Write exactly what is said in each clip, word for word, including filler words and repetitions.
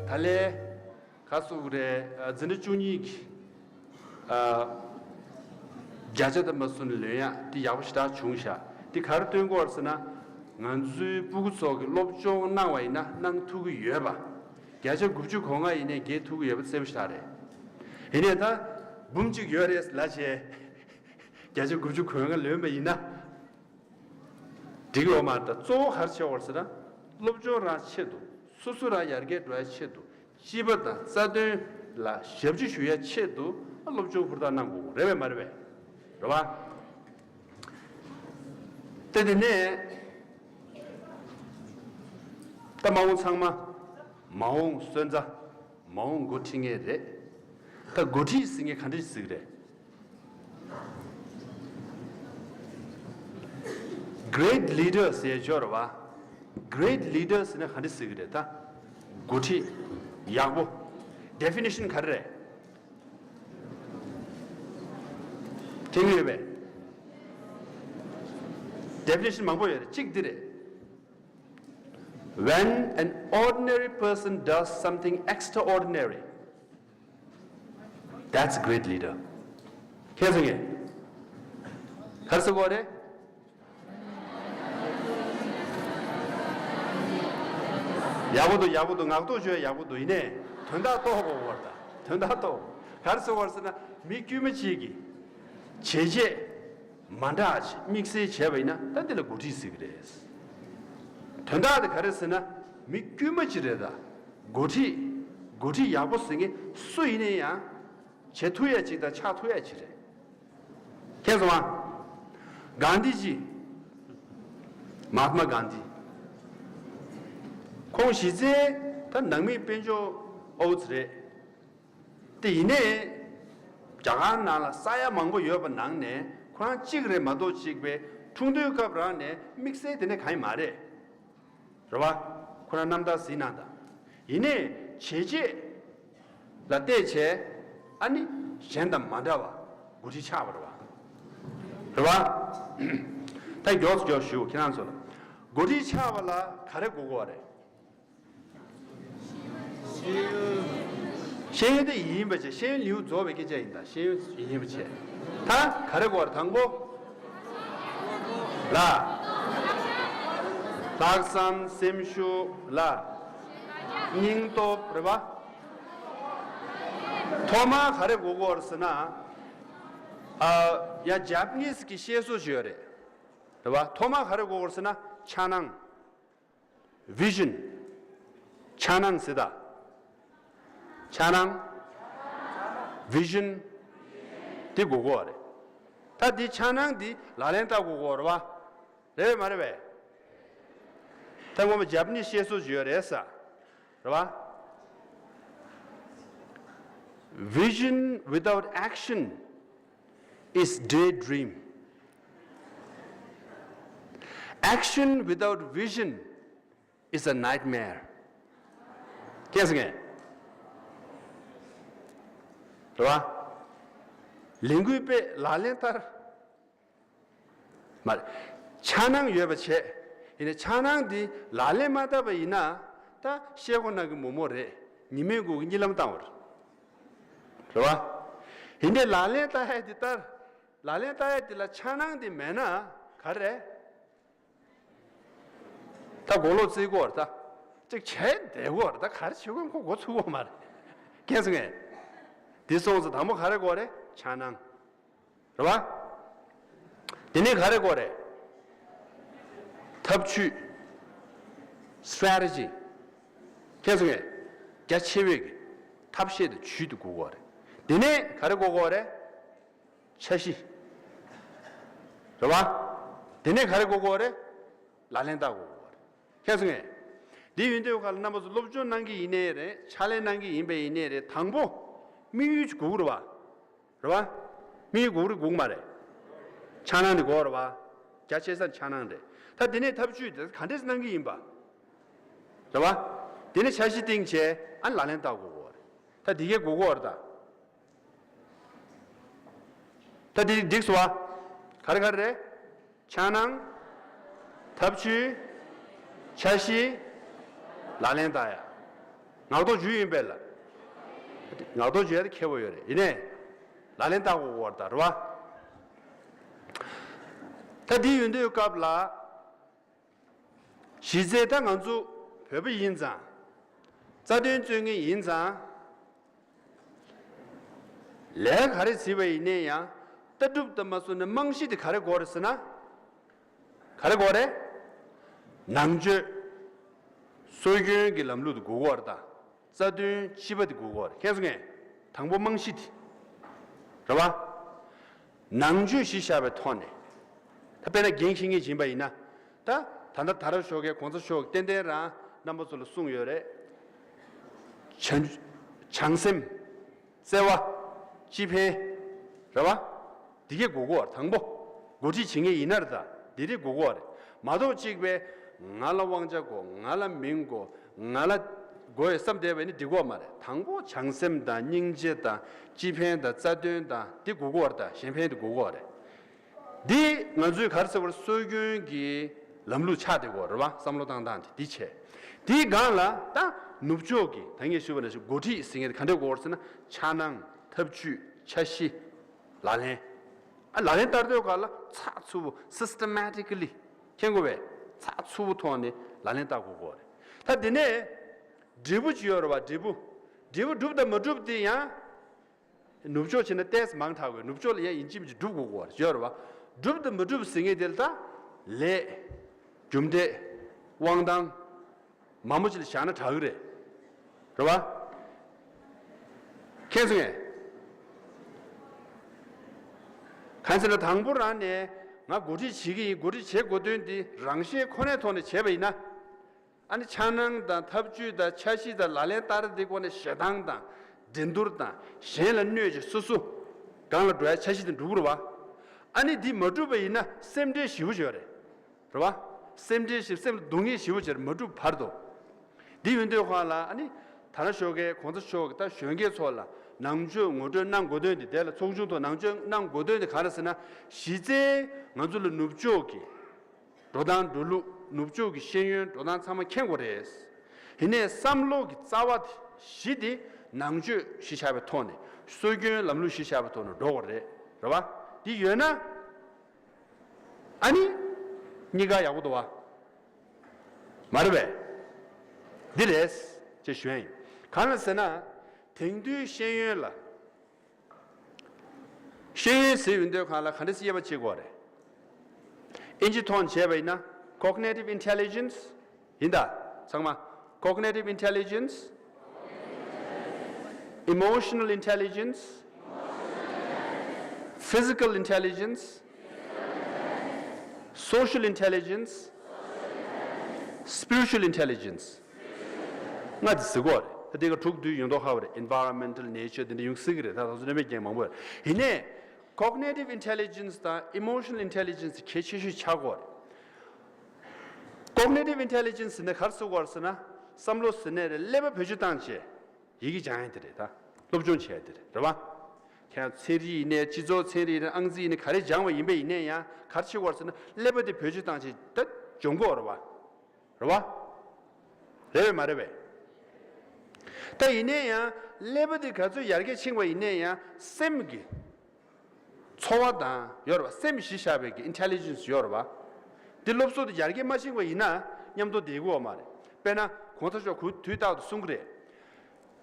ད་ལན། ག་སུ་རེད། འཛིན་གྲྭ་བཅུ་གཉིས་ཀྱི་བརྒྱ་ཆ་དང་མ་སུ་ནས་ལོན་ཡག་དེ་ཡག་པོ་ཞེ་དྲག་བྱུང་ཤག་དེ་ག་རེ་སྟོན་གྱི་ཡོད་ཟེར་ན། ང་ཚོའི་སྤུ་གུ་ཚོ་གི་སློབ་སྦྱོང་གནང་བ་ཡིན་ན་གནང་ཐུབ་ཀྱི་ཡོད་པ། བརྒྱ་ཆ་དགུ་བཅུ་གོ་ལྔ་ཡིན་ནའི་རྒྱལ་ཐུབ་ཀྱི་ཡོད་པ་གསལ་པོ་ཞེ་དྲག་རེད། ཡིན་ནའི་ད་འབུམ་གཅིག་ཡོད་རེད་ལབ་བྱས། བརྒྱ་ཆ་དགུ་བཅུ་གོ་ལྔ་ལོན་པ་ཡིན་ན། འགྲིག་ཡོད་མ་རེད། ད་གཙོ་བོ་ག་རེ་བྱེད་དགོས་ཟེར་ན། སློབ་སྦྱོང་རང་ཆེད་དུ། སོ་སོ་རང་ཡར་རྒྱས་འགྲོ་ཡ་ཆེད་དུ། སྤྱི་པ་དང་རྩ་དོན་ལ་ཞབས་ཕྱི་ཞུ་ཡ་ཆེད་དུ་སློབ་སྦྱོང་ཧུར་ཐག་གནང་དགོས། རེད་པས་མ་རེད་པས། རེད་པ། ད་དེ་ནས་ད་མ་འོངས་ཚང་མ་མ་འོངས་སོན་རྩ། མ་འོངས་འགོ་ཁྲིད་མཁན་རེད། ད་འགོ་ཁྲིད་ཟེར་མཁན་ག་འདྲ་ཞིག་ཟེར་གི་རེད། Great leader ཟེར་ཡ་ཅིག་ཡོད་རེད་པ། Great leader ཟེར་ན་ག་འདྲ་ཟེར་གི་རེད་ད། འགོ་ཁྲིད་ཡག་པོ། Definition ག་རེ་རེད། དྲན་གྱི་ཡོད་པས། Definition མང་པོ་ཡོད་རེད། གཅིག་འདི་རེད། When an ordinary person does something extraordinary, that's a great leader. མཁྱེན་སོང་ངས། ག་རེ་ཟེར་གྱི་ཡོད་རེད། ཡག་པོ་འདུག་ཡག་པོ་འདུག་ངག་ཐོག་བརྗོད་ཡག་པོ་འདུག་ཡིན་ནའི་དོན་དག་རྟོགས་དགོས་པ་རེད་ད། དོན་དག་རྟོགས། ག་རེ་ཟེར་གྱི་ཡོད་རེད་ཟེར་ན། མི་དཀྱུས་མ་གཅིག་གིས་བྱས་རྗེས་མ་འདྲ་ཅིག་དམིགས་བསལ་བྱས་པ་ཡིན་ན། ད་འདི་ལ་འགོ་ཁྲིད་ཟེར་གྱི་རེད། དོན་དག་དེ་ག་རེ་ཟེར་ན། མི་དཀྱུས་མ་གཅིག་རེད་ད། འགོ་ཁྲིད། འགོ་ཁྲིད་ཡག་པོ་ཟེར་མཁན་སུ་ཡིན་ན་ཡང་བྱེད་ཐུབ་ཡ་གཅིག་དང་ཆགས་ཐུབ་ཡ་གཅིག་རེད། མཁྱེན་སོང་ང་། གྷན་དྷི་ཇི། མ་ཧཱ་ཏྨ་གྷན་དྷི། ཁོང་གཞི་རྩའི་ད་ནང་མི་དཔལ་འབྱོར་ཨོ་ཙི་རེད། དེ་ཡིན་ནའི། རྒྱ་གར་ནང་ལ་ས་ཡ་མང་པོ་ཡོད་པ་ནང་ནས་ཁོ་རང་གཅིག་རེད་མ་གཏོགས། གཅིག་པའི་འཁྲུངས་སྟོན་སྐབས་རང་ནས་དམིགས་བསལ་དེ་འདྲ་གང་ཡང་མ་རེད། རེད་པ། ཁོ་རང་རྣམ་ཐར་གཟིགས་གནང་དང་། ཡིན་ནའི་བྱས་རྗེས་ལ་བལྟས་བྱས། ཨ་ནི་གཞན་དང་མ་འདྲ་བ་འགོ་ཁྲིད་ཆགས་པ་རེད་པ། རེད་པ། ད་མགྱོགས་སུ་མགྱོགས་ཞུ། ཁྱེད་རང་ཚོ་ལ་འགོ་ཁྲིད་ཆགས་པ་ལ་ག་རེ་དགོས་ཀྱི་ཡོད་རེད། ཤེས་ཡོན་དེ་ཡིན་པ་བྱས། ཤེས་ཡོན་ལེའུ་རྫོགས་པའི་སྐད་ཆ་ཡིན་ད། ཤེས་ཡོན་ཡིན་པ་བྱས། ད་ག་རེ་དགོས་རེད། དང་པོ་ལ། ལྷག་བསམ་སེམས་ཤུགས་ལ། སྙིང་སྟོབས་རེད་པ། ཐོག་མར་ག་རེ་དགོས་ཀྱི་ཡོད་རེད་ཟེར་ན། ཨ། ཡ་ཇ་པ་ནིས་ཀྱི་བཤད་སྲོལ་ཞིག་ཡོད་རེད། རེད་པ། ཐོག་མར་ག་རེ་དགོས་ཀྱི་ཡོད་རེད་ཟེར་ན། འཆར་སྣང་། Vision། འཆར་སྣང་ཟེར་ད། འཆར་སྣང་། Vision། དེ་དགོས་ཀྱི་ཡོད་རེད། ད་དེ་འཆར་སྣང་དེ་ལག་ལེན་བསྟར་དགོས་ཀྱི་ཡོད་རེད་པ། རེད་པས་མ་རེད་པས། ད་ངོ་མ་ཇ་པ་ནིས་བཤད་སྲོལ་ཞིག་ཡོད་རེད་ས། རེད་པ། Vision without action is daydream. Action without vision is a nightmare. མཁྱེན་སོང་ངས། རེད་པ། ལས་འགུལ་སྤེལ། ལག་ལེན་བསྟར། མ་རེད། འཆར་སྣང་ཡོད་པ་བྱས། ཡིན་ནའི་འཆར་སྣང་འདི་ལག་ལེན་མ་བསྟར་བ་ཡིན་ན། ད་ཤེལ་སྒོ་ནང་གི་མོག་མོག་རེད། ཉི་མའི་གུང་གི་གཉིད་ལམ་བཏང་བ་རེད། རེད་པ། ཡིན་ནའི་ལག་ལེན་བསྟར་ཡ་འདི་ལྟར། ལག་ལེན་བསྟར་ཡ་འདི་ལ་འཆར་སྣང་འདི་མེད་ན་ག་རེ་རེད། ད་མགོ་ལོག་བརྩི་དགོས་རེད་ད། ཅིག་བྱས་བསྡད་དགོས་རེད་ད། ག་རེ་བྱེད་དགོས་ཁོ་མགོ་ཚོད་ཀྱི་ཡོད་མ་རེད། མཁྱེན་སོང་ངས། འདི་སོང་ཙང་དང་པོ་ག་རེ་དགོས་རེད། འཆར་སྣང་། རེད་པ། དེ་ནས་ག་རེ་དགོས་རེད། ཐབས་ཇུས། Strategy། མཁྱེན་སོང་ངས། རྒྱ་ཆེ་བའི་གི་ཐབས་ཤེས་དང་ཇུས་དེ་དགོས་ཀྱི་ཡོད་རེད། དེ་ནས་ག་རེ་དགོས་ཀྱི་ཡོད་རེད། འཆར་གཞི། རེད་པ། དེ་ནས་ག་རེ་དགོས་ཀྱི་ཡོད་རེད། ལག་ལེན་བསྟར་དགོས་ཀྱི་ཡོད་རེད། མཁྱེན་སོང་ངས། འདི་ཡིན་དུས་ག་ལ་རྣམ་པ་ཚོ་སློབ་སྦྱོང་གནང་གི་ཡིན་ནའི་རེད། ཕྱག་ལས་གནང་གི་ཡིན་པ་ཡིན་ནའི་རེད། དང་པོ་དམིགས་ཡུལ་ཅིག་དགོས་ཀྱི་རེད་པ། རེད་པ། དམིགས་ཡུལ་དགོས་ཀྱི་རེད་དགོས་ཀྱི་མ་རེད། འཆར་སྣང་དེ་དགོས་རེད་པ། རྒྱ་ཆེ་ས་འཆར་སྣང་རེད། ད་དེ་ནས་ཐབས་ཇུས་དེ་ག་འདྲས་གནང་གི་ཡིན་པ། རེད་པ། དེ་ནས་འཆར་གཞི་བཏིང་བྱས། ཨ་ནི་ལག་ལེན་བསྟར་དགོས་ཀྱི་རེད། ད་དེ་གས་དགོས་ཀྱི་རེད་ད། ད་དེ་འགྲིག་སོང་བ། ག་རེ་ག་རེ་རེད། འཆར་སྣང་། ཐབས་ཇུས། འཆར་གཞི། ལག་ལེན་བསྟར་ཡ། ངག་ཐོག་འཇུ་ཡིན་པས་ལ། ངག་ཐོག་འཇུ་ཡ་དེ་ཁེ་པོ་ཡོད་རེད། ཡིན་ནའི་ལག་ལེན་བསྟར་དགོས་ཀྱི་ཡོད་རེད་ད། རེད་བ། ད་འདི་ཡོད་དུས་སྐབས་ལ། གཞི་རྩའི་ད་ང་ཚོ་བོད་པ་ཡིན་ཙང་། རྩ་དོན་རྩོད་མཁན་ཡིན་ཙང་། ལས་ག་རེ་བྱས་པ་ཡིན་ནའི་ཡང་། ལྟ་གྲུབ་ལྟ་མ་སོང་ནས་རྨང་གཞི་དེ་ག་རེ་དགོས་རེད་ཟེར་ན། ག་རེ་དགོས་རེད། ནང་ཆོས། སྲོལ་རྒྱུན་གྱི་ལམ་ལུགས་དེ་དགོས་ཀྱི་ཡོད་རེད་ད། རྩ་དོན་སྤྱི་པ་དེ་དགོས་ཀྱི་ཡོད་རེད། མཁྱེན་སོང་ངས། དང་པོ་རྨང་གཞི་དེ། རེད་བ། ནང་ཆོས་གཞི་བཞག་པའི་ཐོག་ནས། ད་དཔེར་ན་འགན་འཁྱེར་མཁན་ཡིན་པ་ཡིན་ན། ད་ད་ལྟ་དར་ཞོགས་ཀས་གོང་ས་མཆོག་གིས་ཏན་ཏན་རང་རྣམ་པ་ཚོ་ལ་གསུངས་ཡོད་རེད། བྱང་བྱང་སེམས། བརྩེ་བ། སྤྱི་ཕན། རེད་བ། འདི་གས་དགོས་ཀྱི་ཡོད་རེད། དང་པོ། འགོ་ཁྲིད་བྱེད་མཁན་ཡིན་ན་རེད་ད། འདི་རིགས་དགོས་ཀྱི་ཡོད་རེད། མ་གཏོགས་གཅིག་པས་ང་ལ་དབང་ཆ་དགོས། ང་ལ་མིང་དགོས། ང་ལ་དགོས་ཡོད་བསམ་བསྡད་པ་ཡིན་ན་འགྲིག་གི་ཡོད་མ་རེད། དང་པོ་བྱང་སེམས་དང་སྙིང་རྗེ་དང་སྤྱི་ཕན་དང་རྩ་དོན་དང་འདི་དགོས་ཀྱི་ཡོད་རེད་ད། གཞན་ཕན་འདི་དགོས་ཀྱི་ཡོད་རེད། འདི་ང་ཚོས་ག་རེ་ཟེར་བར་སྲོལ་རྒྱུན་གྱི་ལམ་ལུགས་ཆགས་བསྡད་ཀྱི་ཡོད་རེད་བ། བསམ་བློ་བཏང་སྟངས་དེ་འདི་བྱས། དེའི་སྒང་ལ་ད་ནུབ་ཕྱོགས་ཀྱི་ད་ངས་ཞུས་པ་ནང་བཞིན་འགོ་ཁྲིད་ཟེར་མཁན་དེ་ག་འདྲས་དགོས་རེད་ཟེར་ན། འཆར་སྣང་། ཐབས་ཇུས། འཆར་གཞི། ལག་ལེན། ཨ་ལག་ལེན་བསྟར་དུས་སྒང་ལ་ཚགས་ཚུད་པོ། སིས་ཊེ་མེ་ཊི་ཀ་ལི། མཁྱེན་དགོས་པས། ཚགས་ཚུད་པོ་ཐོག་ནས་ལག་ལེན་བསྟར་དགོས་ཀྱི་ཡོད་རེད། ད་དེ་ནས་འབྲས་བུ་ཅིག་ཡོད་རེད་བ། འབྲས་བུ། འབྲས་བུ་གྲུབ་དང་མ་གྲུབ་དེ་ཡང་། ནུབ་ཕྱོགས་བྱས་ན་ཏོག་ཙམ་མང་དྲགས་དགོས། ནུབ་ཕྱོགས་ལ་ཡང་ཡིན་གཅིག་མིན་གཅིག་སྒྲུབ་དགོས་ཀྱི་ཡོད་རེད་བ། སྒྲུབ་དང་མ་གྲུབ་ཟེར་མཁན་དེ་ལ་ད་ལས། རྒྱུ་འབྲས། དབང་ཐང་། མང་པོ་ཅིག་ལ་བཞག་ན་དྲག་གི་རེད། རེད་བ། མཁྱེན་སོང་ངས། གང་ཟེར་ན་དང་པོ་རང་ནས་ང་འགོ་ཁྲིད་བྱེད་ཀྱི་ཡིན། འགོ་ཁྲིད་བྱེད་དགོས་དོན་དེ་རང་ཤེད་ཁོ་ནའི་ཐོག་ནས་བྱས་པ་ཡིན་ན། ཨ་ནི་འཆར་སྣང་དང་ཐབས་ཇུས་དང་འཆར་གཞི་དང་ལག་ལེན་བསྟར་དེའི་སྒོ་ནས་ཞེ་སྡང་དང་འགྲན་བསྡུར་དང་གཞན་ལ་གནོད་ཅིང་སོ་སོ་སྒང་ལ་འགྲོ་ཡ་འཆར་གཞི་དེ་འགྲུབ་ཀྱི་རེད་བ། ཨ་ནི་འདི་མ་འགྲུབ་པ་ཡིན་ན་སེམས་ཁྲལ་ཞེ་པོ་ཅིག་ཡོད་རེད། རེད་བ། སེམས་ཁྲལ་ཞེ། སེམས་ལ་སྡུག་བསྔལ་ཞེ་པོ་ཅིག་ཡོད་རེད། མ་འགྲུབ་བར་དུ། འདི་ཡོད་དུས་སྒང་ལ་ཨ་ནི་དར་ལྕོག་གིས། གོང་ས་མཆོག་གིས་ད་གཞོན་སྐྱེས་ཚོ་ལ་ནང་ཆོས་ངོ་སྤྲོད་གནང་དགོས་དོན་དེ། དེ་ལ་ཚོགས་ཆུང་ཐོག་ནང་ཆོས་གནང་དགོས་དོན་དེ་ག་རེ་ཟེར་ན། གཞི་རྩའི་ང་ཚོ་ལ་ནུབ་ཕྱོགས་ཀྱི་འགྲོ་སྟངས་འགྲོ་ལུགས། ནུབ་ཕྱོགས་ཀྱི་ཤེས་ཡོན་འགྲོ་སྟངས་ཚང་མ་མཁྱེན་དགོས་རེད། ཡིན་ནའི་བསམ་བློ་གི་རྩ་བ་དེ་གཞི་དེ་ནང་ཆོས་གཞི་བཞག་པའི་ཐོག་ནས། སྲོལ་རྒྱུན་ལམ་ལུགས་གཞི་བཞག་པའི་ཐོག་ནས་འགྲོ་དགོས་རེད། རེད་བ། འདི་ཡོད་ན། ཨ་ནི་གཉིས་ཀ་ཡག་པོ་འདུག་བ། མ་རེད་པས། འདི་རེད་ཅེས་ཞུ་ཡ་ཡིན། གང་ལ་ཟེར་ན། དེང་དུས་ཤེས་ཡོན་ལ། ཤེས་ཡོན་ཟེར་ཡོང་དུས་སྒང་ལ་ག་འདྲས་དབྱེ་བ་ཕྱེ་དགོས་རེད། ཨིན་ཇི་ཐོག་ནས་བྱས་པ་ཡིན་ན། cognitive intelligence ཡིན་ད། ཚང་མ། cognitive intelligence, emotional intelligence, physical intelligence, social intelligence, spiritual intelligence. ལྔ་དེ་ཟེར་གྱི་ཡོད་རེད། ད་དེ་ག་དྲུག་བསྡུས་ཡོང་མདོག་ཁ་པོ་རེད། environmental, nature དེ་འདྲ་ཡོང་སྲིད་ཀྱི་རེད། ད་ང་ཚོ་རྣམ་པས་རྒྱག་མང་པོ་རེད། ཡིན་ནའི་cognitive intelligence དང་emotional intelligence གལ་ཆེ་ཤོས་ཆགས་ཀྱི་ཡོད་རེད། cognitive intelligence ཟེར་ན་ག་རེ་ཟེར་གྱི་ཡོད་རེད་ཟེར་ན། བསམ་བློ་ཟེར་ནའི་རེད། ཀླད་པ་བེད་སྤྱོད་བཏང་བྱས་ཡི་གེ་སྦྱང་ཡ་དེ་རེད། ད་སློབ་སྦྱོང་བྱེད་ཡ་དེ་རེད། རེད་བ། ཁྱེད་རང་ཚན་རིག་ཡིན་ནའི། སྤྱི་ཚོགས་ཚན་རིག་ཡིན་ནའི། ཨང་རྩིས་ཡིན་ནའི། ག་རེ་སྦྱངས་པ་ཡིན་པ་ཡིན་ནའི་ཡང་ག་རེ་བྱེད་དགོས་རེད་ཟེར་ན། ཀླད་པ་དེ་བེད་སྤྱོད་བཏང་བྱས་ད་སྦྱོང་དགོས་རེད་བ། རེད་བ། རེད་པས་མ་རེད་པས། ད་ཡིན་ནའི་ཡང་ཀླད་པ་དེ་ག་ཚོད་ཡར་རྒྱས་ཕྱིན་པ་ཡིན་ནའི་ཡང་སེམས་ཀྱི་ཚོར་བ་དང་ཡོད་རེད་བ། སེམས་གཞི་བཞག་པའི་གི་intelligence ཡོད་རེད་བ། འདི་སློབ་གསོ་དེ་ཡར་རྒྱས་མ་ཕྱིན་པ་ཡིན་ན་མཉམ་དུ་བསྡད་ཀྱི་ཡོད་མ་རེད། དཔེར་ན་གོང་ས་མཆོག་གིས་དུས་རྟག་ཏུ་གསུང་གི་རེད།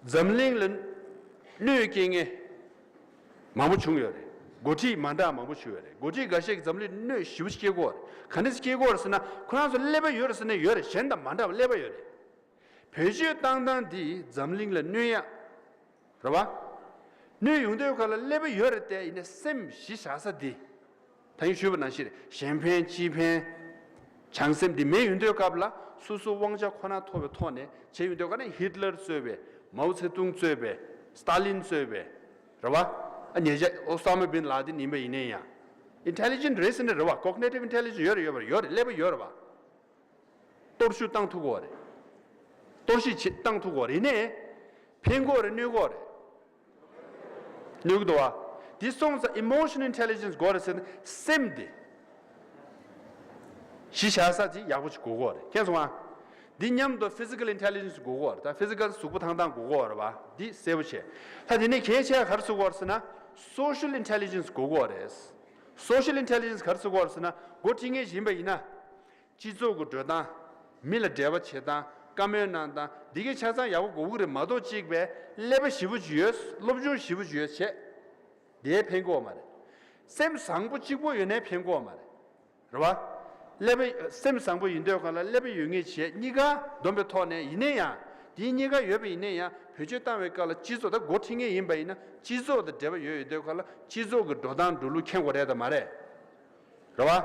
འཛམ་གླིང་ལ་གནོད་སྐྱེལ་མཁན་མང་པོ་བྱུང་ཡོད་རེད། འགོ་ཁྲིད་མ་འདྲ་མང་པོ་བྱུང་ཡོད་རེད། འགོ་ཁྲིད་འགའ་ཤས་ཀྱིས་འཛམ་གླིང་ལ་གནོད་ཞེ་པོ་ཅིག་སྐྱེལ་གྱི་ཡོད་རེད། ག་འདྲས་སྐྱེལ་གྱི་ཡོད་རེད་ཟེར་ན། ཁོ་རང་ཚོ་ཀླད་པ་ཡོད་རེད་ཟེར་ན་ཡོད་རེད། གཞན་དང་མ་འདྲ་བ་ཀླད་པ་ཡོད་རེད། བེད་སྤྱོད་བཏང་སྟངས་འདིས་འཛམ་གླིང་ལ་གནོད་ཡ། རེད་བ། གནོད་ཡོང་དུས་སྒང་ལ་ཀླད་པ་ཡོད་རེད་དེ། ཡིན་ནའི་སེམས་གཞི་བཞག་ས་འདི། ད་ཡིན་ཞུས་པ་ནང་བཞིན་གཞན་ཕན་སྤྱི་ཕན། བྱང་སེམས་འདི་མེད་ཡོང་དུས་སྐབས་ལ་སོ་སོ་དབང་ཆ་ཁོ་ན་ཐོབ་པའི་ཐོག་ནས་བྱས་ཡོང་དུས་སྒང་ནས་ཧི་ཊི་ལར་གཙོས་པའི། མའོ་ཙེ་ཏུང་གཙོས་པའི། སི་ཏཱ་ལིན་གཙོས་པའི། རེད་བ། ཨ་ཉེ་ཆར་ཨོ་ས་མ་བིན་ལ་དིན་ཡིན་པ་ཡིན་ནའི་ཡང་། ཨིན་ཊེ་ལི་ཇེན་ཊི་རེད་ཟེར་ནས་རེད་བ། ཀོག་ནེ་ཊིབ་ཨིན་ཊེ་ལི་ཇེན་སི་ཡོད་རེད། ཡོད་པ་རེད། ཡོད་རེད། ཀླད་པ་ཡོད་རེད་བ། གཏོར་བཤིག་བཏང་ཐུབ་ཀྱི་ཡོད་རེད། གཏོར་བཤིག་བྱེད་བཏང་ཐུབ་ཀྱི་ཡོད་རེད། ཡིན་ནའི། ཕན་གྱི་ཡོད་རེད། གནོད་ཀྱི་ཡོད་རེད། གནོད་ཀྱི་འདུག་བ། འདི་སོང་ཙང་ཨི་མོ་ཤི་ནལ་ཨིན་ཊེ་ལི་ཇེན་སི་དགོས་རེད་ཟེར་ན། སེམས་དེ་གཞི་བཞག་ས་དེ་ཡག་པོ་ཞིག་དགོས་ཀྱི་ཡོད་རེད། མཁྱེན་སོང་ང་། འདི་མཉམ་དུ་physical intelligence་དགོས་ཀྱི་ཡོད་རེད། ད་physical་གཟུགས་པོ་ཐང་ཐང་དགོས་ཀྱི་ཡོད་རེད་པ། འདི་གསལ་པོ་བྱས། ད་དེ་ནས་གལ་ཆེ་བ་ག་རེ་གཟིགས་ཀྱི་ཡོད་རེད་ཟེར་ན། social intelligence་དགོས་ཀྱི་ཡོད་རེད། social intelligence་ག་རེ་གཟིགས་ཀྱི་ཡོད་རེད་ཟེར་ན། འགོ་ཁྲིད་མཁན་ཞིག་ཡིན་པ་ཡིན་ན། སྤྱི་ཚོགས་ཀྱི་འགྲོ་སྟངས། མི་ལ་འབྲེལ་བ་བྱེད་སྟངས། བཀའ་མོལ་གནང་སྟངས། འདི་གའི་ཆ་ཚང་ཡག་པོ་དགོས་ཀྱི་རེད་མ་གཏོགས། གཅིག་པའི་ཀླད་པ་ཞེ་པོ་ཅིག་ཡོད། སློབ་སྦྱོང་ཞེ་པོ་ཅིག་ཡོད་བྱས། དེས་ཕན་གྱི་ཡོད་མ་རེད། སེམས་བཟང་པོ་གཅིག་པོ་ཡོད་ནའི་ཕན་གྱི་ཡོད་མ་རེད། རེད་བ། ཀླད་པ་སེམས་བཟང་པོ་ཡིན་དུས་གང་ལ་ཀླད་པ་ཡོད་ངེས་བྱས་གཉིས་ཀ་བསྡོམས་པའི་ཐོག་ནས་ཡིན་ནའི་ཡང་། དེའི་གཉིས་ཀ་ཡོད་པ་ཡིན་ནའི་ཡང་བེད་སྤྱོད་བཏང་བའི་སྐབས་ལ་སྤྱི་ཚོགས་ད་འགོ་ཁྲིད་མཁན་ཡིན་པ་ཡིན་ན་སྤྱི་ཚོགས་དང་འབྲེལ་བ་ཡོད་ཡོད་དུས་གང་ལ་སྤྱི་ཚོགས་ཀྱི་འགྲོ་སྟངས་འགྲོ་ལུགས་མཁྱེན་དགོས་རེད་དམ་མ་རེད། རེད་བ།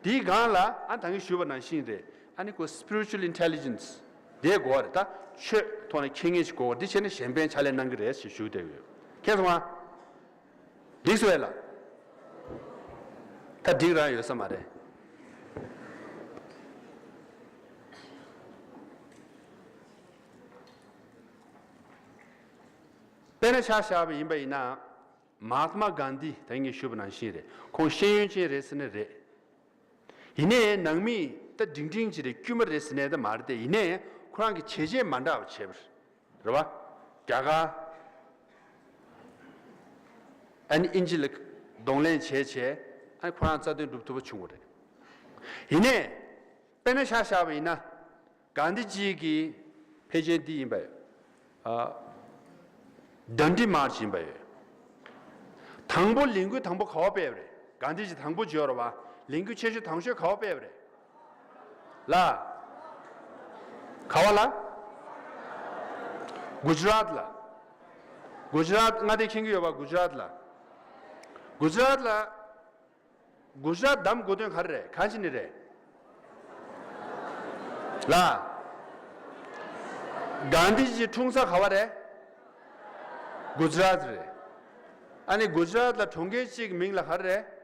དེའི་སྒང་ལ་ཨ་ད་གིན་ཞུས་པ་ནང་བཞིན་རེད། ཨ་ནི་ཁོ་spiritual intelligence་དེ་དགོས་རེད། ད་ཆོས་ཐོག་ནས་མཁྱེན་མཁན་ཞིག་དགོས་རེད། འདི་བྱས་ནས་གཞན་ཕན་ཕྱག་ལས་གནང་གི་རེད་ཞེས་ཞུ་བསྡད་ཡོད། མཁྱེན་སོང་ང་། འགྲིག་སོང་བས་ལ། ད་འགྲིག་རང་ཡོད་ས་མ་རེད། དཔེར་ན་ཆ་བཞག་པ་ཡིན་པ་ཡིན་ན། མ་ཧཱ་ཏྨ་གྷན་དྷི་ད་ངས་ཞུས་པ་ནང་བཞིན་རེད། ཁོང་ཤེས་ཡོན་ཅན་རེད་ཟེར་ནི་རེད། ཡིན་ནའི་ནང་མི་ད་འབྲིང་འབྲིང་ཅིག་རེད། དཀྱུས་མ་རེད་ཟེར་ནའི་ད་མ་རེད་དེ། ཡིན་ནའི་ཁོ་རང་གི་བྱས་རྗེས་མ་འདྲ་བ་བྱས་པ་རེད་བ། རྒྱ་གར་ཨ་ནི་དབྱིན་ཇི་ལ་གདོང་ལེན་བྱས་བྱས་ཨ་ནི་ཁོ་རང་རྩ་དོན་སྒྲུབ་ཐུབ་པ་བྱུང་བ་རེད། ཡིན་ནའི་དཔེར་ན་ཆ་བཞག་པ་ཡིན་ན། གྷན་དྷི་ཇི་གི་ཕལ་ཆེར་འདི་ཡིན་པ་ཡོད། ཨ། ཌན་ཌི་མཱར་ཆི་ཡིན་པ་ཡོད། དང་པོ་ལས་འགུལ་དང་པོ་ག་བ་སྤེལ་བ་རེད། གྷན་དྷི་ཇི་དང་པོ་བརྗོད་ར་བ། ལས་འགུལ་ཆེ་ཤོས་དང་ཤོས་ག་བ་སྤེལ་བ་རེད། ལ། ག་བ་ལ། གུ་ཇ་རཱཏ་ལ། གུ་ཇ་རཱཏ་མངའ་སྡེ་མཁྱེན་གྱི་ཡོད་པ། གུ་ཇ་རཱཏ་ལ། གུ་ཇ་རཱཏ་ལ། གུ་ཇ་རཱཏ་བདམས་དགོས་དོན་ག་རེ་རེད། གང་བྱས་ནས་རེད། ལ། གྷན་དྷི་ཇི་འཁྲུངས་ས་ག་བ་རེད། གུ་ཇ་རཱཏ་རེད། ཨ་ནི་གུ་ཇ་རཱཏ་ལ་གྲོང་ཁྱེར་གཅིག་གི་མིང་ལ་ག་རེ་རེད།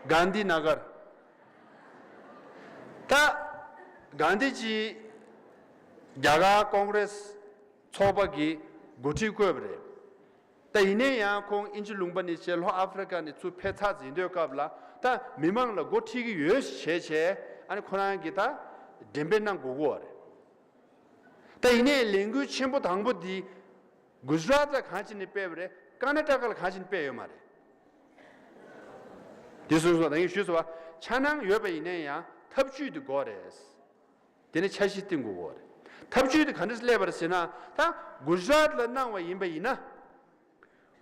གྷན་དྷི་ན་གར། ད་གྷན་དྷི་ཇི་རྒྱ་གར་ཀོང་རེ་སི་ཚོགས་པ་གི་འགོ་ཁྲིད་བསྐོས་པ་རེད། ད་ཡིན་ནའི་ཡང་ཁོང་དབྱིན་ཇི་ལུང་པ་ནས་བྱས་ལྷོ་ཨ་ཧྥེ་རི་ཀ་ནས་ཚུར་ཕེབས་ཚར་ཟིན་དུས་སྐབས་ལ་ད་མི་མང་ལ་འགོ་ཁྲིད་ཀྱི་ཡོད་བྱས་བྱས་ཨ་ནི་ཁོ་རང་གིས་ད་འགྲེམས་སྤེལ་གནང་དགོས་ཀྱི་ཡོད་རེད། ད་ཡིན་ནའི་ལས་འགུལ་ཆེན་པོ་དང་པོ་འདི་གུ་ཇ་རཱཏ་ལ་གང་བྱས་ནས་སྤེལ་བ་རེད། ཀར་ན་ཊ་ཀ་ལ་གང་བྱས་ནས་སྤེལ་ཡོད་མ་རེད། དེ་སོང་སོང་ད་ངས་ཞུས་སོང་བ། འཆར་སྣང་ཡོད་པ་ཡིན་ནའི་ཡང་ཐབས་ཇུས་དེ་དགོས་རེད། དེ་ནས་འཆར་གཞི་བཏིང་དགོས་ཀྱི་ཡོད་རེད། ཐབས་ཇུས་དེ་ག་འདྲས་སླེབས་པ་རེད་ཟེར་ན། ད་གུ་ཇ་རཱཏ་ལ་གནང་བ་ཡིན་པ་ཡིན་ན།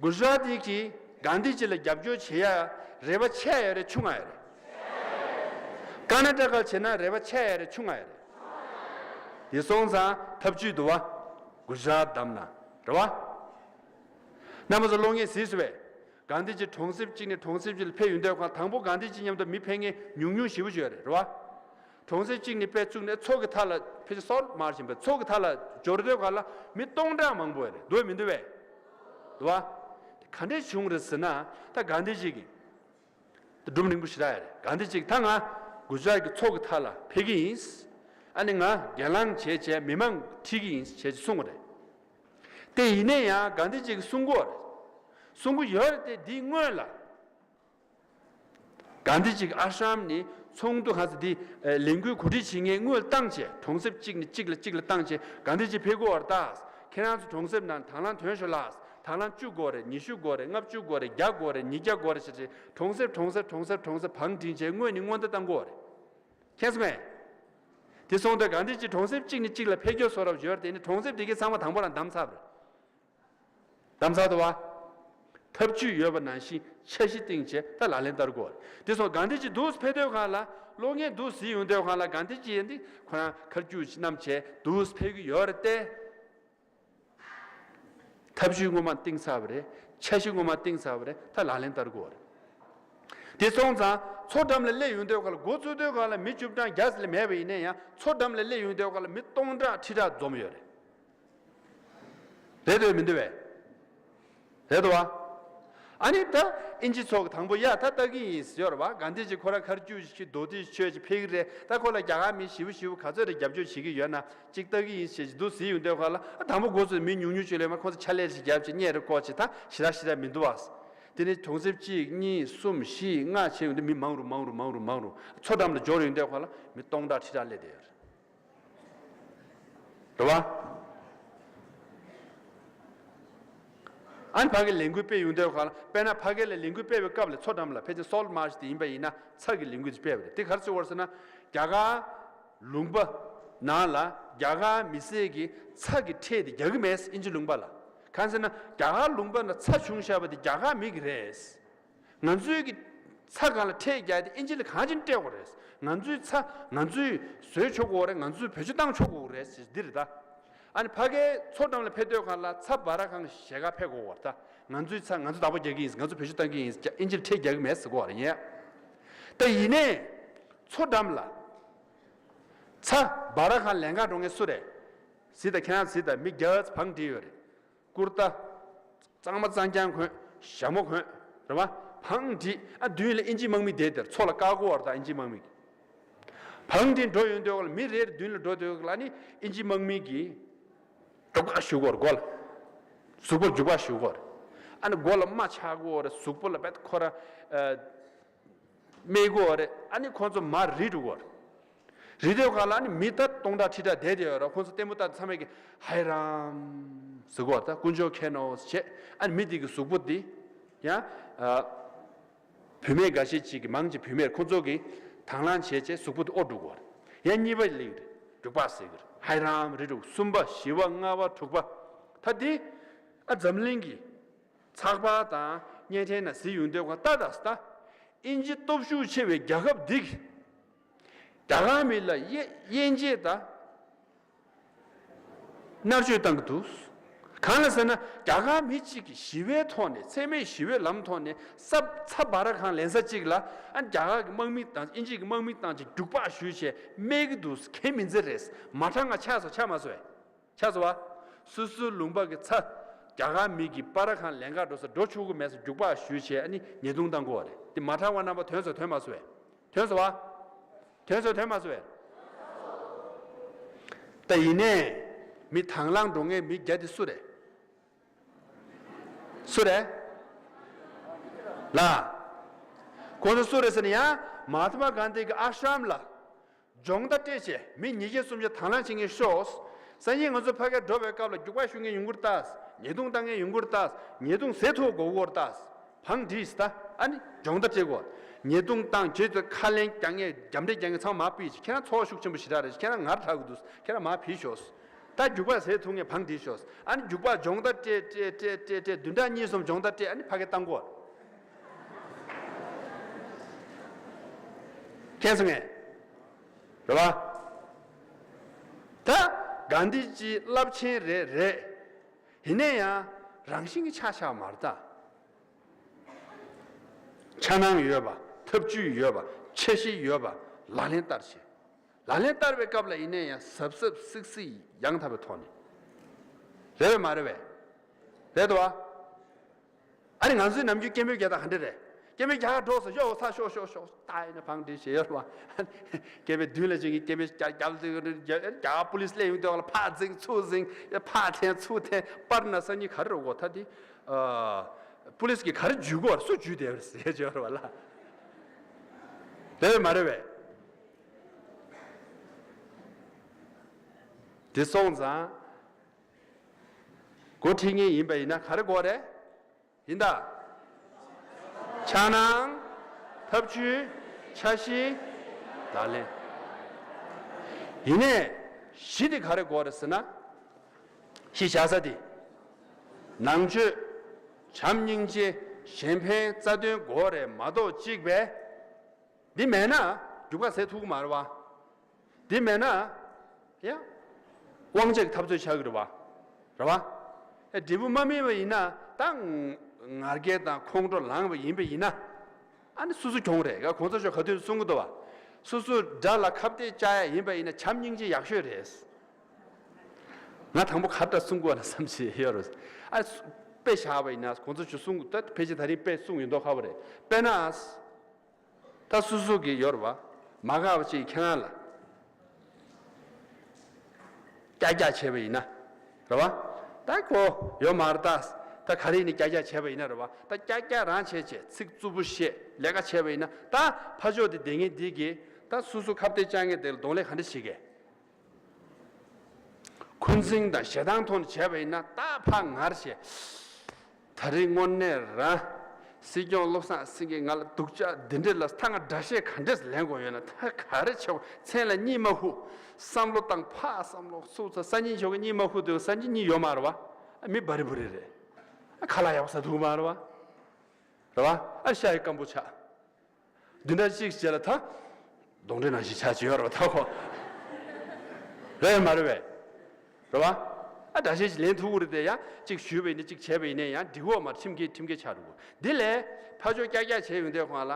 གུ་ཇ་རཱཏ་གིས་གྷན་དྷི་ཇི་ལ་རྒྱབ་སྐྱོར་བྱེད་ཡ་རེ་བ་ཆེ་ཡ་རེད་ཆུང་ཡ་རེད། ཀར་ན་ཊ་ཀ་ལ་བྱེད་ན་རེ་བ་ཆེ་ཡ་རེད་ཆུང་ཡ་རེད། དེ་སོང་ཙང་ཐབས་ཇུས་འདུག་བ། གུ་ཇ་རཱཏ་བདམས་ན་རེད་བ། རྣམ་པ་ཚོ་གློག་བརྙན་གཟིགས་སོང་བས། གྷན་དྷི་ཇི་གྲོང་གསེབ་གཅིག་ནས་གྲོང་གསེབ་གཅིག་ལ་ཕེབས་ཡོང་དུས་གང་དང་པོ་གྷན་དྷི་ཇི་མཉམ་དུ་མི་ཕེབས་མཁན་ཉུང་ཉུང་ཞེ་པོ་ཅིག་ཡོད་རེད་རེད་བ། གྲོང་གསེབ་གཅིག་ནས་ཕར་བཙུགས་ནས་མཚོ་གི་མཐའ་ལ་ཕལ་ཆེར་སོལ་མར་བཞིན་པའི་མཚོ་གི་མཐའ་ལ་འབྱོར་དུས་གང་ལ་མི་སྟོང་ཕྲག་མང་པོ་ཡོད་རེད། འདུག་མི་འདུག་བས། འདུག་བ། ག་འདྲས་བྱུང་རེད་ཟེར་ན། ད་གྷན་དྷི་ཇི་གིས་སྒྲུང་རིང་པོ་ཞེ་དྲག་ཡོད་རེད། གྷན་དྷི་ཇི་གིས་ད་ང་གུ་ཇ་རཱཏ་གི་མཚོ་གི་མཐའ་ལ་ཕེབས་ཀྱི་ཡིན། ཨ་ནི་ང་སྒེར་ལངས་བྱས་བྱས་མི་མང་ཁྲིད་ཀྱི་ཡིན་ཞེས་གསུངས་པ་རེད། དེ་ཡིན་ནའི་ཡང་གྷན་དྷི་ཇི་གིས་གསུང་གི་ཡོད་རེད། གསུང་གི་ཡོད་རེད་དེ་འདིའི་སྔོན་ལ། གྷན་དྷི་ཇི་གི་ཨ་ཤྲམ་ནི་ཚོགས་འདུ་ག་ཚོད་འདི་ལས་འགུལ་གོ་སྒྲིག་བྱེད་མཁན་དངུལ་བཏང་བྱས་གྲོང་གསེབ་གཅིག་ནས་གཅིག་ལ་གཅིག་ལ་བཏང་བྱས་གྷན་དྷི་ཇི་ཕེབས་དགོས་པ་རེད་ད། ཁྱེད་རང་ཚོ་གྲོང་གསེབ་ནང་དང་བླངས་ཐོན་ཤོག་ལགས། དང་བླངས་བཅུ་དགོས་རེད། ཉི་ཤུ་དགོས་རེད། ལྔ་བཅུ་དགོས་རེད། བརྒྱ་དགོས་རེད། ཉིས་བརྒྱ་དགོས་རེད་ཟེར་བྱས་གྲོང་གསེབ་གྲོང་གསེབ་གྲོང་གསེབ་གྲོང་གསེབ་བང་བསྒྲིགས་བྱས་དངུལ་ནི་སྔོན་བརྡ་བཏང་དགོས་རེད། མཁྱེན་སོང་ངས། དེ་སོང་དུས་གྷན་དྷི་ཇི་གྲོང་གསེབ་གཅིག་ནས་གཅིག་ལ་ཕེབས་རྒྱུ་བཟོ་འདྲ་ཡོད་རེད་དེ་ནི་གྲོང་གསེབ་དེ་གའི་ཚང་མ་དང་པོ་རང་བདམས་ཚར་བ་རེད། བདམས་ཚར་འདུག་བ། ཐབས་ཇུས་ཡོད་པ་ནང་བཞིན་འཆར་གཞི་བཏིང་བྱས་ད་ལག་ལེན་བསྟར་དགོས་རེད། དེ་སོང་གྷན་དྷི་ཇི་འདུག་སེ་ཕེབས་དུས་གང་ལ་གློག་བརྙན་འདུག་སེ་གཟིགས་ཡོང་དུས་གང་ལ་གྷན་དྷི་ཇི་ཡིན་དེ་ཁོ་རང་ཁ་སྐྱུག་བསྣམས་བྱས་འདུག་སེ་ཕེབས་ཀྱི་ཡོད་རེད་དེ། ཐབས་ཇུས་སྔོན་མ་བཏིང་ཚར་བ་རེད། འཆར་གཞི་སྔོན་མ་བཏིང་ཚར་བ་རེད། ད་ལག་ལེན་བསྟར་དགོས་རེད། དེ་སོང་ཙང་མཚོ་འགྲམ་ལ་སླེབས་ཡོང་དུས་གང་ལ་འགོ་བཙུགས་དུས་གང་ལ་མི་བཅུ་གྲངས་བརྒྱ་ཙམ་ལས་མེད་པ་ཡིན་ན་ཡང་མཚོ་འགྲམ་ལ་སླེབས་ཡོང་དུས་གང་ལ་མི་སྟོང་ཕྲག་ཁྲི་ཕྲག་འཛོམས་ཡོད་རེད། རེད་འདུག་མི་འདུག་བས། རེད་འདུག་བ། ཨ་ནི་ད་ཨིན་ཇི་ཚོགས་ཀྱི་དང་པོ་ཡ་ད་ལྟ་གི་ཡིན་ཟེར་བ། གྷན་དྷི་ཇི་ཁོ་རང་ཁ་སྐྱུག་ཅིག་མདོ་སྡེ་ཆོས་ཅིག་ཕེབས་ཀྱི་རེད། ད་ཁོ་ལ་རྒྱ་གར་མི་ཞེ་པོ་ཞེ་པོ་ག་ཚོད་རེ་རྒྱབ་སྐྱོར་བྱེད་ཀྱི་ཡོད་ན་ཅིག་ལྟ་གི་ཡིན་ཞེས་འདུག་ཟེར་ཡོང་དུས་གང་ལ་ཨ་དང་པོ་འགོ་ཚུགས་མི་ཉུང་ཉུང་ཅིག་ལས་མར་ཁོ་ཚོ་ཕྱག་ལས་ཅིག་རྒྱབ་ཅིག་བརྙན་རེ་བཀོད་ཅིག་ད་ཞེ་དྲག་ཞེ་དྲག་མི་འདུག་བ། དེ་ནས་གྲོང་གསེབ་གཅིག་གཉིས་གསུམ་བཞི་ལྔ་བྱས་ཡོང་དུས་མི་མང་རུ་མང་རུ་མང་རུ་མང་རུ་མཚོ་འགྲམ་ལ་འབྱོར་ཡོང་དུས་གང་ལ་མི་སྟོང་ཕྲག་ཁྲི་ཕྲག་སླེབས་བསྡད་ཡོད་རེད། རེད་བ། ཨ་ནི་ཕ་གིའི་ལས་འགུལ་སྤེལ་ཡོང་དུས་ག་ལ། དཔེར་ན་ཕ་གི་ལ་ལས་འགུལ་སྤེལ་བའི་སྐབས་ལ་མཚོ་འགྲམ་ལ་ཕལ་ཆེར་Salt March དེ་ཡིན་པ་ཡིན་ན་ཚྭ་གི་ལས་འགུལ་དེ་སྤེལ་བ་རེད། དེ་ག་རེ་བྱེད་དགོས་རེད་ཟེར་ན། རྒྱ་གར་ལུང་པ་ནང་ལ་རྒྱ་གར་མི་སེར་གྱིས་ཚྭ་གི་ཁྲལ་དེ་རྒྱག་གི་མེད། དབྱིན་ཇི་ལུང་པ་ལ། གང་ཟེར་ན་རྒྱ་གར་ལུང་པ་ན་ཚྭ་བྱུང་བཞག་པ་དེ་རྒྱ་གར་མི་གི་རེད། ང་ཚོའི་གི་ཚྭ་སྒང་ལ་ཁྲལ་རྒྱག་དེ་དབྱིན་ཇི་ལ་གང་ཅིན་སྤྲད་དགོས་རེད། ང་ཚོའི་ཚྭ་ང་ཚོས་བཟོས་ཆོག་གི་རེད། ང་ཚོས་བེད་སྤྱོད་བཏང་ཆོག་གི་རེད་ཟེར་འདི་རེད་ད། ཨ་ནི་ཕ་གིའི་མཚོ་འགྲམ་ལ་ཕེབས་དུས་ག་ལ་ཚྭ་སྦ་ར་ཁང་ཞལ་ཁ་ཕེབས་དགོས་རེད་ད། ང་ཚོའི་ཚྭ་ང་ཚོ་བདག་པོ་རྒྱག་གི་ཡིན། ང་ཚོ་བེད་སྤྱོད་བཏང་གི་ཡིན། དབྱིན་ཇི་ལ་ཁྲལ་རྒྱག་གི་མེད་ཟེར་དགོས་རེད་ཡིན། ད་ཡིན་ནའི་མཚོ་འགྲམ་ལ་ཚྭ་སྦ་ར་ཁང་ལེན་ག་འགྲོ་མཁན་སུ་རེད། གཟིགས་དང་། ཁྱེད་རང་གཟིགས་དང་། མི་རྒྱ་བོ་བང་སྒྲིག་ཡོད་རེད། ཀུར་ཏ་གཙང་མ་གཙང་རྐྱང་གོན། ཞྭ་མོ་གོན། རེད་བ། བང་སྒྲིག་ཨ་མདུན་ལ་དབྱིན་ཇིའི་དམག་མི་བསྡད་དེར་མཚོ་ལ་བཀག་གོ་བར་དང་། དབྱིན་ཇིའི་དམག་མི་གིས་བང་སྒྲིག་འགྲོ་ཡོང་དུས་ལ་མི་རེ་རེ་མདུན་ལ་འགྲོ་དུས་ལ་ནི་དབྱིན་ཇིའི་དམག་མི་གིས་རྒྱུག་པ་གཞུ་གོ་རེད། མགོ་ལ་གཟུགས་པོར་རྒྱུག་པ་གཞུ་གོ་རེད། ཨ་ནི་མགོ་ལ་རྨ་ཆག་གོ་རེད། གཟུགས་པོ་ལ་བེད་ཁོ་ར་ཨ། སྨྲས་དགོས་རེད། ཨ་ནི་ཁོང་ཚོ་མར་རིལ་འགྲོ་གི་རེད། རིལ་དུས་ག་ལ་ཨ་ནི་མི་ད་སྟོང་ཕྲག་ཁྲི་ཕྲག་བསྡད་དེ་ཡོད་རེད། ཁོང་ཚོ་ལྟད་མོ་ལྟ་ཚང་མས་ཀྱི་ཧའི་རམ་ཟེར་གོ་རེད། ད་དཀོན་མཆོག་མཁྱེན་ནོ་བྱས། ཨ་ནི་མི་དེ་གི་གཟུགས་པོ་དེ་ཡང་ཨ། བུད་མེད་འགའ་ཤས་ཅིག་གི་མང་ཆེ་བུད་མེད་ཁོང་ཚོ་གིས་དང་བླངས་བྱས་བྱས་གཟུགས་པོ་དེ་ཨོ་འགྲོ་གི་རེད། ཡང་གཉིས་པ་ལེགས་རེད། རྒྱུག་པ་ཟེར་གི་རེད། ཧའི་རམ་རིལ་འགྲོ། གསུམ་པ། བཞི་པ། ལྔ་པ། དྲུག་པ། ད་དེ་ཨ་འཛམ་གླིང་གི་ཚགས་པར་དང་བརྙན་འཕྲིན་ནང་གཟིགས་ཡོང་དུས་ག་ལ་ལྟ་ད་ལྟ་དབྱིན་ཇི་སྟོབས་ཤུགས་ཆེ་བའི་རྒྱལ་ཁབ་འདི་གིས་རྒྱ་གར་མི་ལ་དབྱེ་དབྱེ་འབྱེད་དང་མནར་གཅོད་བཏང་གི་འདུག་གང་ལ་ཟེར་ན་རྒྱ་གར་མི་གཅིག་གིས་ཞི་བའི་ཐོག་ནས། འཚེ་མེད་ཞི་བའི་ལམ་ཐོག་ནས་ས་ཚྭ་སྦ་ར་ཁང་ལེན་ས་གཅིག་ལ་ཨ་རྒྱ་གར་གྱི་དམག་མི་དང་དབྱིན་ཇི་གི་དམག་མི་དང་གཅིག་རྒྱུག་པ་གཞུས་བྱས་སྨྲས་ཀྱི་འདུག་གན་མི་འཛིན་རེད། མ་ཁྲ་ང་ཆགས་སོ་ཆགས་མ་སོ་བས། ཆགས་སོང་བ། སོ་སོའི་ལུང་པ་གི་ཚྭ་རྒྱ་གར་མི་གིས་སྦ་ར་ཁང་ལེན་ག་འགྲོ་ས་འགྲོ་ཆོག་གི་མེད་ས་རྒྱུག་པ་གཞུས་བྱས་ཨ་ནི་ཉེས་རྡུང་བཏང་གོ་བ་རེད། དེ་མ་ཁྲ་བ་རྣམ་པ་ཐོན་སོང་། ཐོན་མ་སོང་བས། ཐོན་སོང་བ། ཐོན་སོང་། ཐོན་མ་སོང་བས། ད་ཡིན་ནའི་མི་དང་བླངས་འགྲོ་མཁན་མི་བརྒྱ་དེ་སུ་རེད། སུ་རེད། ལ། ཁོང་ཚོ་སུ་རེད་ཟེར་ན་ཡང་མ་ཧཱ་ཏ་མ་གྷན་དྷི་གི་ཨ་ཤྲམ་ལ། སྦྱོང་བརྡར་སྤྲད་བྱས་མི་ཉིས་བརྒྱ་སུམ་བརྒྱ་དང་བླངས་བྱེད་མཁན་ཤོག་སང་ཉིན་ང་ཚོ་ཕ་གིར་འགྲོ་བའི་སྐབས་ལ་རྒྱུག་པ་གཞུ་མཁན་ཡོང་གི་རེད་ད། ཉེས་རྡུང་བཏང་མཁན་ཡོང་གི་རེད་ད། ཉེས་རྡུང་ཟེར་ཐུབ་དགོས་ཀྱི་རེད་ད། བང་སྒྲིག་ད། ཨ་ནི་སྦྱོང་བརྡར་སྤྲད་དགོས། ཉེས་རྡུང་བཏང་རྗེས་སུ་ཁ་ལན་རྒྱག་མཁན། རྒྱབ་འདྲེ་རྒྱག་མཁན་ཚང་མ་ཕུད་བྱས། ཁྱེད་རང་ཚོར་བ་ཤུགས་ཆེན་པོ་ཞེ་དྲག་རེད། ཁྱེད་རང་ངར་དྲག་གི་འདུག་ཁྱེད་རང་མར་ཕུད་ཤོག་ད་རྒྱུག་པ་ཟེར་ཐུབ་མཁན་བང་སྒྲིག་ཤོག་ཨ་ནི་རྒྱུག་པ་སྦྱོང་བརྡར་སྤྲད་སྤྲད་སྤྲད་སྤྲད་སྤྲད། བདུན་ཕྲག་གཉིས་གསུམ་སྦྱོང་བརྡར་སྤྲད། ཨ་ནི་ཕ་གིར་བཏང་དགོས། མཁྱེན་སོང་ངས། རེད་བ། ད་གྷན་དྷི་ཇི་རླབས་ཆེན་རེད་རེད། ཡིན་ན་ཡང་རང་བཞིན་གྱི་ཆགས་ཆགས་མ་རེད་ད། འཆར་སྣང་ཡོད་པ། ཐབས་ཇུས་ཡོད་པ། འཆར་གཞི་ཡོད་པ། ལག་ལེན་བསྟར་བྱས། ལག་ལེན་བསྟར་བའི་སྐབས་ལ་ཡིན་ན་ཡང་གཟབ་གཟབ་གཟིགས་གཟིགས་ཡང་དག་པའི་ཐོག་ནས། རེད་བས་མ་རེད་བས། རེད་དོ། ཨ་ནི་ང་ཚོའི་ནམ་རྒྱུན་སྐད་འབོད་རྒྱག་སྟངས་ག་འདྲ་རེད། སྐད་འབོད་རྒྱག་ག་འགྲོ་སོང་། ཤོག་ཚ་ཤོག་ཤོག་ཤོག་ད་ཡིན་ན་བང་སྒྲིག་བྱས་ཡོད་རེད་བ། སྐད་འབོད་མདུན་ལ་བྱེད་ཀྱི། སྐད་འབོད་རྒྱག་རྒྱག་དུས་རྒྱ་གར་པུ་ལིས་སླེབས་ཡོང་དུས་ལ་ཕར་འཛིང་ཚུར་འཛིང་། ཕར་འཐེན་ཚུར་འཐེན། པར་ན་སང་ཉིན་ག་རེ་རེད་གོ་ད་དེ། ཨ། པུ་ལིས་ཀྱིས་ག་རེ་འཇུས་གོ་རེད། སུ་འཇུས་བསྡད་པ་རེད་ཟེར་བྱས་ཡོད་རེད་བ་ལ། རེད་བས་མ་རེད་བས། དེ་སོང་ཙང་། འགོ་ཁྲིད་མཁན་ཡིན་པ་ཡིན་ན་ག་རེ་དགོས་རེད། ཡིན་ད། འཆར་སྣང་། ཐབས་ཇུས། འཆར་གཞི། ལག་ལེན། ཡིན་ནའི་གཞི་དེ་ག་རེ་དགོས་རེད་ཟེར་ན། གཞི་བཞག་ས་དེ། ནང་ཆོས། བྱམས་སྙིང་རྗེ། གཞན་ཕན་རྩ་དོན་དགོས་རེད་མ་གཏོགས་གཅིག་པས། འདི་མེད་ན་རྒྱུག་པ་ཟེར་ཐུབ་ཀྱི་མ་རེད་བ། འདི་མེད་ན་ཡ། དབང་ཆ་གི་འཐབ་རྩོད་ཆགས་ཀྱི་རེད་བ། རེད་བ། ཨེ་འབྲས་བུ་མ་སྨིན་པ་ཡིན་ན་ད་ང་རྒྱལ་དང་ཁོང་ཁྲོ་ལངས་པ་ཡིན་པ་ཡིན་ན། ཨ་ནི་སོ་སོ་གྱོང་རེད། ག་གོང་ས་མཆོག་ག་དུས་གསུང་གི་འདུག་བ། སོ་སོ་དགྲ་ལ་ཁ་གཏད་བཅག་ཡ་ཡིན་པ་ཡིན་ན་བྱམས་སྙིང་རྗེ་ཡག་ཤོས་རེད། ང་དང་པོ་ག་འདྲ་གསུང་དགོས་ན་བསམ་བྱས་ཡོད་རེད། ཨ་དཔེ་བཞག་པ་ཡིན་ན་གོང་ས་མཆོག་གསུང་གི་འདུག་ད་ཕལ་ཆེར་ད་རིང་དཔེ་གསུང་ཡོད་མདོག་ཁ་པོ་རེད། དཔེར་ན། ད་སོ་སོ་གི་ཡོད་རེད་བ། མ་དགའ་བ་ཅིག་ཁྱེད་རང་ལ་ཀྱག་ཀྱག་བྱས་པ་ཡིན་ན། རེད་བ། ད་ཁོ་ཡོད་མ་རེད་ད། ད་ག་རེ་ཡིན་ནའི་ཀྱག་ཀྱག་བྱས་པ་ཡིན་ན་རེད་བ། ད་ཀྱག་ཀྱག་རང་བྱས་བྱས་ཚིག་རྩུབ་པོ་བཤད་ལས་ཀ་བྱས་པ་ཡིན་ན། ད་ཕར་ཕྱོགས་དེ་བསྡད་མཁན་དེ་གིས་ད་སོ་སོ་ཁ་གཏད་བཅག་མཁན་དེ་ལ་གདོང་ལེན་ག་འདྲ་བྱེད་གས། འཁོན་འཛིན་དང་ཞེ་སྡང་ཐོག་ནས་བྱས་པ་ཡིན་ན་ད་ཕར་ངར་བྱས། ད་རེས་དངོས་གནས་རང་སྲིད་སྐྱོང་བློ་བཟང་སེང་གེ་ང་ལ་སྡུག་ཅག་འདི་འདྲས་ལ་ད་ང་དགྲ་ཤེད་ག་འདྲས་ལེན་དགོས་ཡོད་ན་ད་ག་རེ་བྱེད་དགོས། མཚན་ལ་གཉིད་མ་ཁུག། བསམ་བློ་བཏང་ཕར་བསམ་བློ་ཚུགས་ཚ། སང་ཉིན་ཞོགས་ཀྱི་གཉིད་མ་ཁུག་དུས་སང་ཉིན་གཉིད་ཡོད་མ་རེད་བ། མི་བ་རི་བུ་རི་རེད། ཁ་ལག་ཡག་པོ་ཟ་ཐུབ་མ་རེད་བ། རེད་བ། ཨ་ཤ་ཡི་སྐམ་པོ་ཆགས། བདུན་ཕྲག་གཅིག་རྗེས་ལ་ད། གདོན་འདྲེ་ནང་བཞིན་ཆགས་ཀྱི་ཡོད་རེད་བ་ད་ཁོ། རེད་མ་རེད་བས། རེད་བ། ཨ་འདྲ་བྱེད་ཅིག་ལེན་ཐུབ་ཀྱི་རེད་དེ་ཡང་གཅིག་ཞུས་པ་ཡིན་ན་གཅིག་བྱས་པ་ཡིན་ན་ཡང་འགྲིག་གི་ཡོད་མ་རེད། ཁྲིམས་འགལ་ཁྲིམས་འགལ་ཆགས་འགྲོ་གི། འདི་ལས་ཕར་ཕྱོགས་ཀྱག་ཀྱག་བྱས་ཡོང་དུས་གང་ལ།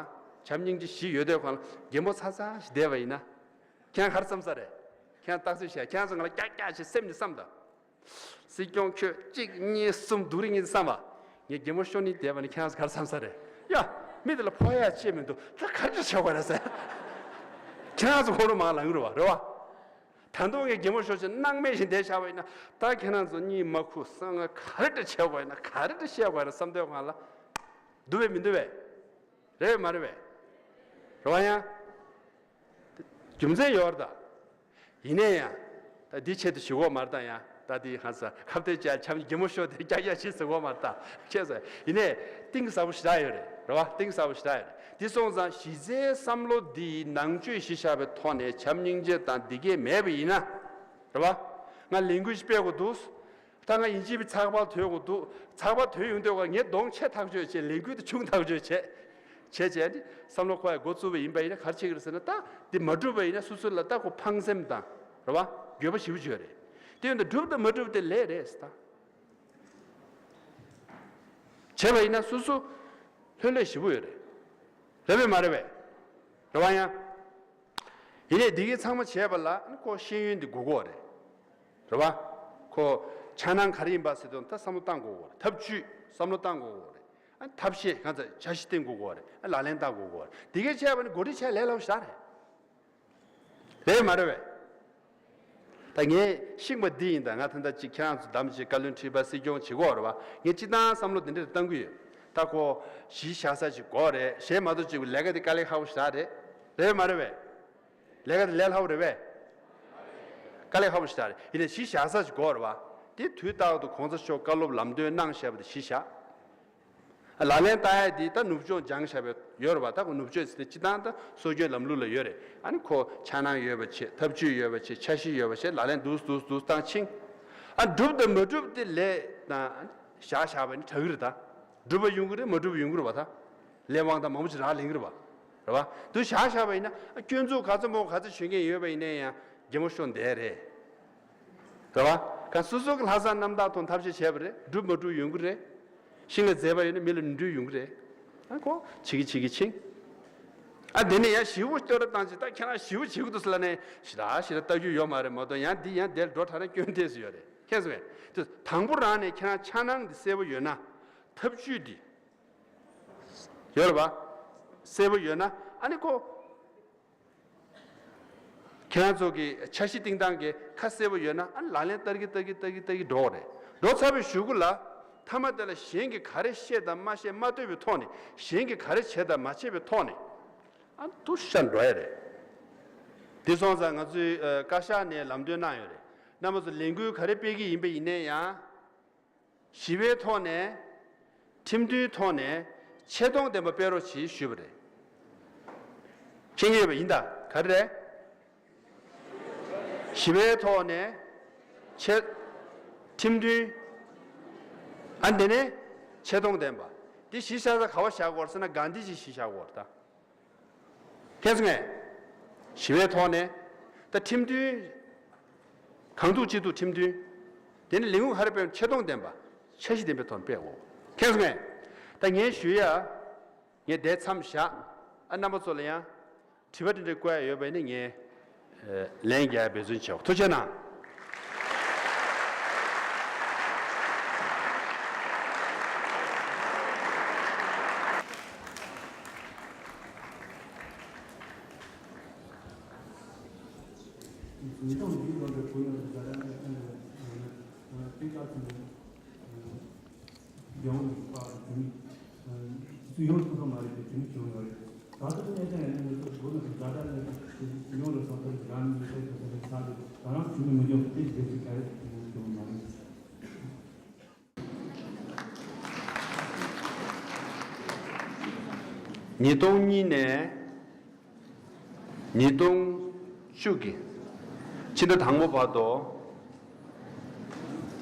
བྱམས་སྙིང་རྗེ་བཞི་ཡོད་དུས་གང་ལ་རྒན་པོ་ཚ་ཚ་ཞིག་བསྡད་པ་ཡིན་ན། ཁྱེད་རང་ག་རེ་བསམ་ས་རེད། ཁྱེད་རང་རྟགས་གསལ་བཤད། ཁྱེད་རང་ཚོ་ང་ལ་ཀྱག་ཀྱག་བྱེད་སེམས་ནས་བསམ་དང་། སྲིད་སྐྱོང་ཁྱོད་གཅིག་གཉིས་གསུམ་སྡུག་རུ་གཉིས་བསམ་པ། ངས་རྒན་མོ་ཤོར་ནི་བསྡད་པ་ནི་ཁྱེད་རང་ཚོ་ག་རེ་བསམ་ས་རེད། ཡ། མི་དེ་ལ་ཕོག་ཡ་ཅི་མི་འདུག་ད་ག་འདྲ་བྱེད་དགོས་རེད་ཟེར། ཁྱེད་རང་ཚོ་ཁོང་ཁྲོ་མང་ལངས་རེད་བ། རེད་བ། ད་དུང་ངས་རྒན་མོ་ཤོར་ཕྱིན་སྣང་མེད་བཞིན་བསྡད་བཞག་པ་ཡིན་ན་ད་ཁྱེད་རང་ཚོ་གཉིད་མ་ཁུག་སང་ང་ག་རེ་འདྲ་བྱེད་དགོས་ཡིན་ན་ག་རེ་འདྲ་བཤད་དགོས་ཡིན་ན་བསམ་དུས་སྒང་ལ། འདུག་བས་མི་འདུག་བས། རེད་བས་མ་རེད་བས། རེད་བ་ཡ། རྒྱུ་མཚན་ཡོད་རེད་ད། ཡིན་ནའི་ཡང་། ད་འདི་ཆེད་དུ་ཞུ་གོ་མ་རེད་ད་ཡང་། ད་འདི་ཧང་སང་ཁ་བརྡའི་ཅག་འཆམ་གྱི་རྒན་མོ་ཤོར་དེ་རྒྱག་རྒྱག་བྱེད་ཟེར་གོ་མ་རེད་ད། ཁྱེད་ཟེར་ཡིན་ནའི་གཏིང་ཟབ་པོ་ཞེ་དྲག་ཡོད་རེད། རེད་བ། གཏིང་ཟབ་པོ་ཞེ་དྲག་ཡོད་རེད། འདི་སོང་ཙང་གཞི་རྩའི་བསམ་བློ་འདི་ནང་ཆོས་གཞི་བཞག་པའི་ཐོག་ནས་བྱམས་སྙིང་རྗེ་དང་འདི་གས་མེད་པ་ཡིན་ན། རེད་བ། ང་ལས་འགུལ་ཞིག་སྤེལ་དགོས་འདུག་ད་ང་ཡིན་གཅིག་པའི་ཚགས་པར་དོད་དགོས་འདུག་ཚགས་པར་དོད་ཡོང་དུས་ང་ངའི་གདོང་ཆེ་ཐག་ཆོད་བྱས། ལས་འགུལ་དེ་ཆུང་ཐག་ཆོད་བྱས། བྱས་བྱས་ནི་བསམ་བློ་འཁོར་ཡ་འགོ་བཙུགས་པ་ཡིན་པ་ཡིན་ན་ག་རེ་བྱེད་ཀྱི་རེད་ཟེར་ན། ད་འདི་མ་འགྲུབ་པ་ཡིན་ན་སོ་སོ་ལ་ད་ཁོ་ཕངས་སེམས་དང་། རེད་བ། འགྱོད་པ་ཞེ་པོ་ཅིག་ཡོད་རེད། དེ་ཡིན་དུས་འགྲུབ་དང་མ་འགྲུབ་དེ་ལས་རེད་ཟེར་ད། བྱས་པ་ཡིན་ན་སོ་སོ་ལྷོད་ལྷོད་ཞེ་པོ་ཡོད་རེད། རེད་པས་མ་རེད་པས། རེད་བ་ཡ། ཡིན་ནའི་འདི་གའི་ཚང་མ་བྱས་པ་ལ་ཁོ་ཤེས་ཡོན་འདི་དགོས་ཀྱི་ཡོད་རེད། རེད་བ། ཁོ་འཆར་སྣང་ག་རེ་ཡིན་པ་ཟེར་དུས་ད་བསམ་བློ་བཏང་དགོས་ཀྱི་ཡོད་རེད། ཐབས་ཇུས་བསམ་བློ་བཏང་དགོས་ཀྱི་ཡོད་རེད། ཨ་ཐབས་ཤེས་གང་ཚ་འཆར་གཞི་བཏིང་དགོས་ཀྱི་ཡོད་རེད། ཨ་ལག་ལེན་བསྟར་དགོས་ཀྱི་ཡོད་རེད། འདི་གའི་བྱས་པ་ནི་འགོ་ཁྲིད་བྱས་ལས་སླ་པོ་ཞེ་དྲག་རེད། རེད་མ་རེད་བས། ད་ངས་ཤེས་པ་འདི་ཡིན། ད་ང་ད་ལྟ་ཅིག་ཁྱེད་རང་ཚོ་བདམས་བྱས་བཀའ་བློན་ཁྲི་པ་སྲིད་སྐྱོང་བྱེད་ཀྱི་ཡོད་རེད་བ། ངས་སྤྱིར་བཏང་བསམ་བློ་འདི་འདྲ་བཏང་གི་ཡོད། ད་ཁོ་གཞི་བཞག་ས་ཅིག་དགོས་རེད། གཞན་མ་གཏོགས་ཅིག་ལས་ཀ་འདི་དཀའ་ལས་ཁག་པོ་ཞེ་དྲག་རེད། རེད་མ་རེད་བས། ལས་ཀ་འདི་ལས་སླ་པོ་རེད་བས། དཀའ་ལས་ཁག་པོ་ཞེ་དྲག་རེད། ཡིན་ནའི་གཞི་བཞག་ས་ཅིག་དགོས་རེད་བ། དེ་དུས་རྟག་ཏུ་གོང་ས་མཆོག་བཀའ་སློབ་ལམ་སྟོན་གནང་བཞག་པ་དེ་གཞི་བཞག་ལག་ལེན་བསྟར་ཡ་འདི་ད་ནུབ་ཕྱོགས་སྦྱངས་བཞག་པའི་ཡོད་རེད་བ། ད་ཁོ་ནུབ་ཕྱོགས་ཟེར་ཏེ་སྤྱིར་བཏང་ད་སྲོལ་རྒྱུན་ལམ་ལུགས་ལ་ཡོད་རེད། ཨ་ནི་ཁོ་འཆར་སྣང་ཡོད་པ་བྱེད། ཐབས་ཇུས་ཡོད་པ་བྱེད། འཆར་གཞི་ཡོད་པ་བྱེད། ལག་ལེན་འདུག་འདུག་འདུག་བཏང་ཕྱིན། ཨ་འགྲུབ་དང་མ་འགྲུབ་དེ་ལས་དང་བཞག་བཞག་པ་ནི་དྲག་གི་རེད་ད། འགྲུབ་པ་ཡོང་གི་རེད། མ་འགྲུབ་པ་ཡོང་གི་རེད་བ། ད་ལས་དབང་དང་མང་པོ་ཅིག་རག་ལས་ཀྱི་རེད་བ། རེད་བ། འདུག་བཞག་བཞག་པ་ཡིན་ན་ཨ་སྐྱོན་འཛུགས་ག་ཚོད་མང་པོ་ག་ཚོད་བྱེད་མཁན་ཡོད་པ་ཡིན་ན་ཡང་རྒན་མོ་ཤོར་བསྡད་རེད། རེད་བ། གང་སོ་སོ་གི་ལྷག་བསམ་རྣམ་དག་ཐོག་ཐབས་ཤེས་བྱས་པ་རེད། འགྲུབ་མ་འགྲུབ་ཡོང་གི་རེད། ཤིང་ལ་འཛེགས་པ་ཡོད་ན་མི་ལ་ནོར་འཁྲུལ་ཡོང་གི་རེད། ཨ་ཁོ་བྱེད་ཀྱི་བྱེད་ཀྱི་ཕྱིན། ཨ་དེ་ནས་ཡང་ཞི་བོ་སྐྱོ་ར་བཏང་ཅིག་ད་ཁྱེད་རང་ཞི་བོ་བྱེད་ཀྱི་འདུག་ཟེར་ལབ་ནས་ཞེ་དྲག་ཞེ་དྲག་ལྟ་རྒྱུ་ཡོད་མ་རེད་མ་གཏོགས། ཡང་འདི་ཡང་དེར་འགྲོ་དྲགས་ན་སྐྱོན་ཏོག་ཙམ་ཡོད་རེད། མཁྱེན་སོང་ངས། དེ་དང་པོ་རང་ནས་ཁྱེད་རང་འཆར་སྣང་འདི་གསལ་པོ་ཡོད་ན། ཐབས་ཇུས་འདི་ཡོད་རེད་བ། གསལ་པོ་ཡོད་ན་ཨ་ནི་ཁོ། ཁྱེད་རང་ཚོ་གི་འཆར་གཞི་བཏིང་སྟངས་ཀྱི་ཁ་གསལ་པོ་ཡོད་ན་ཨ་ནི་ལག་ལེན་བསྟར་གྱི་བསྟར་གྱི་བསྟར་གྱི་བསྟར་གྱི་འགྲོ་བ་རེད། འགྲོ་ཚར་བའི་གཞུག་གུ་ལ་མཐའ་མ་དེ་ལ་གཞན་གྱིས་ག་རེ་བཤད་དང་མ་བཤད་མ་ལྟོས་པའི་ཐོག་ནས། གཞན་གྱིས་ག་རེ་བྱས་དང་མ་བྱས་པའི་ཐོག་ནས་ཨ་འདུག་ཤར་འགྲོ་ཡ་རེད། དེ་སོང་ཙང་ང་ཚོའི་ཨ་བཀའ་ཤག་ནས་ལམ་སྟོན་གནང་ཡོད་རེད། རྣམ་པ་ཚོ་ལས་འགུལ་ག་རེ་སྤེལ་གྱི་ཡིན་པ་ཡིན་ནའི་ཡང་། ཞི་བའི་ཐོག་ནས། ཁྲིམས་མཐུན་ཐོག་ནས་ཆེ་མཐོང་ལྡན་པ་སྤེལ་རོགས་གྱིས་ཞུས་པ་རེད། མཁྱེན་གྱི་ཡོད་པ་ཡིན་ད། ག་རེ་རེད། ཞི་བའི་ཐོག་ནས་ཆེ། ཁྲིམས་མཐུན། ཨ་འདི་ནས་ཆེ་མཐོང་ལྡན་པ། འདི་གཞི་བཞག་ས་ག་པར་བཞག་དགོས་རེད་ཟེར་ན་གྷན་དྷི་ཇི་གཞི་བཞག་དགོས་རེད་ད། མཁྱེན་སོང་ངས། ཞི་བའི་ཐོག་ནས། ད་ཁྲིམས་མཐུན། གང་ཐུབ་ཅི་ཐུབ་ཁྲིམས་མཐུན། དེ་ནི་ལས་འགུལ་ག་རེ་སྤེལ་ཆེ་མཐོང་ལྡན་པ། འཆར་གཞི་ལྡན་པའི་ཐོག་ནས་སྤེལ་དགོས། མཁྱེན་སོང་ངས། ད་ངས་ཞུ་ཡ། ངས་འདིར་མཚམས་བཞག་ཨ་རྣམ་པ་ཚོ་ལ་ཡང་། དྲི་བ་དེ་འདྲ་བཀོད་ཡ་ཡོད་པ་ཡིན་ན་ངས། ལན་རྒྱག་ཡ་འབད་བརྩོན་བྱེད། ཐུགས་རྗེ་གནང་། ཉིས་སྟོང་བཞི་ལོ་ནས་བོད་ནང་དུ་རྒྱ་གར་ནས་ཐོན་པའི་སྤུས་དག་ཅན་གྱི་རྒྱལ་བ་རིན་པོ་ཆེ་དེ་ཚོ་ཡོང་ཐུབ་ཐབས་མ་རེད་ཅེས་དྲན་བྱུང་ཡོད་རེད། ད་ལྟ་གནས་སྟངས་ཡིན་ན་ང་ཚོ་བོད་ནང་དུ་རྒྱ་གར་ནས་ཡོང་རེད་སོང་ཙང་རང་ཉིད་ཚོ་དེ་ཚོ་ནས་ཆགས་ཡོད། ད་རང་ཚོ་མི་འཇོག་དེ་དེ་ཚོ་ག་རེ་ཡོང་གི་ཡོད་མ་རེད། ཉིས་སྟོང་གཉིས་ནས་ཉིས་སྟོང་བཅུ་གི་ཕྱི་ཟླ་དང་པོ་བར་དུ་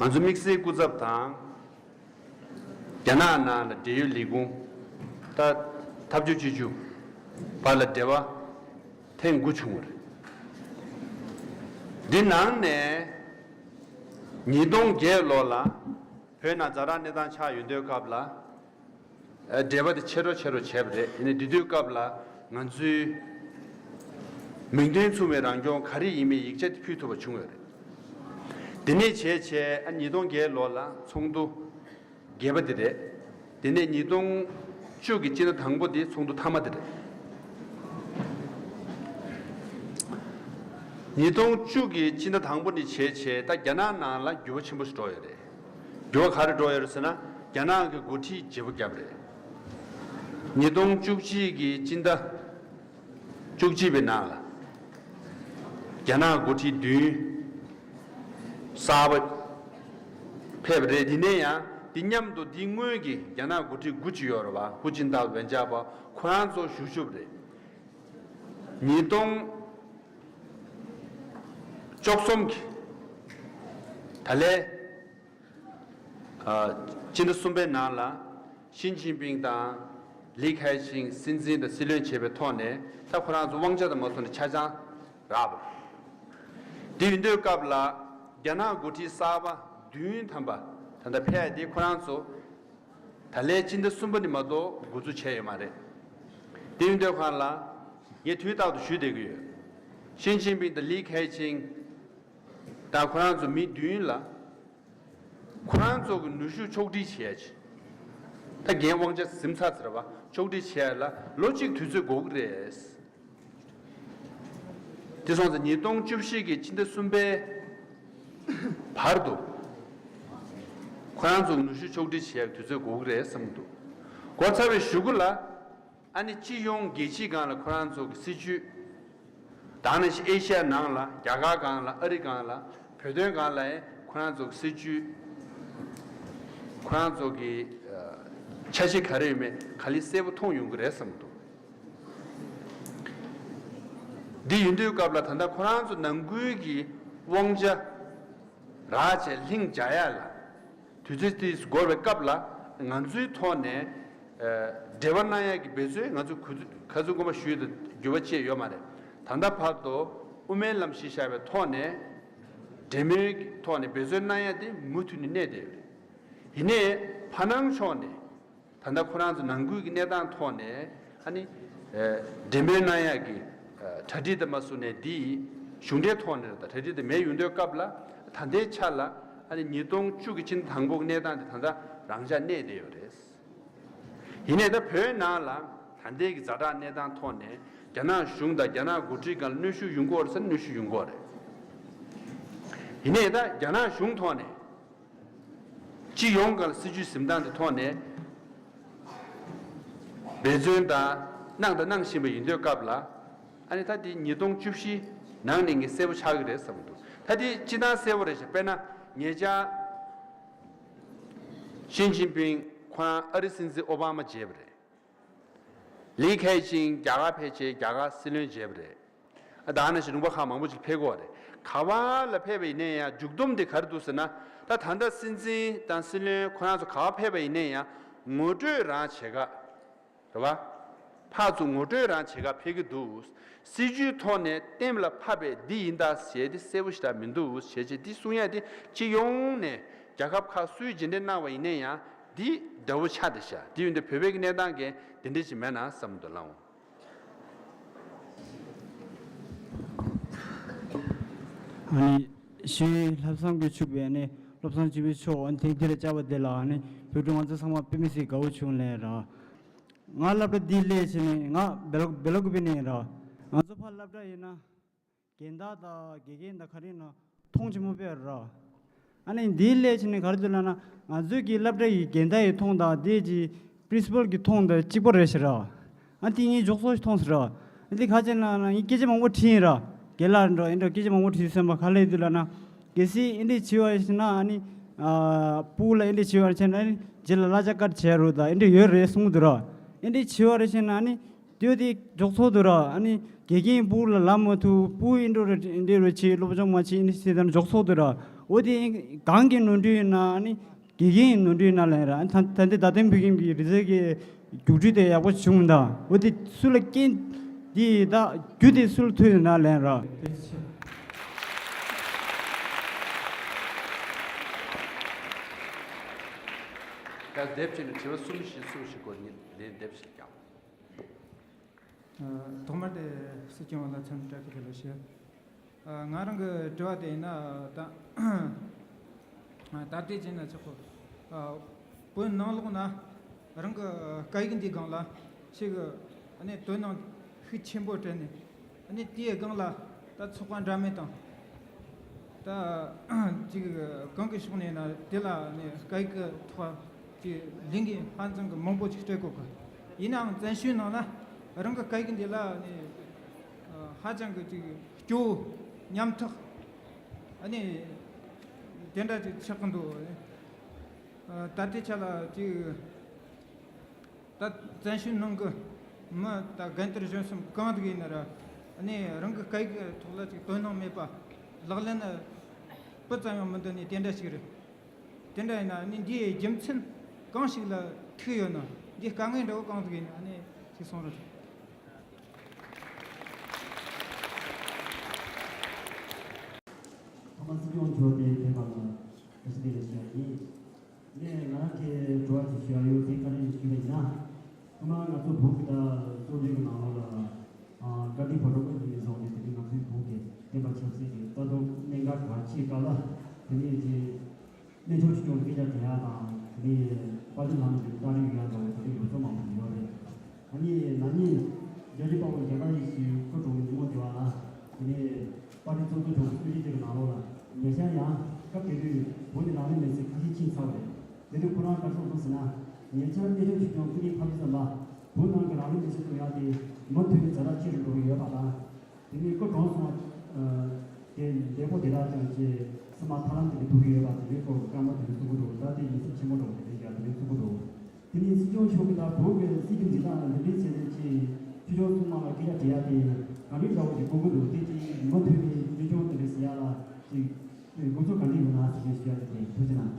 ང་ཚོ་དམིགས་བསལ་སྐུ་ཚབ་དང་རྒྱ་ནག་ནང་ལ་འབྲེལ་ཡོད་ལས་ཁུངས་ད་འཐབ་ཇུས་སྤྱི་ཇུས་བར་ལ་འབྲེལ་བ་ཐེངས་དགུ་བྱུང་བ་རེད། འདི་ནང་ནས་ཉིས་སྟོང་བརྒྱད་ལོ་ལ་བོད་ནང་ཛ་དྲག་གནས་སྟངས་ཆགས་ཡོད་དུས་སྐབས་ལ། ཨ། འབྲེལ་བ་དེ་ཆེ་རུ་ཆེ་རུ་བྱས་པ་རེད། ཡིན་ནའི་དེ་དུས་སྐབས་ལ་ང་ཚོའི་མིང་དོན་མཚུངས་པའི་རང་སྐྱོང་ག་རེ་ཡིན་མིན་ཡིག་ཆ་དེ་ཕུལ་ཐུབ་པ་བྱུང་ཡོད་རེད། དེ་ནས་བྱས་བྱས་ཨ་ཉིས་སྟོང་བརྒྱད་ལོ་ལ་ཚོགས་འདུ་བརྒྱད་པ་དེ་རེད། དེ་ནས་ཉིས་སྟོང་བཅུ་གི་སྤྱི་ཟླ་དང་པོ་དེ་ཚོགས་འདུ་མཐའ་མ་དེ་རེད། ཉིས་སྟོང་བཅུ་གི་སྤྱི་ཟླ་དང་པོ་ནས་བྱས་བྱས་ད་རྒྱ་ནག་ནང་ལ་འགྱུར་བ་ཆེན་པོ་ཞིག་འགྲོ་ཡོད་རེད། འགྱུར་བ་ག་རེ་འགྲོ་ཡོད་རེད་ཟེར་ན། རྒྱ་ནག་གི་འགོ་ཁྲིད་བརྗེ་པོ་བརྒྱབ་རེད། ཉིས་སྟོང་བཅུ་གཅིག་གི་སྤྱི་ཟླ་བཅུ་གཅིག་པའི་ནང་ལ་རྒྱ་ནག་འགོ་ཁྲིད་བདུན་གསར་པ་ཕེབས་རེད། དེ་ནས་ཡང་དེ་མཉམ་དུ་དེ་སྔོན་གྱི་རྒྱ་ནག་འགོ་ཁྲིད་དགུ་ཅིག་ཡོད་རེད་བ། ཧུའུ་ཅིན་ཐའོ། ཝེན་ཅཱ་པའོ། ཁོ་རང་ཚོ་བཞུགས་བཞུགས་རེད། ཉིས་སྟོང་བཅུ་གསུམ་གྱི་ད་ལན། ཨ། སྤྱི་ཟླ་གསུམ་པའི་ནང་ལ་ཞི་ཅིན་ཕིང་དང་ལི་ཁེ་ཆིང་སྲིད་འཛིན་དང་སྲིད་བློན་བྱས་པའི་ཐོག་ནས་ད་ཁོ་རང་ཚོ་དབང་ཆ་དང་མ་སོང་ནས་ཆ་ཚང་རག་པ་རེད། དེ་ཡིན་དུས་སྐབས་ལ་རྒྱ་ནག་འགོ་ཁྲིད་གསར་པ་བདུན་ཐམ་པ་ད་ལྟ་ཕེབས་ཏེ་ཁོ་རང་ཚོ་ད་ལན་སྤྱི་ཟླ་གསུམ་པ་ནས་མ་གཏོགས་འགོ་འཛུགས་བྱས་ཡོད་མ་རེད། དེ་ཡིན་དུས་ཁོ་རང་ལ་ངས་དུས་རྟག་ཏུ་ཞུས་བསྡད་ཀྱི་ཡོད། ཞི་ཅིན་ཕིང་དང་ལི་ཁེ་ཆིང་དང་ཁོ་རང་ཚོ་མི་བདུན་ལ། ཁོ་རང་ཚོ་གི་ནུས་ཤུགས་ཕྱོགས་སྒྲིག་བྱེད་ཡ་ཅིག་ད་འགན་དབང་ཆ་ཟིན་ཚར་ཟེར་བ་ཕྱོགས་སྒྲིག་བྱེད་ཡ་ལ་ལོ་གཅིག་དུས་ཚོད་དགོས་ཀྱི་རེད། དེ་སོང་ཙང་ཉིས་སྟོང་བཅུ་བཞི་གི་ཕྱི་ཟླ་གསུམ་པའི་བར་དུ་ཁོ་རང་ཚོ་གི་ནུས་ཤུགས་ཕྱོགས་སྒྲིག་བྱེད་ཡ་དུས་ཚོད་དགོས་ཀྱི་རེད་བསམ་གྱི་འདུག་འགོ་ཚར་བའི་གཞུག་གུ་ལ། ཨ་ནི་སྤྱི་ཡོངས་རྒྱལ་སྤྱིའི་སྒང་ལ་ཁོ་རང་ཚོ་གི་སྲིད་བྱུས། ད་ནི་ཨེ་ཤ་ཡ་ནང་ལ་རྒྱ་གར་སྒང་ལ་ཨ་རི་སྒང་ལ་བོད་དོན་སྒང་ལ་ཡང་ཁོ་རང་ཚོ་གི་སྲིད་བྱུས། ཁོ་རང་ཚོ་གི་ཨ་འཆར་གཞི་ག་རེ་ཡོད་མེད་ག་ལེར་གསལ་པོ་མཐོང་ཡོང་གི་རེད་བསམ་གྱི་འདུག་འདི་ཡིན་དུས་སྐབས་ལ་ད་ལྟ་ཁོ་རང་ཚོ་ནང་ཁུལ་གྱི་དབང་ཆ་རག་བྱས་ལྷིང་འཇགས་ཡ་ལ། དུས་ཚོད་དེ་འགོར་བའི་སྐབས་ལ་ང་ཚོའི་ཐོག་ནས་ཨ་འབྲེལ་བ་གནང་ཡག་གི་འབད་བརྩོན་ང་ཚོ་གུ་ཁ་སང་སྐུ་མ་ཞུས་དང་འགྱུར་བ་ཅི་ཡང་ཡོད་མ་རེད། ད་ལྟ་བར་དུ་དབུ་མའི་ལམ་གཞི་བཞག་པའི་ཐོག་ནས་འབྲེལ་མོལ་གྱི་ཐོག་ནས་འབད་བརྩོན་གནང་ཡག་དེ་མུ་མཐུད་ནས་གནས་བསྡད་ཡོད་རེད། ཡིན་ནའི་ཕ་ནང་ཕྱོགས་ནས་ད་ལྟ་ཁོ་རང་ཚོ་ནང་ཁུལ་གྱི་གནས་སྟངས་ཐོག་ནས་ཨ་ནི་ཨ་འབྲེལ་མོལ་གནང་ཡག་གི་ཨ་གྲ་སྒྲིག་དེ་མ་བཟོ་ནས་འདི་གཞུང་འབྲེལ་ཐོག་ནས་རེད། ད་གྲ་སྒྲིག་དེ་མེད་ཡོང་དུས་སྐབས་ལ་ད་ལྟའི་ཆ་ལ་ཨ་ནི་ཉིས་སྟོང་བཅུ་གི་ཕྱི་ཟླ་དང་པོ་གི་གནས་སྟངས་དེ་ད་ལྟ་རང་འཇགས་གནས་བསྡད་ཡོད་རེད། ཡིན་ནའི་ད་བོད་ནང་ལ་ད་ལྟའི་གི་ཛ་དྲག་གནས་སྟངས་ཐོག་ནས་རྒྱ་ནག་གཞུང་དང་རྒྱ་ནག་འགོ་ཁྲིད་སྒང་ལ་གནོན་ཤུགས་ཡོང་གི་ཡོད་རེད་ཟེར་ན་གནོན་ཤུགས་ཡོང་གི་ཡོད་རེད། ཡིན་ནའི་ད་རྒྱ་ནག་གཞུང་ཐོག་ནས་སྤྱི་ཡོངས་སྒང་ལ་སྲིད་བྱུས་འཛིན་སྟངས་དེ་ཐོག་ནས་འབད་བརྩོན་དང་གནང་དང་གནང་བཞིན་པ་ཡིན་དུས་སྐབས་ལ་ཨ་ནི་ད་དེ་ཉིས་སྟོང་བཅུ་བཞི་ནང་ནས་ངས་གསལ་པོ་ཆགས་ཀྱི་རེད་བསམ་གྱི་འདུག་ད་དེ་སྤྱིར་བཏང་གསལ་པོ་རེད་ཤག་དཔེར་ན་ཉེ་ཆར་ཞི་ཅིན་ཕིང་ཁོ་རང་ཨ་རི་སྲིད་འཛིན་ཨོ་བྷ་མ་མཇལ་བ་རེད། ལི་ཁེ་ཆིང་རྒྱ་གར་ཕེབས་བྱས་རྒྱ་གར་སྲིད་བློན་མཇལ་བ་རེད། ཨ་ད་ནང་བཞིན་ལུང་པ་ཁག་མང་པོ་ཅིག་ཕེབས་ཀྱི་ཡོད་རེད། ག་པར་ལ་ཕེབས་པ་ཡིན་ན་ཡང་མཇུག་སྡོམ་དེ་ག་རེ་འདུག་ཟེར་ན། ད་ད་ལྟ་སྲིད་འཛིན་དང་སྲིད་བློན་ཁོ་རང་ཚོ་ག་པར་ཕེབས་པ་ཡིན་ན་ཡང་ངོ་སྤྲོད་རང་བྱེད་ག་རེད་བ། ཕར་ཚུར་ངོ་སྤྲོད་རང་བྱེད་ག་ཕེབས་ཀྱི་འདུག་སྲིད་བྱུས་ཐོག་ནས་གཏན་ལ་ཕབ་པའི་འདི་ཡིན་ད་ཟེར་དེ་གསལ་པོ་ཞེ་དྲག་མི་འདུག་བྱས་རྗེས་འདི་གསུང་ཡ་དེ་སྤྱི་ཡོངས་ནས་རྒྱལ་ཁབ་ཁག་སུས་རྗེས་འདེད་གནང་བ་ཡིན་ན་ཡང་འདི་འདྲ་བོ་ཆགས་བསྡད་ཤག་འདི་ཡིན་དུས་བོད་པའི་གནས་སྟངས་གལ་དེ་འདྲ་ཞིག་མེད་ན་བསམ་འདུག་ལགས། ཨ་ནི་ཞུས་ལྷག་བསམ་གྱིས་ཕྱུག་པའི་ཨ་ནི་བློ་བཟང་སྤྱི་འཕེལ་མཆོག་ཨ་ནི་ཐེངས་འདི་ལ་བཅར་བ་དེ་ལ་ཨ་ནི་བོད་ཕྲུག་ང་ཚོ་ཚང་མ་དཔེ་མི་སྲིད་དགའ་བོ་བྱུང་ལེ་ར། ང་སློབ་གྲྭ་འདི་སླེབས་བྱས་ནས་ང་བེ་ལོ་བེ་ལོ་ཀུ་པེ་ནས་ར། ང་ཚོ་ཕར་སློབ་གྲྭ་ཡིན་ན་རྒན་བདག་དང་དགེ་རྒན་དང་ག་རེ་ཡིན་ན་མཐོང་ཆེན་པོ་དཔེ་ར། ཨ་ནི་འདི་སླེབས་བྱས་ནས་ག་རེ་འདུག་ལབ་ན་ང་ཚོའི་གི་སློབ་གྲྭ་ཡི་རྒན་བདག་ཡི་མཐོང་དང་དེ་གི་པི་རིན་སི་པལ་གི་མཐོང་དང་གཅིག་པ་རེད་ཤག་ར། ཨ་འདི་ངས་མགྱོགས་སོ་ཞིག་མཐོང་ཟེར་ར། ཨ་འདི་ག་ཅེ་ན་ན་ངས་སྐད་ཆ་མང་པོ་དྲིས་ཡིན་ར། རྒན་ལགས་འགྲོ་ཨེ་འགྲོ་སྐད་ཆ་མང་པོ་དྲིས་སོང་བ་ག་ལས་འདུག་ལབ་ན། གལ་སྲིད་ཨེ་འདྲས་བྱས་པ་ཡིན་ན་ཨ་ནི། ཨ་སྤུ་གུ་ལ་ཨེ་འདྲས་བྱས་པ་བྱས་ན་ཨ་ནི་རྗེས་ལ་གླ་ཆ་བཀག་བྱས་རོགས་དང་ཨེ་འདྲས་ཡོད་རེད་གསུངས་འདུག་ར། ཨེ་འདྲས་བྱས་པ་རེད་བྱས་ན་ཨ་ནི། དེ་དེ་འཇོག་ཚོགས་འདུག་ར། ཨ་ནི་དགེ་རྒན་སྤུ་གུ་ལ་ལབ་མ་ཐུབ། སྤུ་གུ་ཨེ་འདྲས་རེད་ཨེ་འདྲས་རེད་བྱས་སློབ་སྦྱོང་མ་བྱས་ཨེ་འདྲས་བྱས་ད་ནི་འཇོག་ཚོགས་འདུག་ར། འོ་དེ་གང་གི་ནོར་འཁྲུལ་ཡིན་ན་ཨ་ནི། དགེ་རྒན་ནོར་འཁྲུལ་ཡིན་ན་ལན་ར། ད་ད་ལྟའི་རྡ་སྟེང་བོད་ཁྱིམ་གྱི་རིག་རྩལ་གྱི་རྒྱུགས་སྤྲོད་དེ་ཡག་པོ་བྱུང་མི་འདུག་འོ་དེ་སུ་ལ་རྐྱེན་དེ་ད་རྒྱུ་དེ་སུ་ལ་ཐུག་ཡོད་ན་ལན་ར། ད་དེབ་ཅིག་ནས་དྲི་བ་གསུམ་བཞི་གསུམ་བཞི་སྐོར་ཉིད་ལས་དེབ་ཞིག་ཀྱང་། ཐོག་མར་དེ་སྲིད་སྐྱོང་ལ་འཚམས་འདྲི་བཀྲ་ཤིས་བདེ་ལེགས་ཞུ། ང་རང་གི་དྲི་བ་དེ་ཡིན་ན་ད་ད་ལྟའི་ཅིག་ན་ཆོག་གོ། བོད་ནང་ལོགས་ན་རང་གི་སྐད་ཡིག་འདིའི་སྒང་ལ་ཞིག་ཨ་ནི་དོ་སྣང་ཤུགས་ཆེན་པོ་སྤྲད་ནས་ཨ་ནི་དེའི་སྒང་ལ་ད་ཚོགས་པ་འདྲ་མིན་དང་། ད་ཅིག་གང་གི་ཕྱོགས་ནས་ན་དེ་ལ་ནི་སྐད་ཡིག་གི་ཐོག་ཅིག་ལས་འགུལ་ཧ་ཅང་གི་མང་པོ་ཅིག་སྤྲད་དགོས་གི། ཡིན་ནའང་བཙན་བྱོལ་ནང་ན་རང་གི་སྐད་ཡིག་འདི་ལ་ནི་ཧ་ཅང་གི་ཅིག་སྐྱོ་བོ་ཉམ་ཐག་ཨ་ནི་དེ་འདྲ་ཅིག་ཆགས་ཀྱི་འདུག་ད་ལྟའི་ཆ་ལ་ཅིག་ད་བཙན་བྱོལ་ནང་གི་མི་ད་རྒན་དར་གཞོན་གསུམ་གང་དག་ཡིན་ན་ར། ཨ་ནི་རང་གི་སྐད་ཡིག་གི་ཐོག་ལ་ཅིག་དོ་སྣང་མེད་པ། ལག་ལེན་ན་སྤུ་ཙམ་ཡང་མི་འདུག་ནི་དེ་འདྲ་ཞིག་རེད། དེ་འདྲ་ཡིན་ན་ཨ་ནི་འདིའི་རྒྱུ་མཚན་གང་ཞིག་ལ་ཐུག་ཡོད་ན། འདིའི་དཀའ་ངལ་འདྲ་བོ་གང་དག་ཡིན་ན་ཨ་ནི་ཅིག་གསུང་རོགས། ཐོག་མར་སྲིད་སྐྱོང་མཆོག་དེ་ཕེབས་པ་ལ་བཀྲ་ཤིས་བདེ་ལེགས་ཞུ་ཡ་ཡིན། ནས་ང་རང་གི་དྲི་བ་ཅིག་ཞུ་ཡ་ཡོད། དེ་བཀའ་དྲིན་ཞུས་པ་ཡིན་ན། ཐོག་མར་ང་ཚོ་བོད་ཀྱི་ད་གཙོ་འགྲེལ་གྱི་ནང་ལོགས་ལ་བཀའ་དྲིན་བག་གྲོ་གི་ཡིན་སོང་ནས་དེ་རིང་ང་ཚོའི་བོད་ཀྱི་བསྟན་པ་ཆབ་སྲིད་ཀྱི་རྩ་དོན་གནད་འགག་གལ་ཆེ་སྐབས་ལ་དེ་ནས་ཀྱི་གནས་མཆོག་ཆོས་སྐྱོང་སྐད་ཆ་དྲི་ཡ་དང་དེ་ནས་དཔལ་ལྡན་ལམ་གྱི་རྟགས་རིགས་ཡོད་ཡ་འདྲ་བོ་དེ་རིང་ལོ་ཚོད་མང་པོ་ཡོད་རེད། ཨ་ནི་ན་ནིང་རྒྱལ་གཅེས་དཔའ་བོ་རྒྱ་གར་ཡེ་ཤེས་སྐུ་གྲོངས་ཉིན་མོ་དེ་བ་ལ་དེ་ནས་དཔའ་ཁྲི་ཚོགས་གཙོ་མཆོག་གི་གསུང་ཆོས་དེ་གི་ནང་ལོགས་ལ་ཉེ་ཆར་ཡང་སྐབས་དེ་དུས་བོད་ནས་ནང་མི་མེད་ཚེ་ཁ་ཤས་ཕྱིན་ཚར་བ་རེད། དེ་དུས་ཁོ་རང་ག་རེ་གསུངས་སོང་ཟེར་ན། ཉེ་ཆར་གནས་མཆོག་ཆོས་སྐྱོང་སྐུ་ཕྲེང་ཐ་མ་ཙམ་པ་བོད་ནང་གི་རང་ལུས་མེར་སྲེག་གཏོང་ཡག་དེ་མུ་མཐུད་ནས་ཛ་དྲག་ཆེ་རུ་འགྲོ་གི་ཡོད་པ་དང་། དེ་ནས་སྐུ་གྲོངས་སོང་བ་དེ་འདས་པོ་དེ་དག་ཀྱང་ཅེས་སེམས་པ་ཐར་ལམ་དེ་ལ་ཐུག་གི་ཡོད་པ་དེ་འདྲའི་སྐོར་བཀའ་མོལ་དེ་འདྲ་གསུང་གི་འདུག་ད་དེ་ཡིད་སེམས་ཆེན་པོ་འགྲོ་བ་དེ་འདྲའི་ཡག་དེ་འདྲའི་གསུང་གི་འདུག་དེ་ནས་སྲིད་སྐྱོང་མཆོག་གིས་ད་བོད་ཀྱི་སྲིད་སྐྱོང་འཛིན་སྟངས་ལ་འདི་འདྲའི་བྱས་ནས་ཅིག་ཆོས་སྐྱོང་སྲུང་མ་ལ་སྐད་ཆ་དྲི་ཡ་དེ་ག་འདྲའི་འདྲ་བོ་ཞིག་དགོས་ཀྱི་འདུག་དེ་ཅིག་མུ་མཐུད་ནས་གཅེས་སྐྱོང་དེ་འདྲ་བྱེད་ཡ་ལ་ཅིག་དགོས་ཚུལ་ག་འདྲ་ཡོད་ན་ཟེར་ནས་ཞུ་ཡ་དེ་དྲན། ཐུགས་རྗེ་གནང་།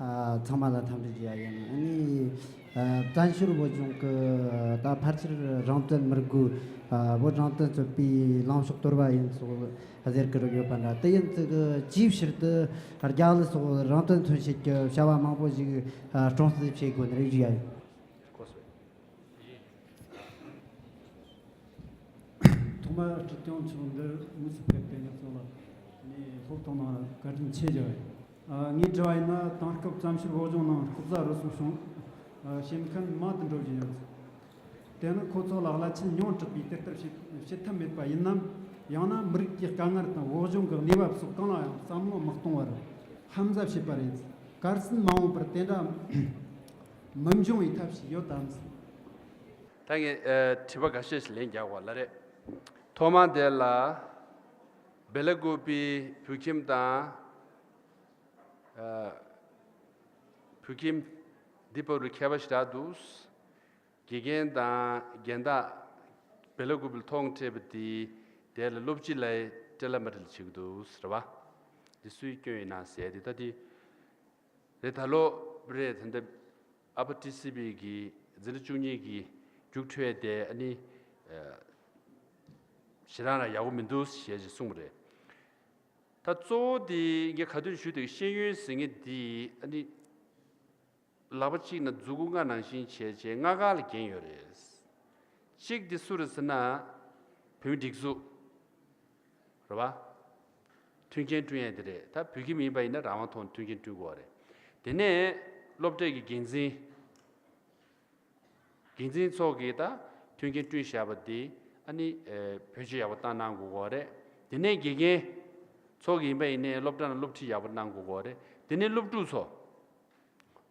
ཨ། ཚང་མ་ལ་འཚམས་འདྲི་ཞུ་ཡ་ཡིན། ཨ་ནི་ཨ་བཙན་བྱོལ་བོད་ལྗོངས་ཀྱི་ད་ཕལ་ཆེར་རང་བཙན་མི་དགོས། ཨ་བོད་རང་བཙན་རྩོད་པའི་ལངས་ཕྱོགས་དོར་བ་ཡིན་སོགས་ཟེར་གི་རིགས་ཡོད་པ་འདྲ། དེ་ཡིན་ཙི་གི་ཅིའི་ཕྱིར་དུ་རྒྱ་ལི་སོགས་རང་བཙན་མཚོན་བྱེད་ཀྱི་བྱ་བ་མང་པོ་ཞིག་ཨ་སྲུང་བརྩི་བྱེད་དགོས་ནི་རེད་ཞུ་ཡ་ཡིན། ཐོག་མར་སྲིད་སྐྱོང་མཆོག་འདིར་དངོས་སུ་ཕེབས་ཏེ་ངེད་ཚོ་ལ་ནས་སློབ་གཏོང་གནང་བར་བཀའ་དྲིན་ཆེ་ཞུ་བ་ཡིན། ཨ། ངའི་དྲི་བ་ཡིན་ན། དེང་སྐབས་བཙན་བྱོལ་བོད་ལྗོངས་ནང་ལྐོག་ཟ་རུལ་སུངས་བྱུང་བྱེད་མཁན་མང་དུ་འགྲོ་བཞིན་ཡོད། དེ་ནི་ཁོ་ཚོ་ལ་བླ་ཆེན་མྱོང་དྲགས་པས་དེ་ལྟར་བྱེད་བྱེད་ཐབས་མེད་པ་ཡིན་ནམ། ཡང་ན་མི་རིགས་ཀྱི་དཀའ་ངལ་དང་བོད་གཞུང་གི་གནས་བབ་སོགས་གང་ལ་ཡང་བསམ་བློ་མི་གཏོང་བར་ཧམ་ཟ་བྱེད་པ་རེད། གལ་སྲིད་མ་འོངས་པར་དེ་འདྲ་མི་འབྱུང་བའི་ཐབས་ཤིག་ཡོད་དམ། ད་ངས་ཨ་དྲི་བ་འགའ་ཤས་ཤིག་ལན་རྒྱག་དགོས་ལ་རེད། ཐོག་མ་དེ་ལ་སྦེ་ལ་ཀུ་པེ་བོད་ཁྱིམ་དང་། ཨ་བོད་ཁྱིམ་འདི་བར་དུ་ཁྱད་པར་ཞེ་དྲག་འདུག་དགེ་རྒན་དང་རྒན་བདག་སྦེ་ལ་ཀུ་པེ་ལ་ཐོག་སྤྲད་པ་དེ་དེ་ལ་སློབ་སྤྱི་ལ་སྤྲད་ལ་མ་སྤྲད་ལ་བྱེད་ཀྱི་འདུག་ཟེར་བ། འདི་སུའི་སྐྱོན་ཡིན་ན་ཟེར་ཏེ། ད་དེ་རེད། ད་ལོ་རེད། ད་ལྟ་ཨ་ཕ་ཊི་སི་པི་གི་འཛིན་གྲྭ་བཅུ་གཉིས་ཀྱི་རྒྱུགས་འཕྲོད་དེ་ཨ་ནི་ཨ་ཞེ་དྲག་ན་ཡག་པོ་མི་འདུག་ཞེས་ཅིག་གསུངས་པ་རེད། ད་གཙོ་བོ་དེ་ངས་ག་དུས་ཞུས་དེ་ཤེས་ཡོན་ཟེར་མཁན་དེ་ཨ་ནི་ལག་པ་གཅིག་ན་མཛུ་གུ་ལྔ་ནང་བཞིན་བྱས་བྱས་ལྔ་ག་ལ་འགན་ཡོད་རེད། གཅིག་དེ་སུ་རེད་ཟེར་ན་བོད་མི་སྒྲིག་འཛུགས་རེད་པ། མཐུན་རྐྱེན་བསྐྲུན་ཡས་དེ་རེད། ད་བོད་ཁྱིམ་ཡིན་པ་ཡིན་ན་རང་དབང་ཐོག་ནས་མཐུན་རྐྱེན་བསྐྲུན་དགོས་པ་རེད། དེ་ནས་སློབ་གྲྭ་གི་འགན་འཛིན། འགན་འཛིན་ཚོ་གིས་ད་མཐུན་རྐྱེན་བསྐྲུན་བཞག་པ་དེ་ཨ་ནི་ཨེ་བེད་སྤྱོད་ཡག་པོ་བཏང་གནང་དགོས་ཀྱི་ཡོད་རེད། དེ་ནས་དགེ་རྒན་ཚོ་གིས་ཡིན་པ་ཡིན་ནའི་སློབ་གྲྭ་ནང་སློབ་ཁྲིད་ཡག་པོ་གནང་དགོས་ཀྱི་ཡོད་རེད། དེ་ནས་སློབ་ཕྲུག་ཚོ།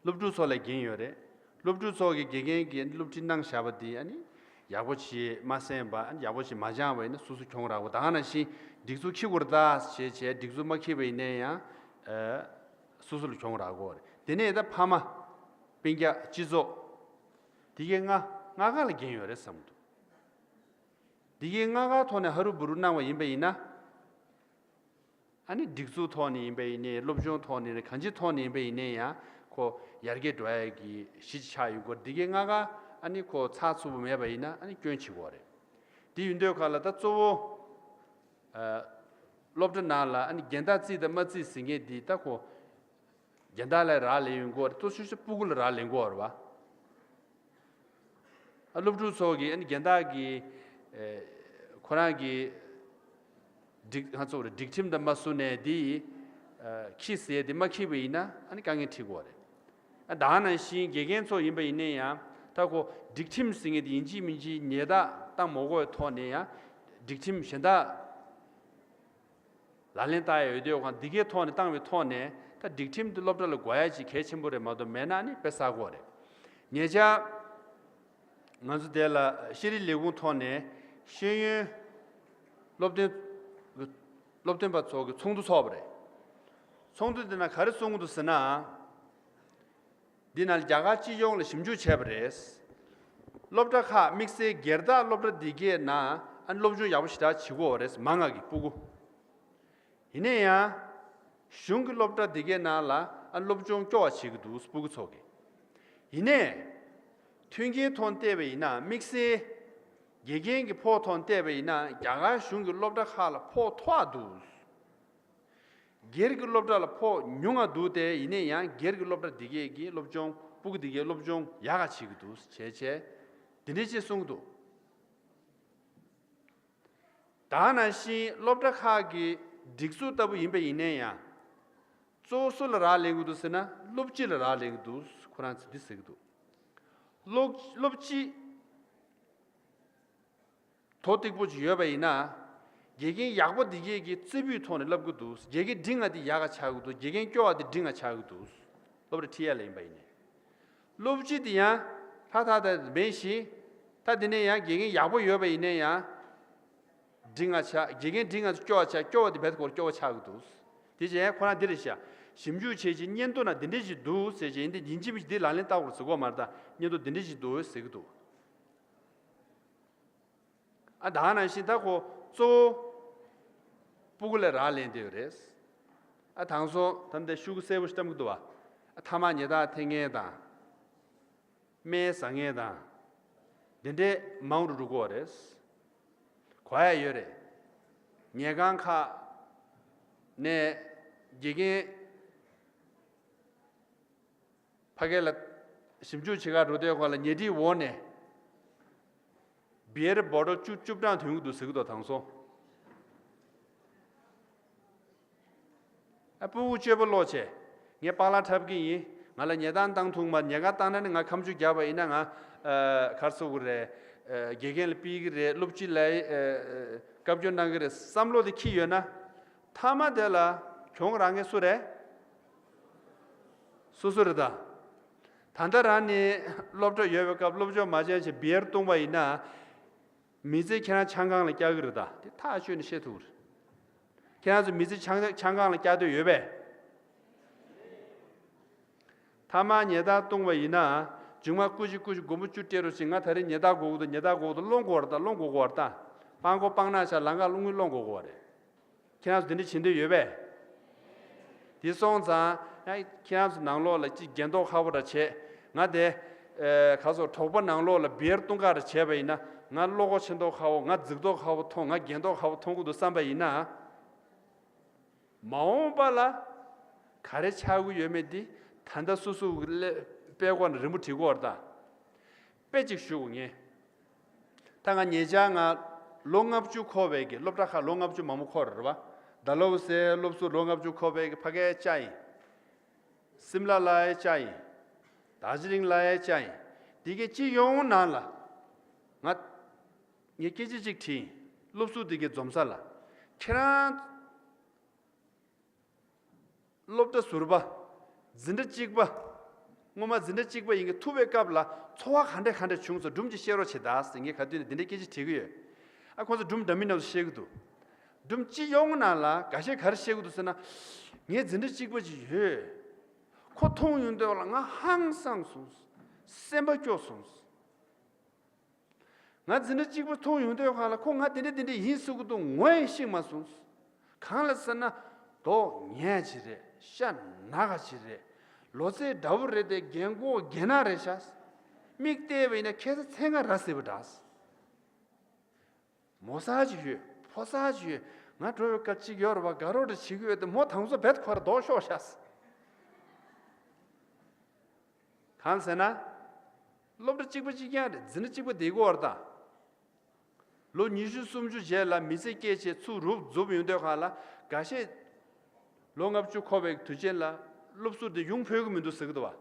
སློབ་ཕྲུག་ཚོ་ལ་འགན་ཡོད་རེད། སློབ་ཕྲུག་ཚོ་གི་དགེ་རྒན་གྱིས་སློབ་ཁྲིད་གནང་བཞག་པ་དེ་ཨ་ནི་ཡག་པོ་ཞིག་མ་གསན་པ། ཨ་ནི་ཡག་པོ་ཞིག་མ་སྦྱངས་པ་ཡིན་ན་སོ་སོ་གྱོང་རག་གོ། ད་ག་ནང་བཞིན་སྒྲིག་འཛུགས་འཁྱེར་དགོས་རེད་ད་ཞེས་བྱས་སྒྲིག་འཛུགས་མ་འཁྱེར་བ་ཡིན་ན་ཡང་ཨ་སོ་སོ་ལ་གྱོང་རག་གོ་རེད། དེ་ནས་ད་ཕ་མ། སྤུན་ཀྱག་སྤྱི་ཚོགས། དེ་གའི་ལྔ་ལྔ་ག་ལ་འགན་ཡོད་རེད་བསམ་གྱི་འདུག་དེ་གའི་ལྔ་ག་ཐོག་ནས་ཧ་རུ་བུ་རུ་གནང་བ་ཡིན་པ་ཡིན་ན། ཨ་ནི་སྒྲིག་འཛུགས་ཐོག་ནས་ཡིན་པ་ཡིན་ནའི་སློབ་སྦྱོང་ཐོག་ནས་ནི་གང་ཅིའི་ཐོག་ནས་ཡིན་པ་ཡིན་ནའི་ཡང་ཁོ་ཡར་རྒྱས་འགྲོ་ཡ་གི་གཞི་ཆགས་ཡོད་དགོས། འདི་གའི་ལྔ་ག་ཨ་ནི་ཁོ་ཚགས་ཚུད་པོ་མེད་པ་ཡིན་ན་ཨ་ནི་སྐྱོན་བྱེད་དགོས་རེད། དེ་ཡིན་དུས་ག་ལ་ད་གཙོ་བོ་ཨ་སློབ་གྲྭ་ནང་ལ་ཨ་ནི་འགལ་ཟླ་བརྩིས་དང་མ་བརྩིས་ཟེར་མཁན་འདི་ད་ཁོ་འགལ་ཟླ་ལ་རག་ལས་ཡོང་དགོས་རེད། གཙོ་ཆེ་ཤོས་སྤུ་གུ་ལ་རག་ལས་དགོས་རེད་བ། ཨ་སློབ་ཕྲུག་ཚོ་གིས་ཨ་ནི་འགལ་ཟླ་གི་ཨེ་ཁོ་རང་གི་སྒྲིག་ང་ཚོ་རེ་སྒྲིག་ཁྲིམས་དང་མ་བསྲུངས་ནས་འདི་ཨ་ཁྱི་ཟས་དེ་མ་ཁྱི་བ་ཡིན་ན་ཨ་ནི་དཀའ་ངལ་འཕྲད་དགོས་རེད། ཨ་ད་ག་ནང་བཞིན་དགེ་རྒན་ཚོ་ཡིན་པ་ཡིན་ན་ཡང་ད་ཁོ་སྒྲིག་ཁྲིམས་ཟེར་མཁན་དེ་ཡིན་གཅིག་མིན་གཅིག་ཉེས་དག་བཏང་མ་དགོས་པའི་ཐོག་ནས་ཡང་སྒྲིག་ཁྲིམས་གཞན་དག་ལག་ལེན་བསྟར་ཡ་ཡོད་དུས་གང་འདི་གའི་ཐོག་ནས་བཏང་བའི་ཐོག་ནས་ད་སྒྲིག་ཁྲིམས་འདི་སློབ་གྲྭ་ལ་དགོས་ཡ་ཅིག་གལ་ཆེན་པོ་རེད་མ་གཏོགས་མེད་ན་ནི་དཔེ་བསགས་དགོས་རེད། ཉེ་ཆར་ང་ཚོ་དེ་ལ་ཤེས་རིག་ལས་ཁུངས་ཐོག་ནས་ཤེས་ཡོན་སློབ་སྟོན་སློབ་སྟོན་པ་ཚོ་གི་ཚོགས་འདུ་ཚོགས་པ་རེད། ཚོགས་འདུ་འདི་ན་ག་རེ་གསུང་གི་འདུག་ཟེར་ན། འདི་ནང་རྒྱ་གར་སྤྱི་ཡོངས་ལ་ཞིབ་འཇུག་བྱས་པ་རེད། སློབ་གྲྭ་ཁག་དམིགས་བསལ་སྒེར་བདག་སློབ་གྲྭ་འདི་གའི་ནང་ཨ་སློབ་སྦྱོང་ཡག་པོ་ཞེ་དྲག་བྱེད་ཀྱི་ཡོད་རེད། མང་ང་གི་སྤུ་གུ། ཡིན་ན་ཡང་གཞུང་གི་སློབ་གྲྭ་འདི་གའི་ནང་ལ་ཨ་སློབ་སྦྱོང་སྐྱོ་བ་བྱེད་ཀྱི་འདུག་སྤུ་གུ་ཚོ་གི། ཡིན་ནའི་མཐུན་རྐྱེན་ཐོག་བལྟས་པ་ཡིན་ན་དམིགས་བསལ་དགེ་རྒན་གྱི་ཕོགས་ཐོག་བལྟས་པ་ཡིན་ན་རྒྱ་གར་གཞུང་གི་སློབ་གྲྭ་ཁག་ལ་ཕོགས་མཐོ་བ་འདུག་སྒེར་གྱི་སློབ་གྲྭ་ལ་ཕོགས་ཉུང་ང་འདུག་སྟེ། ཡིན་ན་ཡང་སྒེར་གྱི་སློབ་གྲྭ་འདི་གས་ཀྱི་སློབ་སྦྱོང་སྤུ་གུ་འདི་གས་སློབ་སྦྱོང་ཡག་ག་བྱེད་ཀྱི་འདུག་བྱས་བྱས་འདི་འདྲས་ཅིག་གསུང་གི་འདུག་ད་ག་ནང་བཞིན་སློབ་གྲྭ་ཁག་གི་སྒྲིག་འཛུགས་ལྟ་བུ་ཡིན་པ་ཡིན་ན་ཡང་གཙོ་བོ་སུ་ལ་རག་ལས་ཀྱི་འདུག་ཟེར་ན་སློབ་སྤྱི་ལ་རག་ལས་ཀྱི་འདུག་ཁོ་རང་ཚོས་འདི་ཟེར་གྱི་འདུག་སློབ་སློབ་སྤྱི། དོ་སྟིག་པོ་ཅིག་ཡོད་པ་ཡིན་ན། དགེ་རྒན་ཡག་པོ་འདི་གས་ཀྱི་རྩེ་ཕུད་ཐོག་ནས་བསླབ་ཀྱི་འདུག་དགེ་རྒན་འབྲིང་ང་འདི་ཡག་ག་ཆགས་ཀྱི་འདུག་དགེ་རྒན་སྐྱོ་བ་འདི་འབྲིང་ང་ཆགས་ཀྱི་འདུག་སློབ་གྲྭ་ཁྲིད་ཡ་ལ་ཡིན་པ་ཡིན་ནའི། སློབ་སྤྱི་འདི་ཡང་ལྷ་ཐ་ད་མེད་ཞིང་། ད་འདི་ནས་ཡང་དགེ་རྒན་ཡག་པོ་ཡོད་པ་ཡིན་ནའི་ཡང་། འབྲིང་ང་ཆགས། དགེ་རྒན་འབྲིང་ང་སྐྱོ་བ་ཆགས། སྐྱོ་བ་འདི་བེད་སྐོར་སྐྱོ་བ་ཆགས་ཀྱི་འདུག་དེ་བྱས་ཁོ་རང་འདི་རེད་ཤག་ཞིབ་འཇུག་བྱས་ཀྱི་སྙན་ཐོ་ན་འདི་འདྲས་ཞིག་འདུག་ཟེར་ཀྱི་ཡིན་དེ་ཡིན་གཅིག་མིན་གཅིག་འདི་ལག་ལེན་བསྟར་དགོས་ཟེར་གོ་མ་རེད། ད་སྙན་ཐོ་འདི་འདྲས་ཞིག་འདུག་ཟེར་གྱི་འདུག་ཨ་ད་ག་ནང་བཞིན་ད་ཁོ་གཙོ་བོ་སྤུ་གུ་ལ་རག་ལས་བསྡད་ཡོད་རེད། ཨ་དེང་སང་ད་འདི་ཤོག་གུ་སེར་པོ་ཞིག་བཀྲམ་གྱི་འདུག་བ། ཨ་ཐ་མག་ཉལ་ཐ་འཐེན་མཁན་དང་། སྨན་ཟ་མཁན་དང་། འདི་འདྲའི་མང་རུ་འགྲོ་གི་ཡོད་རེད། གོ་ཡ་ཡོད་རེད། ཉལ་ཁང་ཁག་ནས་དགེ་རྒན་ཕ་གི་ལ་ཞིབ་འཇུག་བྱེད་གར་འགྲོ་དུས་སྒང་ལ་ཉལ་ཁྲིའི་འོག་ནས་བི་ཡར་བོ་ཊལ་བཅུ་བཅུ་གྲངས་ཐོན་གྱི་འདུག་ཟེར་གྱི་འདུག་དེང་སང་། ཨ་སྤུ་གུ་སྤྱོད་པ་ལོག་བྱས། ངས་པགས་ལག་འཁྲབ་ཀྱི་ཡིན། ང་ལ་ཉལ་ཐ་བཏང་ཐུབ་མ། ཉལ་ཁང་བཏང་ན་ནི་ང་ཁ་མཆུ་བརྒྱབ་པ་ཡིན་ན་ང་ཨ་ག་རེ་ཟེར་དགོས་རེད། ཨ་དགེ་རྒན་ལ་ཕུད་ཀྱི་རེད། སློབ་སྤྱི་ལ་ཨ་བཀའ་བཀྱོན་གནང་གི་རེད་བསམ་བློ་དེ་འཁྱེར་ཡོད་ན། མཐའ་མ་དེ་ལ་གྱོང་རག་མཁན་སུ་རེད། སོ་སོ་རེད་ད། ད་ལྟ་རང་ནི་སློབ་གྲྭ་ཡོད་པའི་སྐབས་སློབ་སྦྱོང་མ་བྱས་བྱས་བི་ཡར་བཏུང་བ་ཡིན་ན། མི་ཚེ་ཁྱེད་རང་ཆང་ཁང་ལ་བསྐྱལ་གི་རེད་ད། དེ་ཐག་ཆོད་ནས་བཤད་ཐུབ་རེད། ཁྱེད་རང་ཚོ་མི་ཚེ་ཆང་ཆང་ཁང་ལ་བསྐྱལ་འདོད་ཡོད་པས། ཐ་མག་ཉལ་ཐ་བཏུང་བ་ཡིན་ན། མཇུག་མ་སྐུ་མཁྱེན་སྐུ་མཁྱེན་མགོན་པོ་བཅུ་སྤྲད་རོགས་ཞེས། ང་ད་རེས་ཉལ་ཐ་དགོས་ཀྱི་འདུག་ཉལ་ཐ་དགོས་ཀྱི་འདུག་སློང་དགོས་རེད་ད། སློང་དགོས་དགོས་རེད་ད། སྤང་གོ་སྤང་ནག་ཆ་ལམ་ཁ་སློང་གི་སློང་དགོས་དགོས་རེད། ཁྱེད་རང་ཚོ་དེ་འདྲ་བྱེད་འདོད་ཡོད་པས། དེ་སོང་ཙང་ཡང་ཁྱེད་རང་ཚོ་ནང་ལོགས་ལ་ཅིག་རྒྱན་མདོག་ཁ་པོ་འདྲ་བྱས། ང་དེ་ཨེ་ག་ཚོད་གྲོགས་པོ་ནང་ལོགས་ལ་བི་ཡར་བཏུང་ག་རེ་བྱས་པ་ཡིན་ན། ང་བློ་ཁོག་ཆེ་མདོག་ཁ་པོ། ང་རྫིག་མདོག་ཁ་པོ་མཐོང་། ང་རྒྱན་མདོག་ཁ་པོ་མཐོང་གི་འདུག་བསམ་པ་ཡིན་ན། མ་འོངས་པ་ལ་ག་རེ་ཆགས་ཀྱི་ཡོད་མེད་འདི་ད་ལྟ་སོ་སོ་གི་ཀླད་པའི་སྒོ་ནས་རི་མོ་བྲིས་དགོས་རེད་ད། དཔེ་གཅིག་ཞུ་དགོས་ངེས། ད་ང་ཉེ་ཆར་ང་ལོ་ལྔ་བཅུ་འཁོར་བའི་གི་སློབ་གྲྭ་ཁག་ལོ་ལྔ་བཅུ་མང་པོ་འཁོར་རེད་བ། ཌལ་ཧོ་སིའི་སློབ་ཟུར་ལོ་ལྔ་བཅུ་འཁོར་བའི་གི་ཕ་གིའི་བཅར་ཡིན། སིམ་ལ་ལ་ཡའི་བཅར་ཡིན། དར་ཇི་ལིང་ལ་ཡའི་བཅར་ཡིན། འདི་གའི་སྤྱི་ཡོངས་ནང་ལ་ང་ངས་སྐད་ཆ་གཅིག་དྲིས་ཡིན། སློབ་ཟུར་འདི་གའི་འཛོམས་ས་ལ། ཁྱེད་རང་སློབ་གྲྭ་ཟུར་པ། འཛིན་གྲྭ་གཅིག་པ། སྔོན་མ་འཛིན་གྲྭ་གཅིག་པ་ཡིན་གྱི་ཐུག་པའི་སྐབས་ལ་ཚོར་བ་ག་འདྲ་ག་འདྲ་བྱུང་སོང་། སྒྲུང་ཅིག་བཤད་རོགས་བྱེད་ད་ཟེར། ངས་ག་དུས་ནས་འདི་འདྲའི་སྐད་ཆ་དྲིས་ཀྱི་ཡོད། ཨ་ཁོང་ཚོ་སྒྲུང་འདྲ་མིན་སྣ་ཚོགས་བཤད་ཀྱི་འདུག་སྒྲུང་སྤྱི་ཡོངས་ནང་ལ་འགའ་ཤས་ག་རེ་བཤད་ཀྱི་འདུག་ཟེར་ན། ངའི་འཛིན་གྲྭ་གཅིག་པ་ཅིག་ཡོད། ཁོ་མཐོང་ཡོང་དུས་ལ་ང་ཧང་སངས་སོང་། སེམས་པ་སྐྱོ་སོང་། ང་འཛིན་གྲྭ་གཅིག་པ་མཐོང་ཡོང་དུས་གང་ལ་ཁོ་ང་དེ་འདྲ་དེ་འདྲ་ཡིན་ཟེར་གི་འདུག་ངོ་ཡང་ཤེས་མ་སོང་། གང་ལ་ཟེར་ན། མདོག་ངན་ཅིག་རེད། ཤ་ནག་ཅིག་རེད། ལོ་ཚད་འདྲ་བོ་རེད་དེ། རྒན་གོག་རྒན་ནག་རེད་ཤག་མིག་བལྟས་པ་ཡིན་ན་ཁ་སང་མཚན་གང་ར་བཟི་བ་འདྲ། མོ་གསར་ཅིག་ཡོད། ཕོ་གསར་ཅིག་ཡོད། ང་འགྲོ་བའི་སྐབས་གཅིག་ཡོད་རེད་པ། དགའ་རོགས་འདྲ་བྱེད་ཀྱི་ཡོད་དེ། མོ་དང་པོ་བེད་ཁོ་ར་མདོག་ཤོར་ཤག་གང་ཟེར་ན། སློབ་གྲྭ་གཅིག་པ་གཅིག་རྐྱང་རེད། འཛིན་གྲྭ་གཅིག་པ་བསྡད་ཀྱི་ཡོད་རེད་ད། ལོ་ཉི་ཤུ་སུམ་ཅུ་རྗེས་ལ་མི་ཚེ་སྐྱེལ་བྱས་ཚུར་རུབ་རྫུབ་ཡོང་དུས་གང་ལ། འགའ་ཤས་ལོ་ལྔ་བཅུ་འཁོར་བའི་དུས་ཆེན་ལ་སློབ་ཟུར་དེ་ཡོང་ཕོད་ཀྱི་མི་འདུག་ཟེར་གྱི་འདུག་བ།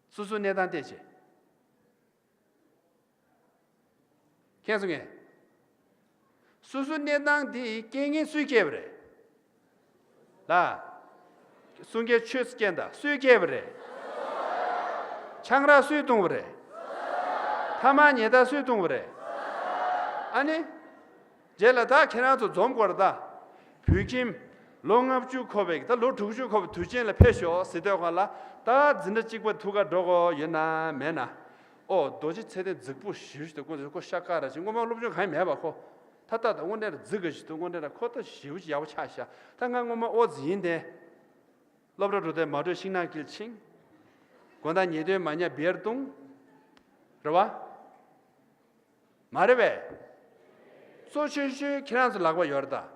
སོ་སོའི་གནས་སྟངས་བལྟས་བྱས། མཁྱེན་སོང་ངས། སོ་སོའི་གནས་སྟངས་དེ་རྐྱེན་ངན་སུས་བསྐྱལ་བ་རེད། ལ། གསུང་སྐད་ཆོས་སུ་སྐྱེན་དང་སུས་བསྐྱལ་བ་རེད། ཆང་རག་སུས་བཏུང་བ་རེད། ཐ་མག་ཉལ་ཐ་སུས་བཏུང་བ་རེད། ཨ་ནི། རྗེས་ལ་ད་ཁྱེད་རང་ཚོ་འཛོམས་དགོས་རེད་ད། བོད་ཁྱིམ། ལོ་ལྔ་བཅུ་འཁོར་བའི་ད་ལོ་དྲུག་ཅུ་འཁོར་བའི་དུས་ཆེན་ལ་ཕེབས་ཤོག་ཟེར་དུས་གང་ལ། ད་འཛིན་གྲྭ་གཅིག་པ་ཐུག་ག་འགྲོ་དགོས་ཡོད་ན་མེད་ན། ཨོ་རྡོ་རྗེ་ཚེ་བརྟན་རྫིག་པོ་ཞེ་པོ་ཞིག་འདུག་ཁོ་ཤ་དཀར་ར་ཞིག་སྔོན་མ་སློབ་སྦྱོང་གང་ཡང་མེད་པ་ཁོ། ད་ལྟ་ད་དངོས་གནས་ར་རྫིག་ག་ཞིག་འདུག་དངོས་གནས་ར་ཁོ་ད་ཞེ་པོ་ཞིག་ཡག་པོ་ཆགས་ཤག་ད་ང་སྔོན་མ་ཨོ་ཙི་ཡིན་ཏེ། སློབ་གྲྭ་འགྲོ་དུས་མ་གྲོས་ཤིང་ནགས་དཀྱིལ་ཕྱིན། དགོང་དག་ཉལ་དུས་མ་ཉལ་བེར་བརྡུངས། རེད་བ། མ་རེད་པས། གཙོ་ཆེ་ཤོས་ཁྱེད་རང་ཚོ་ལག་པ་ཡོད་རེད་ད།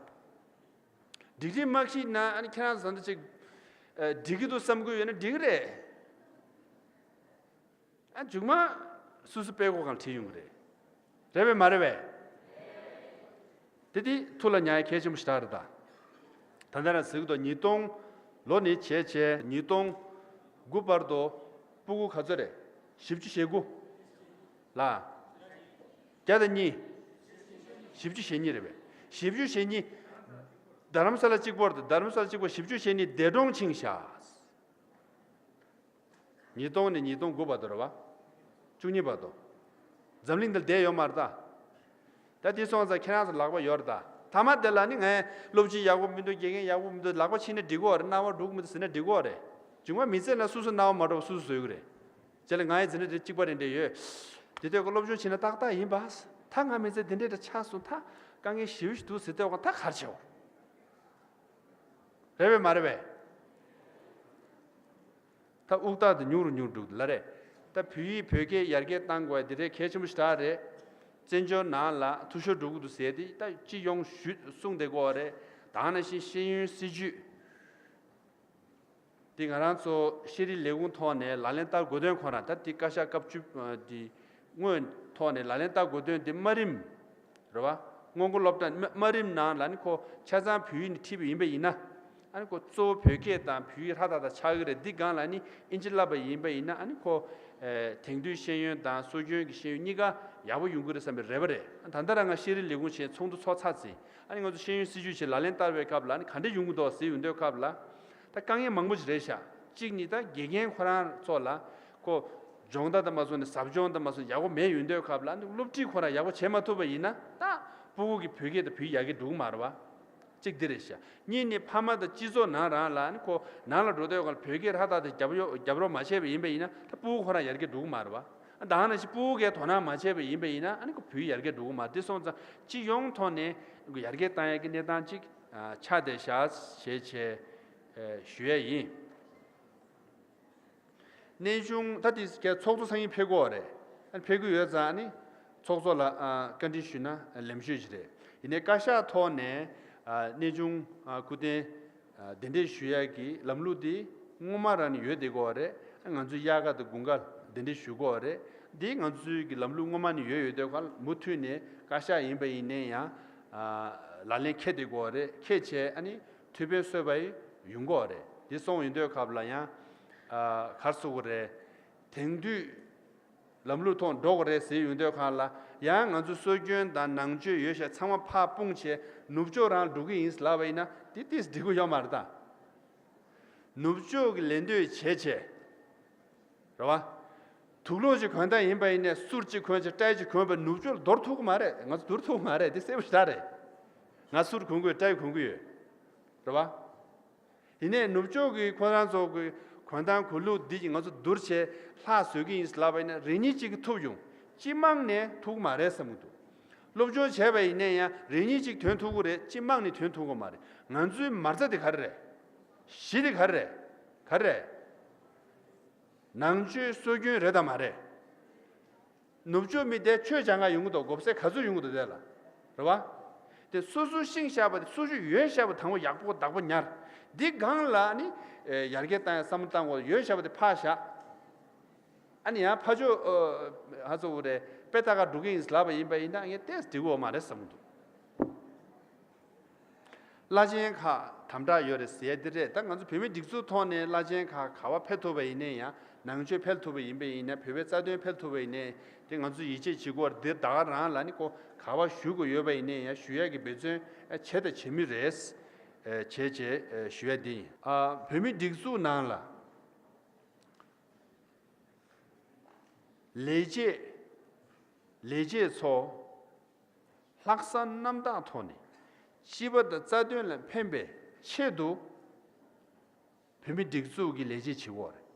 ཌིག་རི་མ་ཤེས་ན་ཨ་ནི་ཁྱེད་རང་ཚོ་ད་ལྟ་ཅིག་ཨ། འགྲིག་གི་འདུག་བསམ་གྱི་ཡོད་ན་འགྲིག་གི་རེད། ཨ། མཇུག་མ་སོ་སོ་དཔེ་ཁོག་གང་བྲིས་ཡོང་གི་རེད། རེད་པས་མ་རེད་པས། དེ་དེ་ཐུགས་ལ་ཉར་ཡ་གལ་ཆེན་པོ་ཞེ་དྲག་རེད་ད། ད་ལྟ་རང་ཟེར་གི་འདུག་ཉིས་སྟོང་ལོ་ནས་བྱས་བྱས་ཉིས་སྟོང་དགུ་བར་དུ་སྤུ་གུ་ག་ཚོད་རེད། བཞི་བཅུ་ཞེ་དགུ། ལ། བརྒྱ་དང་གཉིས། བཞི་བཅུ་ཞེ་གཉིས་རེད་པས། བཞི་བཅུ་ཞེ་གཉིས། རྡ་རམ་ས་ལ་གཅིག་པོ་རེད། རྡ་རམ་ས་ལ་གཅིག་པོ་བཞི་བཅུ་ཞེ་གཉིས་འདས་གྲོངས་ཕྱིན་ཤག་ཉིས་སྟོང་ནས་ཉིས་སྟོང་དགུ་བར་དུ་རེད་བ། བཅུ་གཉིས་བར་དུ། འཛམ་གླིང་འདིར་བསྡད་ཡོད་མ་རེད་ད། ད་དེ་སོང་ཙང་ཁྱེད་རང་ཚོ་ལག་པ་ཡོད་རེད་ད། མཐའ་མ་དེ་ལ་ནི་ངས་སློབ་སྤྱི་ཡག་པོ་མི་འདུག་དགེ་རྒན་ཡག་པོ་མི་འདུག་ལག་པ་ཕྱིས་ན་འགྲིག་གི་རེད། རྣ་བ་འགྲོ་གི་མི་འདུག་ཟེར་ན་འགྲིག་གི་རེད། མཇུག་མ་མི་ཚེ་ལ་སོ་སོ་རྣ་བ་མ་འགྲོ་བ་སོ་སོ་བཟོ་གི་རེད། རྗེས་ལ་ང་ཡི་འཛིན་གྲྭ་དེ་གཅིག་པ་རེད་འདྲ་ཡོད། དེ་དུས་ཀྱི་སློབ་སྦྱོང་བྱས་ན་ཏག་ཏག་ཡིན་པ། ད་ང་མི་ཚེ་འདི་འདྲ་འདྲ་ཆགས་སོང་། ད་དཀའ་ངལ་ཞེ་པོ་ཞིག་འདུག་ཟེར་དུས་ད་ག་རེ་བྱེད། རེད་པས་མ་རེད་པས། ད་དབུགས་རྟགས་དེ་ཉུང་རུ་ཉུང་རུ་འགྲོ་གི་ལ་རེད། ད་བོད་ཡིག་བོད་སྐད་ཡར་རྒྱས་གཏང་དགོས་དེ་རེད། གལ་ཆེན་པོ་ཞེ་དྲག་རེད། བཙན་བྱོལ་ནང་ལ་འཐུས་ཤོར་འགྲོ་གི་འདུག་ཟེར་དེ་ད་སྤྱི་ཡོངས་ཞུས་གསུངས་བསྡད་ཀྱི་ཡོད་རེད། ད་ག་ནང་བཞིན་ཤེས་ཡོན་སྲིད་བྱུས་དེ་ང་རང་ཚོ་ཤེས་རིག་ལས་ཁུངས་ཐོག་ནས་ལག་ལེན་བསྟར་དགོས་དོན་ཁོ་རང་ད་དེ་བཀའ་ཤག་སྐབས་བཅུ་དེ་སྔོན་ཐོག་ནས་ལག་ལེན་བསྟར་དགོས་དོན་དེ་དམའ་རིམ། རེད་བ། སྔོན་འགོག་སློབ་གྲྭ་དམའ་དམའ་རིམ་ནང་ལ་ནི་ཁོ་ཆ་ཚང་བོད་ཡིག་ནས་ཁྲིད་པ་ཡིན་པ་ཡིན་ན། ཨ་ནི་ཁོ་གཙོ་བོ་བོད་སྐད་དང་བོད་ཡིག་ཧྲ་ཏག་ཏག་ཆགས་ཀྱི་རེད། འདི་སྒང་ལ་ནི་ཨིན་ཇི་བསླབ་པ་ཡིན་པ་ཡིན་ན་ཨ་ནི་ཁོ། ཨེ། དེང་དུས་ཤེས་ཡོན་དང་སྲོལ་རྒྱུན་གྱི་ཤེས་ཡོན་གཉིས་ཀ་ཡག་པོ་ཡོང་གི་རེད་བསམ་པའི་རེ་བ་རེད། ད་ལྟ་རང་ང་ཤེས་རིག་ལས་ཁུངས་བྱས་ཚོགས་འདུ་ཚོགས་ཚར་ཚེ་ཨ་ནི་ང་ཚོ་ཤེས་ཡོན་སྲིད་བྱུས་བྱས་ལག་ལེན་བསྟར་བའི་སྐབས་ལ་ནི་ག་འདྲ་ཡོང་གི་འདུག་ཟེར་ཡོང་དུས་སྐབས་ལ། ད་དཀའ་ངལ་མང་པོ་ཞིག་རེད་ཤག་གཅིག་ནི་ད་དགེ་རྒན་ཁོ་རང་ཚོ་ལ་ཁོ་སྦྱོང་བརྡར་དང་མ་སོང་ནས་ཟབ་སྦྱོང་དང་མ་སོང་ཡག་པོ་མེད་ཡོང་དུས་སྐབས་ལ་སློབ་ཁྲིད་ཁོ་རང་ཡག་པོ་བྱེད་མ་ཐུབ་པ་ཡིན་ན་ད་སྤུ་གུ་གི་བོད་སྐད་དང་བོད་ཡིག་ཡར་རྒྱས་འགྲོ་གི་མ་རེད་བ། གཅིག་འདི་རེད་ཤག་གཉིས་ནི་ཕ་མ་དང་སྤྱི་ཚོགས་ནང་རང་ལ་ནི་ཁོ་ནང་ལ་འགྲོ་དུས་སྐབས་ལ་བོད་སྐད་ཧྲ་ཏག་ཏག་རྒྱབ་ཡོ་རྒྱབ་རོགས་མ་བྱས་པ་ཡིན་པ་ཡིན་ན་ད་སྤུ་གུ་ཁོ་རང་ཡར་རྒྱས་འགྲོ་གི་མ་རེད་བ། ད་ག་ནང་བཞིན་སྤུ་གུ་གིས་དོ་སྣང་མ་བྱས་པ་ཡིན་པ་ཡིན་ན་ཨ་ནི་ཁོ་བོད་ཡིག་ཡར་རྒྱས་འགྲོ་གི་མ་རེད། དེ་སོང་ཙང་སྤྱི་ཡོངས་ཐོག་ནས་ཡར་རྒྱས་བཏང་ཡག་གི་གནས་སྟངས་གཅིག་ཨ། ཆགས་བསྡད་ཤག་ཞེས་བྱས། ཨ། ཞུ་ཡས་ཡིན། གནས་ཆུང་ད་དེ་གའི་ཚོགས་གཙོ་སང་ཉིན་ཕེབས་ཀྱི་ཡོད་རེད། ཨ་ནི་ཕེབས་ཀྱི་ཡོད་ཙང་ཨ་ནི་ཚོགས་གཙོ་ལ་ཨ། བཀའ་འདྲི་ཞུས་ན་ལེགས་ཤོས་ཅིག་རེད། ཡིན་ནའི་བཀའ་ཤག་ཐོག་ནས་ཨ། གནས་ཆུང་ཨ། སྐུ་རྟེན་ཨ། གདན་འདྲེན་ཞུ་ཡས་ཀྱི་ལམ་ལུགས་དེ་སྔོན་མ་རང་ནས་ཡོད་བསྡད་ཀྱི་ཡོད་རེད། ང་ཚོའི་དབྱར་ཁ་དང་དགུན་ཁ་གདན་འདྲེན་ཞུ་གི་ཡོད་རེད། འདི་ང་ཚོའི་གི་ལམ་ལུགས་སྔོན་མ་ནས་ཡོད་ཡོད་དུས་ཁ་མུ་མཐུད་ནས་བཀའ་ཤག་ཡིན་པ་ཡིན་ནའི་ཡང་ཨ། ལག་ལེན་འཁེལ་བསྡད་ཀྱི་ཡོད་རེད། འཁེལ་བྱས་ཨ་ནི་ཐུགས་ཕན་གསོས་པ་ཡིན་ཡོང་གི་ཡོད་རེད། འདི་སོང་ཡོང་དུས་སྐབས་ལ་ཡང་ཨ། ག་རེ་ཟེར་དགོས་རེད། དེང་དུས་ལམ་ལུགས་ཐོག་འགྲོ་དགོས་རེད་ཟེར་ཡོང་དུས་སྒང་ལ་ཡང་ང་ཚོ་སྲོལ་རྒྱུན་དང་ནང་ཆོས་ཡོད་ཤག་ཚང་མ་ཕར་སྤུངས་བྱས་ནུབ་ཕྱོགས་རང་འགྲོ་གི་ཡིན་ལབ་པ་ཡིན་ན་དེ་ཏིས་འགྲིག་གི་ཡོད་མ་རེད་ད། ནུབ་ཕྱོགས་ཀྱི་ལད་ཟློས་བྱས་བྱས་ རེད་བ། དུག་སློག་ཅིག་གོན་སྟངས་ཡིན་པ་ཡིན་ནའི་གསུར་ཅིག་གོན་ཅིག་སྤྲེའུ་ཅིག་གོན་པ་ནུབ་ཕྱོགས་ལ་འདོར་ཐུབ་ཀྱི་མ་རེད། ང་ཚོ་འདོར་ཐུབ་ཀྱི་མ་རེད། དེ་གསལ་པོ་ཞེ་དྲག་རེད། ང་གསུར་གོན་གྱི་ཡོད། སྤྲེའུ་གོན་གྱི་ཡོད། རེད་བ། ཡིན་ནའི་ནུབ་ཕྱོགས་ཀྱི་ཁོ་རང་ཚོ་གི་གོན་སྟངས་གོས་ལུགས་འདི་ཡིས་ང་ཚོ་བསྡུར་བྱས་ལྷག་བཟོ་གི་ཡིན་ལབ་པ་ཡིན་ན་རེ་གཉིས་གཅིག་གིས་ཐུབ་ཡོང་། སྤྱི་དམངས་ནས་ཐུབ་ཀྱི་མ་རེད་བསམ་གྱི་འདུག་སློབ་སྦྱོང་བྱས་པ་ཡིན་ནའི་ཡང་རེ་གཉིས་གཅིག་དོན་ཐུབ་ཀྱི་རེད། སྤྱི་དམངས་ནས་དོན་ཐུབ་ཀྱི་མ་རེད། ང་ཚོའི་མ་རྩ་དེ་ག་རེ་རེད། གཞི་དེ་ག་རེ་རེད། ག་རེ་རེད། ནང་ཆོས་སྲོལ་རྒྱུན་རེད་དམ་མ་རེད། ནུབ་ཕྱོགས་མི་དེ་ཆོས་སྦྱང་ག་ཡོང་གི་འདུག་སྒོ་སེ་ག་ཚོད་ཡོང་གི་འདུག་དེ་ལ། རེད་བ། དེ་སོ་སོ་ཤེས་བཞག་པ་དེ་སོ་སོ་ཡོད་བཞག་པ་དང་པོ་ཡག་པོ་བདག་པོ་ཉར། འདི་སྒང་ལ་ནི་ཡར་རྒྱས་བཏང་ཡ་བསམ་བློ་བཏང་དགོས། ཡོད་བཞག་པ་དེ་ཕར་བཞག་ཨ་ནི་ཡང་ཕར་ཕྱོགས་ཧ་ཚོ་བོ་རེད། དཔེ་ལྟ་ག་འགྲོ་གི་ཡིན་ལབ་པ་ཡིན་པ་ཡིན་ན་ངས་ཏོག་ཙམ་འགྲིག་གི་ཡོད་མ་རེད་བསམ་གྱི་འདུག་བླ་ཆེན་ཁག་དམ་དྲག་ཡོད་རེད་ཟེར་ཡ་འདི་རེད། ད་ང་ཚོ་བོད་མི་སྒྲིག་འཛུགས་ཐོག་ནས་བླ་ཆེན་ཁག་ག་པར་ཕེབས་ཐུབ་པ་ཡིན་ནའི་ཡང་ནང་ཆོས་ཕེབས་ཐུབ་པ་ཡིན་པ་ཡིན་ན་བོད་པའི་རྩ་དོན་ཕེབས་ཐུབ་པ་ཡིན་ནའི་དེ་ང་ཚོ་ཡིད་ཆེས་བྱེད་དགོས་རེད། འདི་ད་ག་རང་ལ་ནི་ཁོ་ག་པར་ཞུ་དགོས་ཡོད་པ་ཡིན་ནའི་ཡང་ཞུ་ཡ་གི་འབད་བརྩོན་བྱས་དང་བྱེད་མུས་རེད། བྱས་བྱས་ཞུ་ཡ་འདི་ཡིན། བོད་མི་སྒྲིག་འཛུགས་ནང་ལ་ལས་བྱེད་ལས་བྱེད་ཚོ་ལྷག་བསམ་རྣམ་དག་ཐོག་ནས་སྤྱི་པ་དང་རྩ་དོན་ལ་ཕན་པའི་ཆེད་དུ་བོད་མི་སྒྲིག་འཛུགས་ཀྱི་ལས་བྱེད་བྱེད་དགོས་རེད།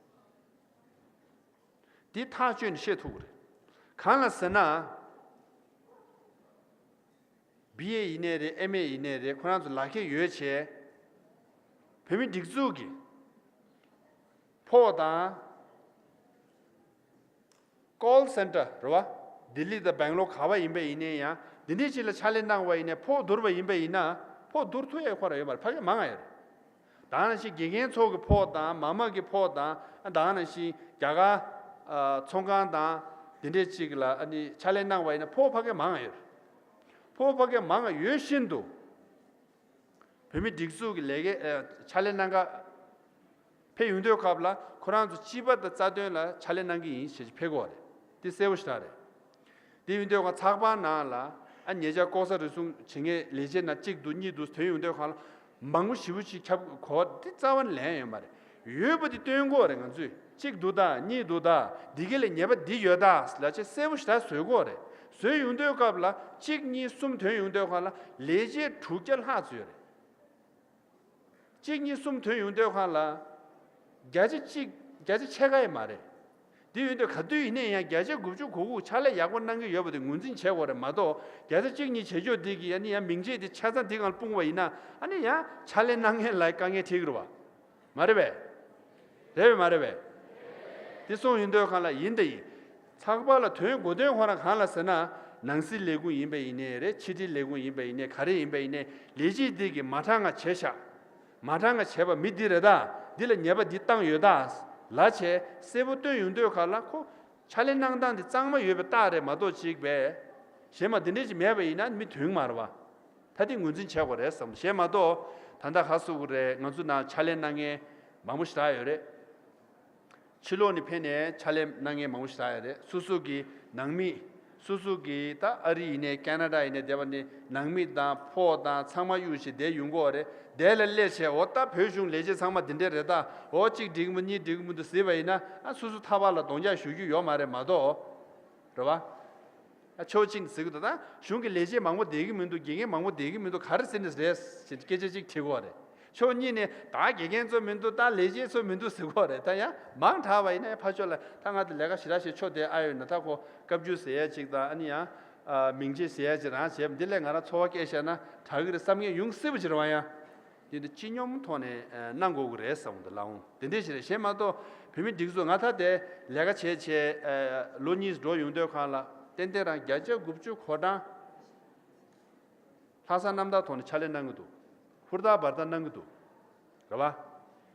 འདི་ཐག་གཅོད་ནས་བཤད་ཐུབ་ཀྱི་རེད། གང་ལ་ཟེར་ན། བི་ཨེ་ཡིན་ནའི་རེད། ཨེམ་ཨེ་ཡིན་ནའི་རེད། ཁོ་རང་ཚོ་ལག་ཁྱེར་ཡོད་བྱས། བོད་མི་སྒྲིག་འཛུགས་ཀྱི་ཕོགས་དང་། ཀོལ་སེན་ཊར་རེད་བ། ལྡི་ལི་དང་སྦེང་ལོར་ག་པར་ཡིན་པ་ཡིན་ནའི་ཡང་འདི་འདྲའི་ཅིག་ལ་ཕྱག་ལས་གནང་བ་ཡིན་ནའི་ཕོགས་བསྡུར་བ་ཡིན་པ་ཡིན་ན་ཕོགས་བསྡུར་ཐུབ་ཡས་ཁོ་རང་ཡོད་མ་རེད། ཕ་གི་མང་ང་ཡོད་རེད། ད་ག་ནང་བཞིན་དགེ་རྒན་ཚོ་གི་ཕོགས་དང་མ་མ་གི་ཕོགས་དང་ད་ག་ནང་བཞིན་རྒྱ་གར་ཨ་ཚོང་ཁང་དང་དེ་འདྲས་ཅིག་ལ་ཨ་ནི་ཕྱག་ལས་གནང་བ་ཡིན་ན་ཕོགས་ཕ་གི་མང་ང་ཡོད་རེད། ཕོགས་ཕ་གི་མང་ང་ཡོད་བཞིན་དུ་བོད་མི་སྒྲིག་འཛུགས་ཀྱི་ལས་ཀའི་ཨ་ཕྱག་ལས་གནང་ག་ཕེབས་ཡོང་དུས་སྐབས་ལ་ཁོ་རང་ཚོ་སྤྱི་པ་དང་རྩ་དོན་ལ་ཕྱག་ལས་གནང་གི་ཡིན་ཞེས་ཕེབས་དགོས་རེད། འདི་གསལ་པོ་ཞེ་དྲག་རེད། དེ་ཡིན་དུས་ང་ཚགས་པར་ནང་ལ་ཨ་ཉེ་ཆར་ལྐོག་ཟ་རུལ་སུངས་བྱེད་མཁན་ལས་བྱེད་ནང་གཅིག་འདུག་གཉིས་འདུག་ཐོན་ཡོང་དུས་སྒང་ལ་མང་པོ་ཞེ་པོ་ཅིག་ཁྱབ་གོ་བ་འདི་རྩ་བ་ནས་ལེན་ཡོད་མ་རེད། ཡོད་པ་འདི་སྟོན་དགོས་རེད། ང་ཚོས་གཅིག་འདུག་ད་གཉིས་འདུག་ད་འདི་ག་ལ་ཉེས་པ་འདི་ཡོད་ད་ལབ་བྱས་གསལ་པོ་ཞེ་དྲག་བཟོ་དགོས་རེད། བཟོས་ཡོང་དུས་སྐབས་ལ་གཅིག་གཉིས་གསུམ་ཐོན་ཡོང་དུས་སྒང་ལ་ལས་བྱེད་དྲུག་བརྒྱ་ལྷག་ཙམ་ཡོད་རེད། གཅིག་གཉིས་གསུམ་ཐོན་ཡོང་དུས་སྒང་ལ་བརྒྱ་ཆ་གཅིག་བརྒྱ་ཆ་ཕྱེད་ཀ་ཡང་མ་རེད། དེ་ཡོད་དུས་ག་དུས་ཡིན་ནའི་ཡང་བརྒྱ་ཆ་དགུ་བཅུ་གོ་དགུ་ཕྱག་ལས་ཡག་པོ་གནང་གི་ཡོད་པ་དེ་ངོས་འཛིན་བྱེད་དགོས་རེད་མ་གཏོགས་བརྒྱ་ཆ་གཅིག་གཉིས་བྱེད་ཕྱོགས་དེ་གི་ཨ་ནི་ཡང་མིང་ཆད་དེ་ཆ་ཚང་དེ་སྒང་ལ་སྤུངས་པ་ཡིན་ན་ཨ་ནི་ཡང་ཕྱག་ལས་གནང་མཁན་ལ་དཀའ་ངལ་འཕྲད་ཀྱི་རེད་བ། མ་རེད་པས། རེད་པས་མ་རེད་པས། དེ་གསུངས་ཡོང་དུས་སྒང་ལ་ཡིན་ད་ཡིན། ཚགས་པར་ལ་དོན་གོ་དོན་ཁོ་རང་གང་ལ་ཟེར་ན། ནང་སྲིད་ལས་ཁུངས་ཡིན་པ་ཡིན་ནའི་རེད། ཕྱི་དྲིལ་ལས་ཁུངས་ཡིན་པ་ཡིན་ནའི་ག་རེ་ཡིན་པ་ཡིན་ནའི་ལས་བྱེད་འདི་གིས་མ་དྲག་ང་བྱས་ཤག་མ་དྲག་ང་བྱས་པ་མི་འདི་རེད་ད། འདི་ལ་ཉེས་པ་འདི་བཏང་ཡོད་ད། ལབ་བྱས་གསལ་པོ་སྟོན་ཡོང་དུས་སྒང་ལ་ཁོ་ཕྱག་ལས་གནང་སྟངས་འདི་གཙང་མ་ཡོད་པའི་རྟགས་རེད་མ་གཏོགས་ཅིག་པས། གཞན་མ་འདི་འདྲས་ཅིག་མེད་པ་ཡིན་ན་མི་དོན་མ་རེད་བ། ད་འདི་ངོས་འཛིན་བྱེད་དགོས་རེད་བསམ། གཞན་མ་གཏོགས་ད་ལྟ་ཧ་སུ་གུ་རེད། ང་ཚོ་ནང་ཕྱག་ལས་གནང་མཁན་མང་པོ་ཞེ་དྲག་ཡོད་རེད། ཕྱི་ལོགས་ནས་ཕེབས་ནས་ཕྱག་ལས་གནང་མཁན་མང་པོ་ཞེ་དྲག་ཡོད་རེད། སོ་སོ་གི་ནང་མི། སོ་སོ་གི་ད་ཨ་རི་ཡིན་ནའི་ཀེ་ན་ཌ་ཡིན་ནའི་དེ་བ་ནི་ནང་མི་དང་ཕོ་དང་ཚང་མ་གཡུག་བཞིན་བསྡད་ཡོང་གི་ཡོད་རེད། དེ་ལ་སླེབས་བྱས་འོ་ད་བོད་གཞུང་ལས་བྱེད་ཚང་མ་འདི་འདྲས་རེད་ད། འོ་གཅིག་འགྲིག་གི་མི་གཉིས་འགྲིག་གི་མི་འདུག་ཟེར་བ་ཡིན་ན་ཨ་སོ་སོ་ཐག་པ་ལ་གདོང་རྒྱག་ཞུ་རྒྱུ་ཡོད་མ་རེད་མ་གཏོགས། རེད་བ། ཨ་ཕྱོགས་གཅིག་ནས་ཟེར་གི་འདུག་ད་གཞུང་གི་ལས་བྱེད་མང་པོ་བསྡད་ཀྱི་མི་འདུག་དགེ་རྒན་མང་པོ་བསྡད་ཀྱི་མི་འདུག་ག་རེ་ཟེར་ནས་རེད་ཟེར་སྐད་ཆ་གཅིག་དྲི་གི་ཡོད་རེད། ཕྱོགས་གཉིས་ནས་ད་དགེ་རྒན་ཚོ་མི་འདུག་ད་ལས་བྱེད་ཚོ་མི་འདུག་ཟེར་གི་ཡོད་རེད། ད་ཡང་མང་དྲགས་པ་ཡིན་ན་ཡང་ཕར་ཕྱོགས་ལ་ད་ང་དེ་ལས་ཀ་ཞེ་དྲག་བྱེད་ཆོག་དེ་ཨ་ཡོད་ན་ད་ཁོ་བཀའ་བརྒྱུད་ཟེར་ཡ་གཅིག་དང་ཨ་ནི་ཡང་ཨ་མིང་ཆད་ཟེར་ཡ་གཅིག་རང་བྱས་འདི་ལས་ང་རང་འཚོ་བ་སྐྱེལ་བཞག་ན་དྲག་གི་རེད་བསམ་མཁན་ཡོང་སྲིད་པ་ཅིག་རེད་བ། ཡང་དེ་འདི་སྤྱི་སྙོམས་ཐོག་ནས་ཨ་གནང་དགོས་ཀྱི་རེད་བསམ་གི་འདུག་ལགས་འོང་། དེ་འདྲས་ཞིག་རེད། གཞན་མ་གཏོགས་བོད་མི་སྒྲིག་འཛུགས་ང་ད་དེ་ལས་ཀ་བྱས་བྱས་ཨ་ལོ་གཉིས་འགྲོ་ཡོང་དུས་སྒང་ལ་ཏན་ཏན་རང་བརྒྱ་ཆ་དགུ་བཅུ་གོ་གྲངས་ལྷག་བསམ་རྣམ་དག་ཐོག་ནས་ཕྱག་ལས་གནང་གི་འདུག་ཧུར་ཐག་འབད་ཐག་གནང་གི་འདུག་རེད་བ།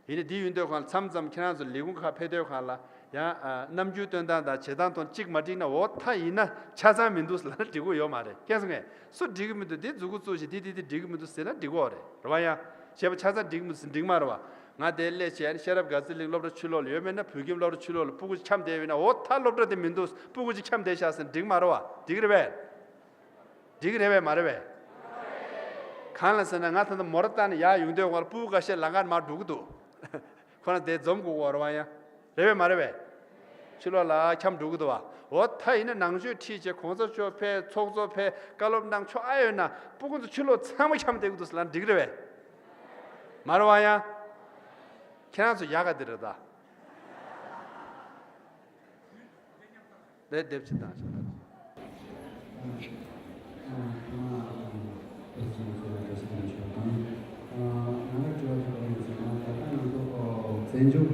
ཡིན་ནའི་འདི་ཡོང་དུས་སྒང་ལ་མཚམས་མཚམས་ཁྱེད་རང་ཚོ་ལས་ཁུངས་ཁག་ཕེབས་དུས་སྒང་ལ་ཡང་ཨ་རྣམ་འགྱུར་སྟོན་སྟངས་དང་བྱེད་སྟངས་ཐོག་གཅིག་མ་འགྲིག་ན་འོ་ད་ཡིན་ན་ཆ་ཚང་མི་འདུག་ལབ་ན་འགྲིག་གི་ཡོད་མ་རེད། མཁྱེན་སོང་ངས། སུ་འགྲིག་གི་མི་འདུག་འདི་མཛུབ་གུ་བཙུགས་ཤིག་འདི་འདི་འདི་འགྲིག་གི་མི་འདུག་ཟེར་ན་འགྲིག་གི་ཡོད་རེད། རེད་བ། ཡང་བྱས་པ་ཆ་ཚང་འགྲིག་གི་མི་འདུག་ཟེར་འགྲིག་མ་རེད་བ། ང་དེ་སླེབས་བྱས་ཤེས་རབ་དགའ་ཚལ་གླིང་སློབ་གྲྭ་ཕྱི་ལོགས་ལ་ཡོད་མེད་ན་བོད་ཁྱིམ་སློབ་གྲྭ་ཕྱི་ལོགས་ལ་སྤུ་གུ་ཅིག་འཁྱམས་བསྡད་པ་ཡིན་ན་འོ་ད་སློབ་གྲྭ་དེ་མི་འདུག་སྤུ་གུ་ཅིག་འཁྱམས་བསྡད་ཤག་ཟེར་འགྲིག་མ་རེད་བ། འགྲིག་གི་རེད་པས། འགྲིག་གི་རེད་པས་མ་རེད་པས། གང་ལ་ཟེར་ན་ང་ད་ལྟ་མོ་ཊ་བཏང་ནས་ཡར་ཡོང་དུས་སྒང་ལ་སྤུ་གུ་ཁ་ཤས་ལམ་ཁ་ནས་མར་འགྲོ་གི་འདུག་ཁོ་རང་དེ་འཛོམས་དགོས་ཀྱི་ཡོད་རེད་བ། ཡང་རེད་པས་མ་རེད་པས། ཕྱི་ལོགས་ལ་འཁྱམས་འགྲོ་གི་འདུག་བ། འོ་ད་ཡིན་ན་ནང་ཆོས་ཁྲིད་བྱས་གོང་ས་མཆོག་ཕེབས་ཚོགས་གཙོ་ཕེབས་བཀའ་སློབ་གནང་ཆོག་ཨ་ཡོད་ན་སྤུ་གུ་ཚོ་ཕྱི་ལོགས་ཚང་མ་འཁྱམས་བསྡད་གི་འདུག་ཟེར་ལབ་འགྲིག་གི་རེད་པས། མ་རེད་བ་ཡ། ཁྱེད་རང་ཚོ་ཡག་ག་འདི་རེད་ད། ལས་སྡེབ་ཅིག་བཏང་ཞིག་ད། བཙན་བྱོལ་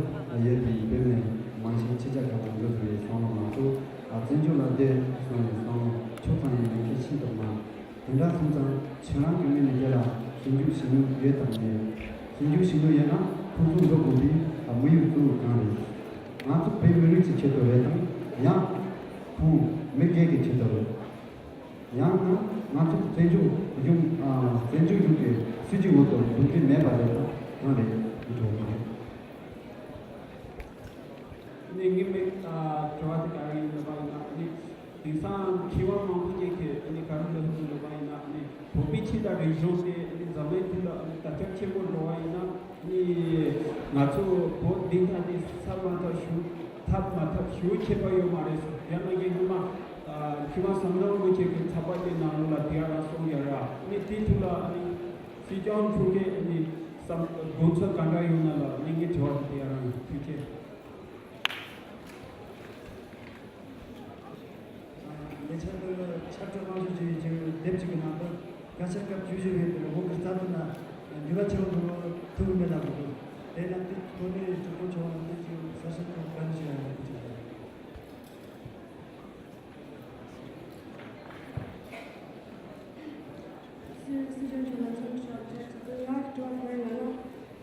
ཡོད་པའི་བོད་ནས་མང་ཆེ་ཕྱི་རྒྱལ་ཁག་ལ་འགྲོ་ཐུབ་པའི་བསམ་བློ་མ་གཏོགས། བཙན་བྱོལ་ལ་བསྡད་སོང་ནས་བསམ་བློ་ཆུང་ཙམ་ཡང་ཡོད་མཁན་ཤིན་ཏུ་མང་། དེ་འདྲ་སོང་ཙང་ཁྱེད་རང་གི་ངོས་ནས་དེ་ལ་ཞིབ་འཇུག་བྱེད་མྱོང་ཡོད་དམ་མེད། ཞིབ་འཇུག་བྱེད་མྱོང་ཡོད་ན་ཁོང་ཚོ་འགྲོ་དགོས་པའི་དམིགས་ཡུལ་གཙོ་བོ་གང་རེད། ང་ཚོ་བོད་མི་རིགས་ཀྱི་ཆེད་དུ་རེད་དམ། ཡང་ཁོང་མི་སྒེར་གྱི་ཆེད་དུ་རེད། ཡང་ན་ང་ཚོ་བཙན་བྱོལ་གཞུང་ཨ་བཙན་བྱོལ་གཞུང་གི་སྲིད་ཇུས་འོག་ཏུ་འདུག་གི་མེད་པ་རེད་དམ་གང་རེད་འགྲོ་གི་རེད། ནས་ངའི་མིག་ཨ་དྲི་བ་དེ་ག་རེ་ཡིན་ལབ་པ་ཡིན་ན་ནི། དེང་སང་མཁས་དབང་མང་པོ་ཅིག་གིས་ནི་ག་རེ་ལབ་འདུག་ལབ་པ་ཡིན་ན་ནི་བོད་པའི་ཆོས་དང་རིག་གཞུང་དེ་ནི་འཛམ་གླིང་ཐོག་ལ་ནི་དར་ཁྱབ་ཆེན་པོ་འགྲོ་བ་ཡིན་ན་ནི་ང་ཚོ་བོད་བདེན་མཐའ་དེ་ཚབ་མ་ཐབས་ཞུ་ཐབས་མ་ཐབས་ཞུ་ཁྱད་པར་ཡོད་མ་རེད་ཟེར། ཡང་ན་ངས་སྔོན་མ་ཨ་མཁས་དབང་བསམ་གཏན་རིན་པོ་ཆེ་གི་ཚགས་པར་དེ་ནང་ལོགས་ལ་དེ་ག་རང་གསུངས་ཡོད་ར། ནི་དེ་ཐུགས་ལ་ནི་སྲིད་སྐྱོང་མཆོག་གིས་ནི་བསམ་དགོངས་ཚུལ་ག་འདྲ་ཡོད་ན་ལ་ནི་ངའི་དྲི་བ་དེ་དེ་ག་རང་ཡིན། ཐུགས་རྗེ་ཆེ། ལས་འཆར་དེ་ཕྱག་བྲིས་གནང་ཕྱོགས་ཀྱི་ཡོད་ཀྱི་དེབ་ཅིག་གི་ནང་དུ་དགའ་ཆེར་སྐབས་བཅུ་བཞི་བའི་དེ་འོག་གི་རྩ་དོན་ལ་འགྱུར་བ་ཆེན་པོ་འགྲོ་ཐུབ་མེད་ལ་གོ་དགོས། དེས་ན་དེ་ཐོག་ནས་གྲོས་མཐུན་ཆོག་ན་དེ་ཅིག་གསལ་བཤད་ཐོག་བཀའ་འདྲི་ཞུ་ཡ་ཡིན་ཅིག་ལ། སྲིད་སྲིད་སྐྱོང་མཆོག་ལ་ཚོགས་ཞབས་ཕྱི་ཅིག་ང་གི་དྲི་བ་གང་ཡིན་ལབ་ན།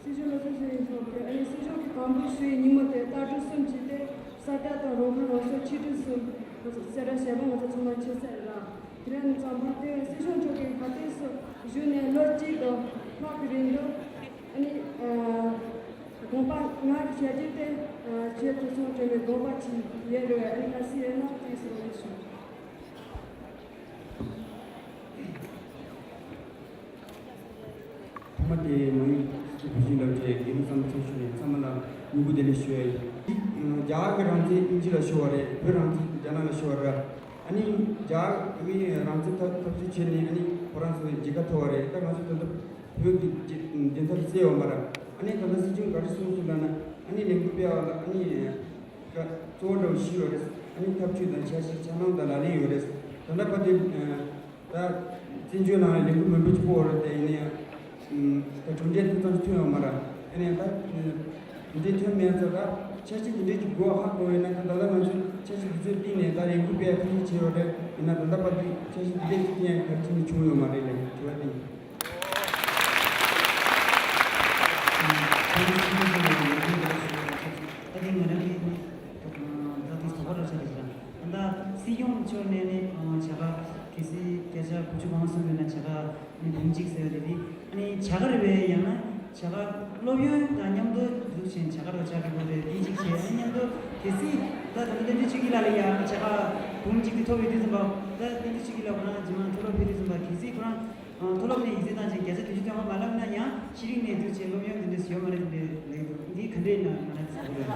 སྲིད་སྐྱོང་ལ་སོ་སོ་ཡིན་ཐོག་གི་ཨ་ནི་སྲིད་སྐྱོང་གི་དང་པོ་ཞུ་ཡི་ཉིན་མོ་དེ་ལྟ་གྲུབ་གསུམ་གྱིས་ཏེ་གསར་དར་དང་རོགས་ཕན་རོགས་ཚོགས་ཆིག་སྒྲིལ་གསུམ་གསལ་བསྒྲགས་བྱས་པ་ང་ཚོ་ཚང་མ་མཁྱེན་གསལ་རེད་ལ། དེ་རིང་ཙམ་པ་དེ་སྲིད་སྐྱོང་མཆོག་གིས་ག་དུས་སུ་བཞུགས་ནས་ལོ་གཅིག་དང་ལྷག་གི་རིང་དུ་ཨ་ནི་དགོངས་པ་ང་གི་བྱས་རྗེས་དེ་ཆེས་ཐུགས་ཚོར་དྲན་པའི་དགོངས་པ་ཅིག་ཡོད་རེད། ཨ་ནི་གལ་སྲིད་ཡོད་ན་དེ་སོང་ཡོད་ཞུ། ཐོག་མ་དེ་མ་ཡིག་སྤྱི་བོད་ཤིང་ལབ་ཀྱི་དགེ་ལུགས་བསམ་ཚུལ་ཞུ་ནས་ཚང་མ་ལ་སྨོན་འབུལ་བདེ་ལེགས་ཞུ་ཡ་ཡིན། རྒྱ་གར་གྱི་རང་བཙན་དབྱིན་ཇི་ལ་ཤོར་བ་རེད། བོད་རང་བཙན་རྒྱ་ནག་ལ་ཤོར་བ་རེད། ཨ་ནི་རྒྱ་གར་གྱི་རང་བཙན་འཐབ་འཐབ་རྩོད་བྱས་ནས་ཨ་ནི་ཁོ་རང་ཚོ་མཇལ་ཁ་ཐོབ་པ་རེད། ད་ང་ཚོ་ད་ལྟ་བོད་ཀྱི་བདེན་མཐའ་གསལ་ཡོད་མ་རེད། ཨ་ནི་ད་ལྟ་སྲིད་སྐྱོང་ག་རེ་གསུངས་སོང་ལབ་ན་ཨ་ནི་ལས་འགུལ་སྤེལ་བ་ལ་ཨ་ནི། གཙོ་བོ་འདྲ་བོ་བཞི་ཡོད་རེད། ཨ་ནི་ཐབས་ཇུས་དང་འཆར་གཞི་འཆར་སྣང་དང་ལག་ལེན་ཡོད་རེད། ད་ལྟ་བར་དུ་ད་བཙན་བྱོལ་ནང་ལ་ལས་འགུལ་མང་པོ་ཅིག་སྤེལ་བ་རེད་དེ་ཡིན་ན་ཡང་ད་གྲུབ་འབྲས་ཏོག་ཙམ་ཐོན་ཡོད་མ་རེད། ཡིན་ན་ཡང་ད་གྲུབ་འབྲས་ཐོན་མེད་ཙང་ད་འཆར་གཞི་འདི་འདྲས་ཀྱི་དགོས་ཧ་གོ་ཡོད་ན་ད་ད་ལྟ་ང་ཚོས་འཆར་གཞི་འདི་ཚོའི་སྟེང་ནས་ད་ལས་འགུལ་སྤེལ་ཐུབ་ཀྱི་བྱས་ཡོད་རེད། ཡིན་ན་ད་ལྟ་བར་དུ་འཆར་གཞི་འདི་འདྲས་ཀྱི་སྟེང་ཡང་གལ་ཆེན་པོ་བྱུང་ཡོད་མ་རེད་ལས་དྲི་བ་དེ་ཡིན། ད་ལྟའི་ང་རང་གི་ད་ལྟའི་ཟླ་བ་ར་ཆ་རེད་ཟེར། ད་ལྟ་སྲིད་སྐྱོང་མཆོག་ནས་ནི་བྱ་དགའ་གལ་སྲིད་བརྒྱ་ཆ་དགུ་བཅུ་གོ་ལྔ་སོང་ཡོད་ན་བྱ་དགའ་ནི་འབུམ་གཅིག་ཟེར་བ་རེད། དེ་ནི་བྱ་དགའ་རེད་པས། ཡང་ན་བྱ་དགའ་སློབ་ཡོན་དང་མཉམ་དུ་འཛུགས་བྱས་བྱ་དགའ་རོགས་བྱ་དགོས་པ་རེད། དེ་གཅིག་བྱས་ཨ་ནི་མཉམ་དུ་གལ་སྲིད་ད་ད་ལྟ་བསྟན་འཛིན་ཆོས་སྐྱིད་ལགས་ལ་ཡང་བྱ་དགའ་འབུམ་གཅིག་དེ་ཐོབ་ཡོད་དུས་ཙམ་པ། ད་བསྟན་འཛིན་ཆོས་སྐྱིད་ལགས་ཁོ་རང་རྗེས་མ་མཐོ་སློབ་ཕེབས་དུས་ཙམ་པ་གལ་སྲིད་ཁོ་རང་མཐོ་སློབ་ནས་ཡིག་ཚད་བཏང་བྱས་བརྒྱ་ཆ་བདུན་ཅུ་ཐོན་པ་མ་ལབ་ན་ཡང་ཤེས་རིག་ནས་བསྡུས་བྱས་སློབ་ཡོན་དེ་འདྲས་ཡོད་མ་རེད། དེ་འདྲས་ལབ་ཀྱི་འདུག་འདི་ག་འདྲས་ཡིན་ན་ང་རང་ཚོ་ཟ་གི་རེད།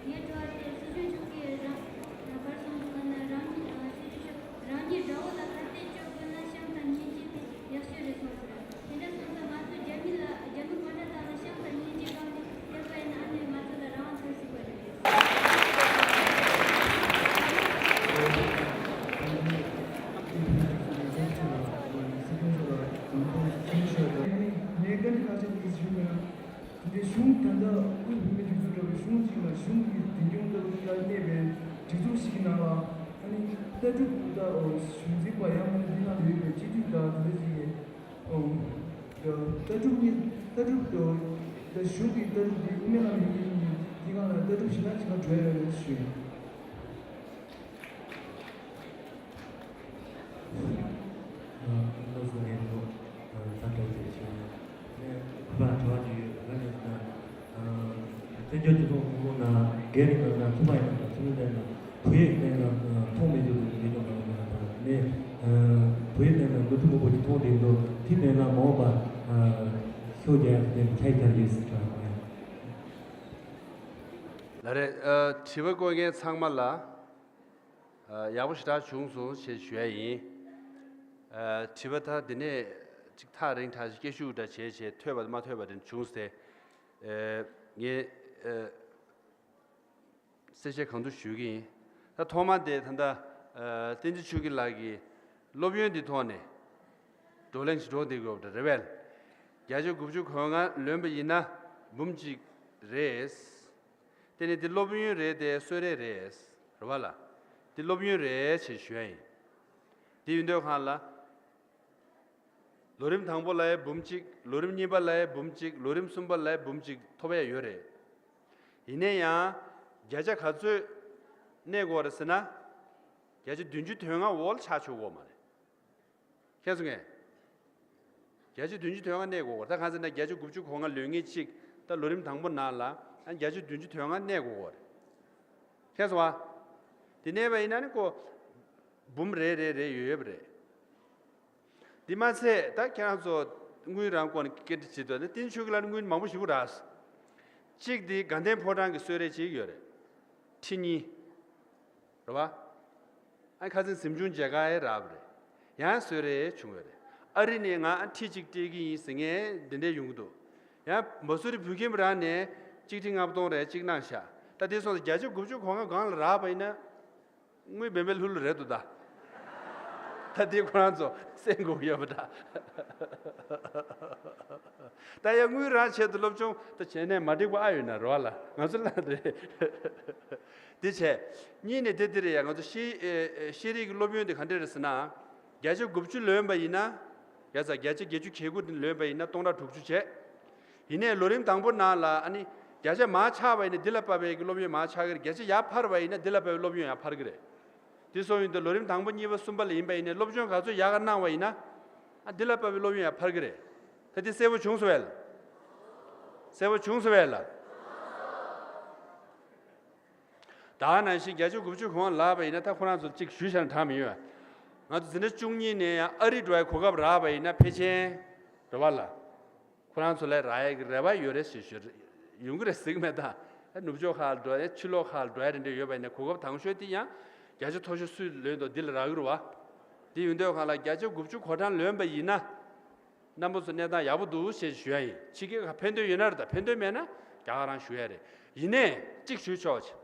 ངའི་དྲི་བ་དེ་སྲིད་སྐྱོང་མཆོག་གིས་རང་གར་སོང་ཟེར་ན་རང་ཉིད་སྲིད་སྐྱོང་མཆོག་རང་ཉིད་དགྲ་བོ་ལ་ཁ་གཏད་གཅོག་དགོས་ན་བྱམས་དང་སྙིང་རྗེ་དེ་ཡག་ཤོས་རེད་གསུངས་ཟེར། དེ་འདྲ་སོང་ཙང་ང་ཚོ་རྒྱ་མི་ལ་རྒྱ་མི་དཔོན་རིགས་དག་ལ་བྱམས་དང་སྙིང་རྗེ་བསྐངས་ནས་བསྡད་པ་ཡིན་ན་ཨ་ནི་ང་ཚོ་ལ་རང་དབང་ཐོབ་སྲིད་པ་རེད། ངས་བཀའ་འདྲི་ཁ་ཤས་ཅིག་ཞུ་གི་ཡིན། འདི་གཞུང་ད་ལྟ་དབུས་བོད་མིའི་སྒྲིག་འཛུགས་འདྲ་བའི་གཞུང་གཅིག་ལ་གཞུང་གི་འཛིན་སྐྱོང་ལྟ་བུ་ལ་གནས་པའི་སྒྲིག་འཛུགས་ཤིག་གི་ནང་ལ་ཨ་ནི་ལྟ་གྲུབ་དང་གཞུང་འཛིན་པ་ཡང་མིན་ན་འདི་ནང་ལ་ཡོད་པའི་སྤྱི་འཐུས་དང་དེ་འདྲ་ཞིག་གིས། ཨོ། ད་ལྟ་གྲུབ་གཉིས་ལྟ་གྲུབ་དང་། ད་གཞུང་གི་ལྟ་གྲུབ་འདི་དབུ་མའི་ལམ་ཡོད་མཁན་གཉིས་འདི་སྒང་ལ་ལྟ་གྲུབ་གཞན་དག་ཅིག་ག་འགྲོ་ཡ་ཡོད་རེད་ཞུས། ཨ་ལགས་སོ། ངས་ད་ད་དྲན་དེ་བྱས་ནས་ཁོ་པ་དྲི་བ་ཅིག་ཡོད། ང་ནས་ད། བཙན་བྱོལ་སྤྱི་ཚོགས་ཧྲིལ་པོ་ནང་སྒེར་ཡིན་ན་ཚོགས་པ་ཡིན་ན་ཚོགས་མི་ཡིན་ན་བོད་ཡིག་ཡིན་ན་མཐོང་མི་འདུག་ཟེར་ནས་ཉོ་མ་ཡོང་ན་ད་ནས་བོད་ཡིག་ཡིན་ན་ནོར་འཁྲུལ་མང་པོ་ཅིག་མཐོང་བསྡད་འདུག་དེ་མེད་ན་མ་འོངས་པ་ཤོག་རྒྱག་ཡག་གི་དེ་འདྲ་ཁྱད་ཁྱར་ཡོད་ཟེར་དྲན་པ་ཡིན། ལགས་རེད། ཨ། དྲི་བ་བཀོད་མཁན་ཚང་མ་ལ། ཨ། ཡག་པོ་ཞེ་དྲག་བྱུང་སོང་ཞེས་ཞུ་ཡ་ཡིན། ཨ། དྲི་བ་ད་འདི་ནས་ཅིག་ཐག་རིང་ཐག་ཅིག་སྐད་ཤུགས་འདྲ་བྱས་བྱས་ཐོས་པ་མ་ཐོས་པ་དེ་བྱུང་སྟེ། ཨ། ངས། ཨ། གསལ་བཤད་གང་ཐུབ་ཞུ་གི་ཡིན། ད་ཐོག་མ་དེ་ད་ལྟ། ཨ། བསྟན་འཛིན་ཆོས་སྐྱིད་ལགས་ཀྱི་སློབ་ཡོན་འདི་ཐོག་ནས་བགྲོ་གླེང་ཞིག་འགྲོ་བསྡད་དགོས་པ་རེད་པས། བརྒྱ་ཆ་དགུ་བཅུ་གོ་ལྔ་ལོན་པ་ཡིན་ན་འབུམ་གཅིག་རེད། དེ་ནི་འདི་སློབ་ཡོན་རེད་དེ་གསོལ་རས་རེད། རེད་པ་ལགས། འདི་སློབ་ཡོན་རེད་ཅེས་ཞུ་ཡ་ཡིན། འདི་ཡིན་དུས་སྒང་ལ། ལོ་རིམ་དང་པོ་ལ་ཡང་འབུམ་གཅིག་ལོ་རིམ་གཉིས་པ་ལ་ཡང་འབུམ་གཅིག་ལོ་རིམ་གསུམ་པ་ལ་ཡང་འབུམ་གཅིག་ཐོབ་ཡ་ཡོད་རེད། ཡིན་ན་ཡང་། བརྒྱ་ཆ་ག་ཚོད་གནས་དགོས་རེད་ཟེར་ན། བརྒྱ་ཆ་བདུན་ཅུ་དོན་ལྔ་འོག་ལ་ཆགས་ཆོག་གི་ཡོད་མ་རེད། མཁྱེན་སོང་ངས། བརྒྱ་ཆ་བདུན་ཅུ་དོན་ལྔ་གནས་དགོས་རེད། ད་གང་ཟེར་ན་བརྒྱ་ཆ་དགུ་བཅུ་གོ་ལྔ་ལོན་མཁན་གཅིག་ད་ལོ་རིམ་དང་པོ་ནང་ལ་ཨ་བརྒྱ་ཆ་བདུན་ཅུ་དོན་ལྔ་གནས་དགོས་རེད། མཁྱེན་སོང་ཨ། དེ་གནས་པ་ཡིན་ན་ནི་ཁོ། འབུམ་རེ་རེ་རེ་ཡོད་ཡོད་པ་རེད། འདི་མ་ཚད་ད་ཁྱེད་རང་ཚོ་དངུལ་རང་སྐོར་ནས་སྐད་ཆ་བྱེད་དུས་ནི་བསྟན་ཆོས་ཀྱི་ལ་ནི་དངུལ་མང་པོ་ཞེ་པོ་རག་སོང་། གཅིག་དེ་དགའ་ལྡན་ཕོ་བྲང་གི་གསོལ་རས་གཅིག་ཡོད་རེད། ཁྲི་གཉིས། རེད་པ། ཨ་ཁ་སང་གཟིམ་ཆུང་མཇལ་ཁ་ཡང་རག་པ་རེད། ཡང་གསོལ་རས་བྱུང་བ་རེད། ཨ་རི་ནས་ང་ཨ་ཁྲི་གཅིག་སྤྲད་ཀྱི་ཡིན་ཟེར་མཁན་འདི་འདྲས་ཡོང་གི་འདུག་ཡང་མ་སུ་རི་བོད་ཁྱིམ་རང་ནས་གཅིག་ཁྲི་ལྔ་སྟོང་རེ་གཅིག་གནང་ཤག་ད་དེ་སོང་ཙང་བརྒྱ་ཆ་དགུ་བཅུ་གོ་ལྔ་སྒང་ལ་རག་པ་ཡིན་ན། དངུལ་བེམ་བེམ་ལྷུར་ལྷུར་རེད་འདུག་ད། ད་དེ་ཁོ་རང་ཚོ་གསན་དགོས་ཀྱི་ཡོད་པ་འདྲ། ད་ཡང་དངུལ་རང་ཆེད་དུ་སློབ་སྦྱོང་ད་བྱས་ནས་མ་འགྲིག་པ་ཨ་ཡོད་ན་རེད་པ་ལགས། ང་ཚོ་ལ་རེད། དེ་བྱས། གཉིས་ནས་དེ་འདི་རེད་ཡ། ང་ཚོ་ཤེས་ཨེ་ཨེ་ཤེས་རིག་གི་སློབ་ཡོན་དེ་ག་འདྲས་རེད་ཟེར་ན། བརྒྱ་ཆ་དགུ་བཅུ་ལོན་པ་ཡིན་ན། བརྒྱ་ཆ་བརྒྱ་ཆ་བརྒྱད་ཅུ་གྱ་དགུ་དེ་ལོན་པ་ཡིན་ན་སྟོང་ཕྲག་དྲུག་ཅུ་བྱས། ཡིན་ནའི་ལོ་རིམ་དང་པོ་ནང་ལ་ཨ་ནི་བརྒྱ་ཆ་མར་ཆག་པ་ཡིན་ན་འདི་ལ་བབས་པའི་སློབ་ཡོན་མར་ཆག་གི་རེད། བརྒྱ་ཆ་ཡར་འཕར་བ་ཡིན་ན་འདི་ལ་བབས་པའི་སློབ་ཡོན་ཡར་འཕར་གི་རེད། དེ་སོང་ཡིན་དུས་ལོ་རིམ་དང་པོ་གཉིས་པ་གསུམ་པ་ལ་ཡིན་པ་ཡིན་ནའི་སློབ་སྦྱོང་ག་ཚོད་ཡག་ག་གནང་བ་ཡིན་ན། ཨ་འདི་ལ་བབས་པའི་སློབ་ཡོན་ཡར་འཕར་གི་རེད། ད་འདི་གསལ་པོ་བྱུང་སོང་བས་ལགས། གསལ་པོ་བྱུང་སོང་བས་ལགས། ད་ནང་བཞིན་བརྒྱ་ཆ་དགུ་བཅུ་གོ་ལྔ་ལབ་པ་ཡིན་ན་ད་ཁོ་རང་ཚོ་གཅིག་ཞུས་བཞག་ན་དྲག་མི་ཡོང་ཨ། ང་ཚོ་འཛིན་གྲྭ་བཅུ་གཉིས་ནས་ཡང་ཨ་རི་འགྲོ་ཡའི་གོ་སྐབས་རག་པ་ཡིན་ན་ཕལ་ཆེར། རེད་པ་ལགས། ཁོ་རང་ཚོ་ལ་རག་ཡ་གི་རེ་བ་ཡོད་རེད་ཞེས་ཞུ། ཡོང་གི་རེད་ཟེར་གི་མེད་ད། ཨ་ནུབ་ཕྱོགས་ཁག་ལ་འགྲོ་ཡ་ཕྱི་ལོགས་ཁག་ལ་འགྲོ་ཡ་རེ་འདྲ་ཡོད་པ་ཡིན་ན་གོ་སྐབས་དང་ཤོས་དེ་ཡང་བརྒྱ་ཆ་མཐོ་ཤོས་སུས་ལོན་འདུག་འདི་ལ་རག་གི་རེད་པ། དེ་ཡོང་དུས་སྒང་ལ་བརྒྱ་ཆ་དགུ་བཅུ་གོ་གྲངས་ལོན་པ་ཡིན་ན། རྣམ་པ་ཚོ་གནས་སྟངས་ཡག་པོ་འདུག་ཅེས་ཞུ་ཡ་ཡིན། ཕྱི་རྒྱལ་ཁག་ཕན་ཐོགས་ཡོད་ན་རེད་ད། ཕན་ཐོགས་མེད་ན་རྒྱ་གར་རང་ཞུ་ཡ་རེད། ཡིན་ནའི་གཅིག་ཞུ་ཆོག་ཅིག་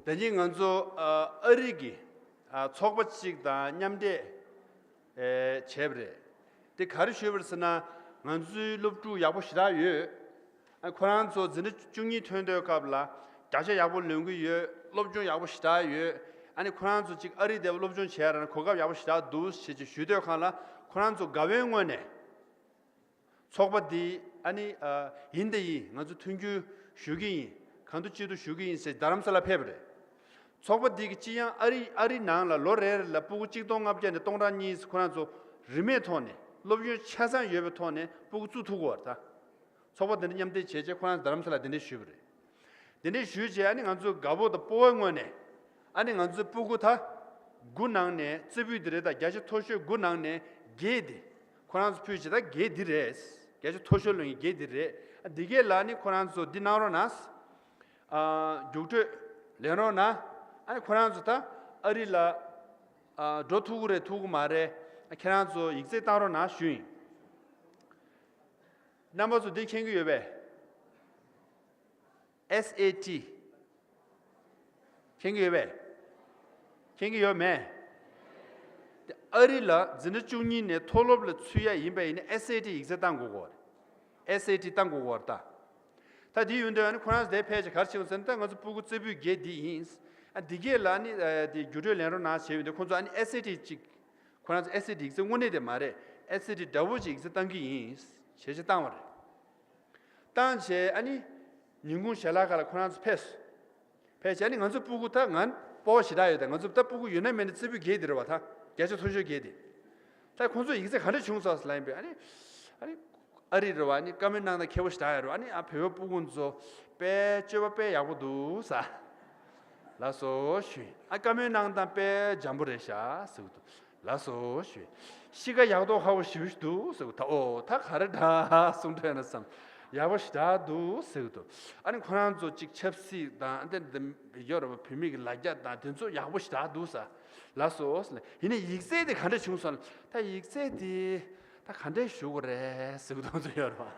ད་ནི་ང་ཚོ་ཨ་ཨ་རི་གི་ཨ་ཚོགས་པ་གཅིག་དང་མཉམ་འབྲེལ་ཨེ་བྱས་པ་རེད། དེ་ག་རེ་ཞུས་པ་རེད་ཟེར་ན། ང་ཚོའི་སློབ་ཕྲུག་ཡག་པོ་ཞེ་དྲག་ཡོད། ཨ་ཁོ་རང་ཚོ་འཛིན་གྲྭ་བཅུ་གཉིས་ཐོན་དུས་སྐབས་ལ་བརྒྱ་ཆ་ཡག་པོ་ལོན་གྱི་ཡོད། སློབ་སྦྱོང་ཡག་པོ་ཞེ་དྲག་ཡོད། ཨ་ནི་ཁོ་རང་ཚོ་གཅིག་ཨ་རི་བསྡད་པ་སློབ་སྦྱོང་བྱས་ར་ན་གོ་སྐབས་ཡག་པོ་ཞེ་དྲག་འདུག་ཞེས་ཅིག་ཞུས་དུས་སྒང་ལ་ཁོ་རང་ཚོ་དགའ་བོའི་ངོས་ནས། ཚོགས་པ་འདི་ཨ་ནི་ཨ་ཡིན་དང་ཡིན། ང་ཚོ་མཐུན་འགྱུར་ཞུ་གི་ཡིན། གང་ཐུབ་ཅི་ཐུབ་ཞུ་གི་ཡིན་ཟེར་རྡ་རམ་ས་ལ་ཕེབས་པ་རེད། ཚོགས་པ་འདི་གི་སྤྱི་ཡང་ཨ་རི་ཨ་རི་ནང་ལ་ལོ་རེ་རེ་ལ་སྤུ་གུ་གཅིག་སྟོང་ལྔ་བརྒྱ་ནས་སྟོང་ཕྲག་གཉིས་ཁོ་རང་ཚོ་རིན་མེད་ཐོག་ནས་སློབ་ཡོན་ཆ་ཚང་ཡོད་པའི་ཐོག་ནས་སྤུ་གུ་བཙུགས་ཐུབ་ཀྱི་ཡོད་རེད་ད། ཚོགས་པ་འདི་འདྲ་མཉམ་འབྲེལ་བྱས་རྗེས་ཁོ་རང་རྡ་རམ་ས་ལ་འདི་འདྲ་ཞུས་པ་རེད། དེ་འདྲ་ཞུས་རྗེས་ཨ་ནི་ང་ཚོ་དགའ་པོ་དང་སྤོབས་པའི་ངོས་ནས་ཨ་ནི་ང་ཚོའི་སྤུ་གུ་ད་དགུ་ནང་ནས་རྩེ་ཕུད་འདི་རེད་ད། བརྒྱ་ཆ་མཐོ་ཤོས་དགུ་ནང་ནས་བརྒྱད་འདི་ཁོ་རང་ཚོ་ཕུད་བྱས་ད་བརྒྱད་འདི་རེད། བརྒྱ་ཆ་མཐོ་ཤོས་ལོན་མཁན་བརྒྱད་འདི་རེད། ཨ་འདི་གས་ལ་ནི་ཁོ་རང་ཚོ་འདི་གནང་རོགས་གནང་། ཨ་རྒྱུགས་སྤྲོད་ལེན་རོགས་གནང་། ཨ་ནི་ཁོ་རང་ཚོ་ད་ཨ་རི་ལ་ཨ་འགྲོ་ཐུབ་ཀྱི་རེད་ཐུབ་ཀྱི་མ་རེད། ཨ་ཁྱེད་རང་ཚོ་ཡིག་ཚད་བཏང་རོགས་གནང་ཞུས་ཡིན། རྣམ་པ་ཚོ་འདི་མཁྱེན་གྱི་ཡོད་པས། ཨེས་ཨེ་ཊི། མཁྱེན་གྱི་ཡོད་པས། མཁྱེན་གྱི་ཡོད་མེད། དེ་ཨ་རི་ལ་འཛིན་གྲྭ་བཅུ་གཉིས་ནས་མཐོ་སློབ་ལ་ཚུད་ཡ་ཡིན་པ་ཡིན་ན་ཨེས་ཨེ་ཊི་ཡིག་ཚད་བཏང་དགོས་ཀྱི་ཡོད་རེད། ཨེས་ཨེ་ཊི་བཏང་དགོས་ཀྱི་ཡོད་རེད་ད། ད་དེ་ཡོད་དུས་ཨ་ནི་ཁོ་རང་ཚོ་དེ་ཕལ་ཆེར་ག་རེ་བྱེད་ཀྱི་ཡོད་ཟེར་ན། ད་ང་ཚོ་སྤུ་གུ་རྩེ་ཕུད་བརྒྱད་འདི་ཡིན། ཨ་འདི་གས་ལ་ནི་ཨ་དེ་རྒྱུགས་སྤྲོད་ལེན་རོགས་གནང་བྱས་ཡོད་དུས་ཁོ་ཚོ་ཨ་ནི་ཨེས་ཨེ་ཊི་གཅིག་ཁོ་རང་ཚོ་ཨེས་ཨེ་ཊི་ཡིག་ཚད་དངོས་གནས་དེ་མ་རེད། ཨེས་ཨེ་ཊི་འདྲ་བོ་ཅིག་ཡིག་ཚད་བཏང་གི་ཡིན་བྱས་བྱས་བཏང་བ་རེད། བཏང་བྱས་ཨ་ནི་ཉིན་གུང་ཞལ་ལག་ཁ་ལ་ཁོ་རང་ཚོ་ཕེབས་སོང་། ཕེབས་བྱས་ཨ་ནི་ང་ཚོ་སྤུ་གུ་ད་ང་སྤོབས་པ་ཞེ་དྲག་ཡོད་ད། ང་ཚོ་ད་སྤུ་གུ་ཡོད་ན་མེད་ན་རྩེ་ཕུད་བརྒྱད་དེ་རེད་པ། ད་བརྒྱ་ཆ་མཐོ་ཤོས་བརྒྱད་དེ། ད་ཁོ་ཚོ་ཡིག་ཚད་ག་འདྲ་བྱུང་སོང་ལབ་ཡིན་པས། ཨ་ནི་ཨ་ནི་ཨ་རི་རེད་པ། ཨ་ནི་བཀའ་མོལ་གནང་སྟངས་མཁས་པོ་ཞེ་དྲག་ཡོད་རེད་པ། ཨ་ནི་ཨ་བོད་པའི་སྤུ་གུ་ཚོ་དཔེ་སྤྱོད་པ་དཔེ་ཡག་པོ་འདུག་ཟེར། ལགས་སོ་ཞུས། ཨ་བཀའ་མོལ་གནང་སྟངས་དཔེ་འཇམ་པོ་རེད་ཤག་ཟེར་གྱི་འདུག་ལགས་སོ་ཞུས། གཤིས་ཀ་ཡག་ཐོག་ཁ་པོ་ཞེ་པོ་ཞིག་འདུག་ཟེར་གྱི་འདུག་ད་ཨོ་ད་ག་རེ་འདྲ་གསུང་འདོད་ན་བསམ། ཡག་པོ་ཞེ་དྲག་འདུག་ཟེར་གི་འདུག་ཨ་ནི་ཁོ་རང་ཚོ་གཅིག་ཆབ་སྲིད་དང་དེ་འདི་ཡོད་རེད་པ། བོད་མི་གི་ལ་རྒྱ་དང་དེ་ཚོ་ཡག་པོ་ཞེ་དྲག་འདུག་ས་ལ་སོ་ཟེར་ལ། ཡིན་ནའི་ཡིག་ཚད་དེ་ག་འདྲ་བྱུང་སོང་ལ། ད་ཡིག་ཚད་དེ་ད་ག་འདྲ་ཞུ་དགོས་རེད་ཟེར་གི་འདུག་ཚོ་ཡོད་རེད་པ།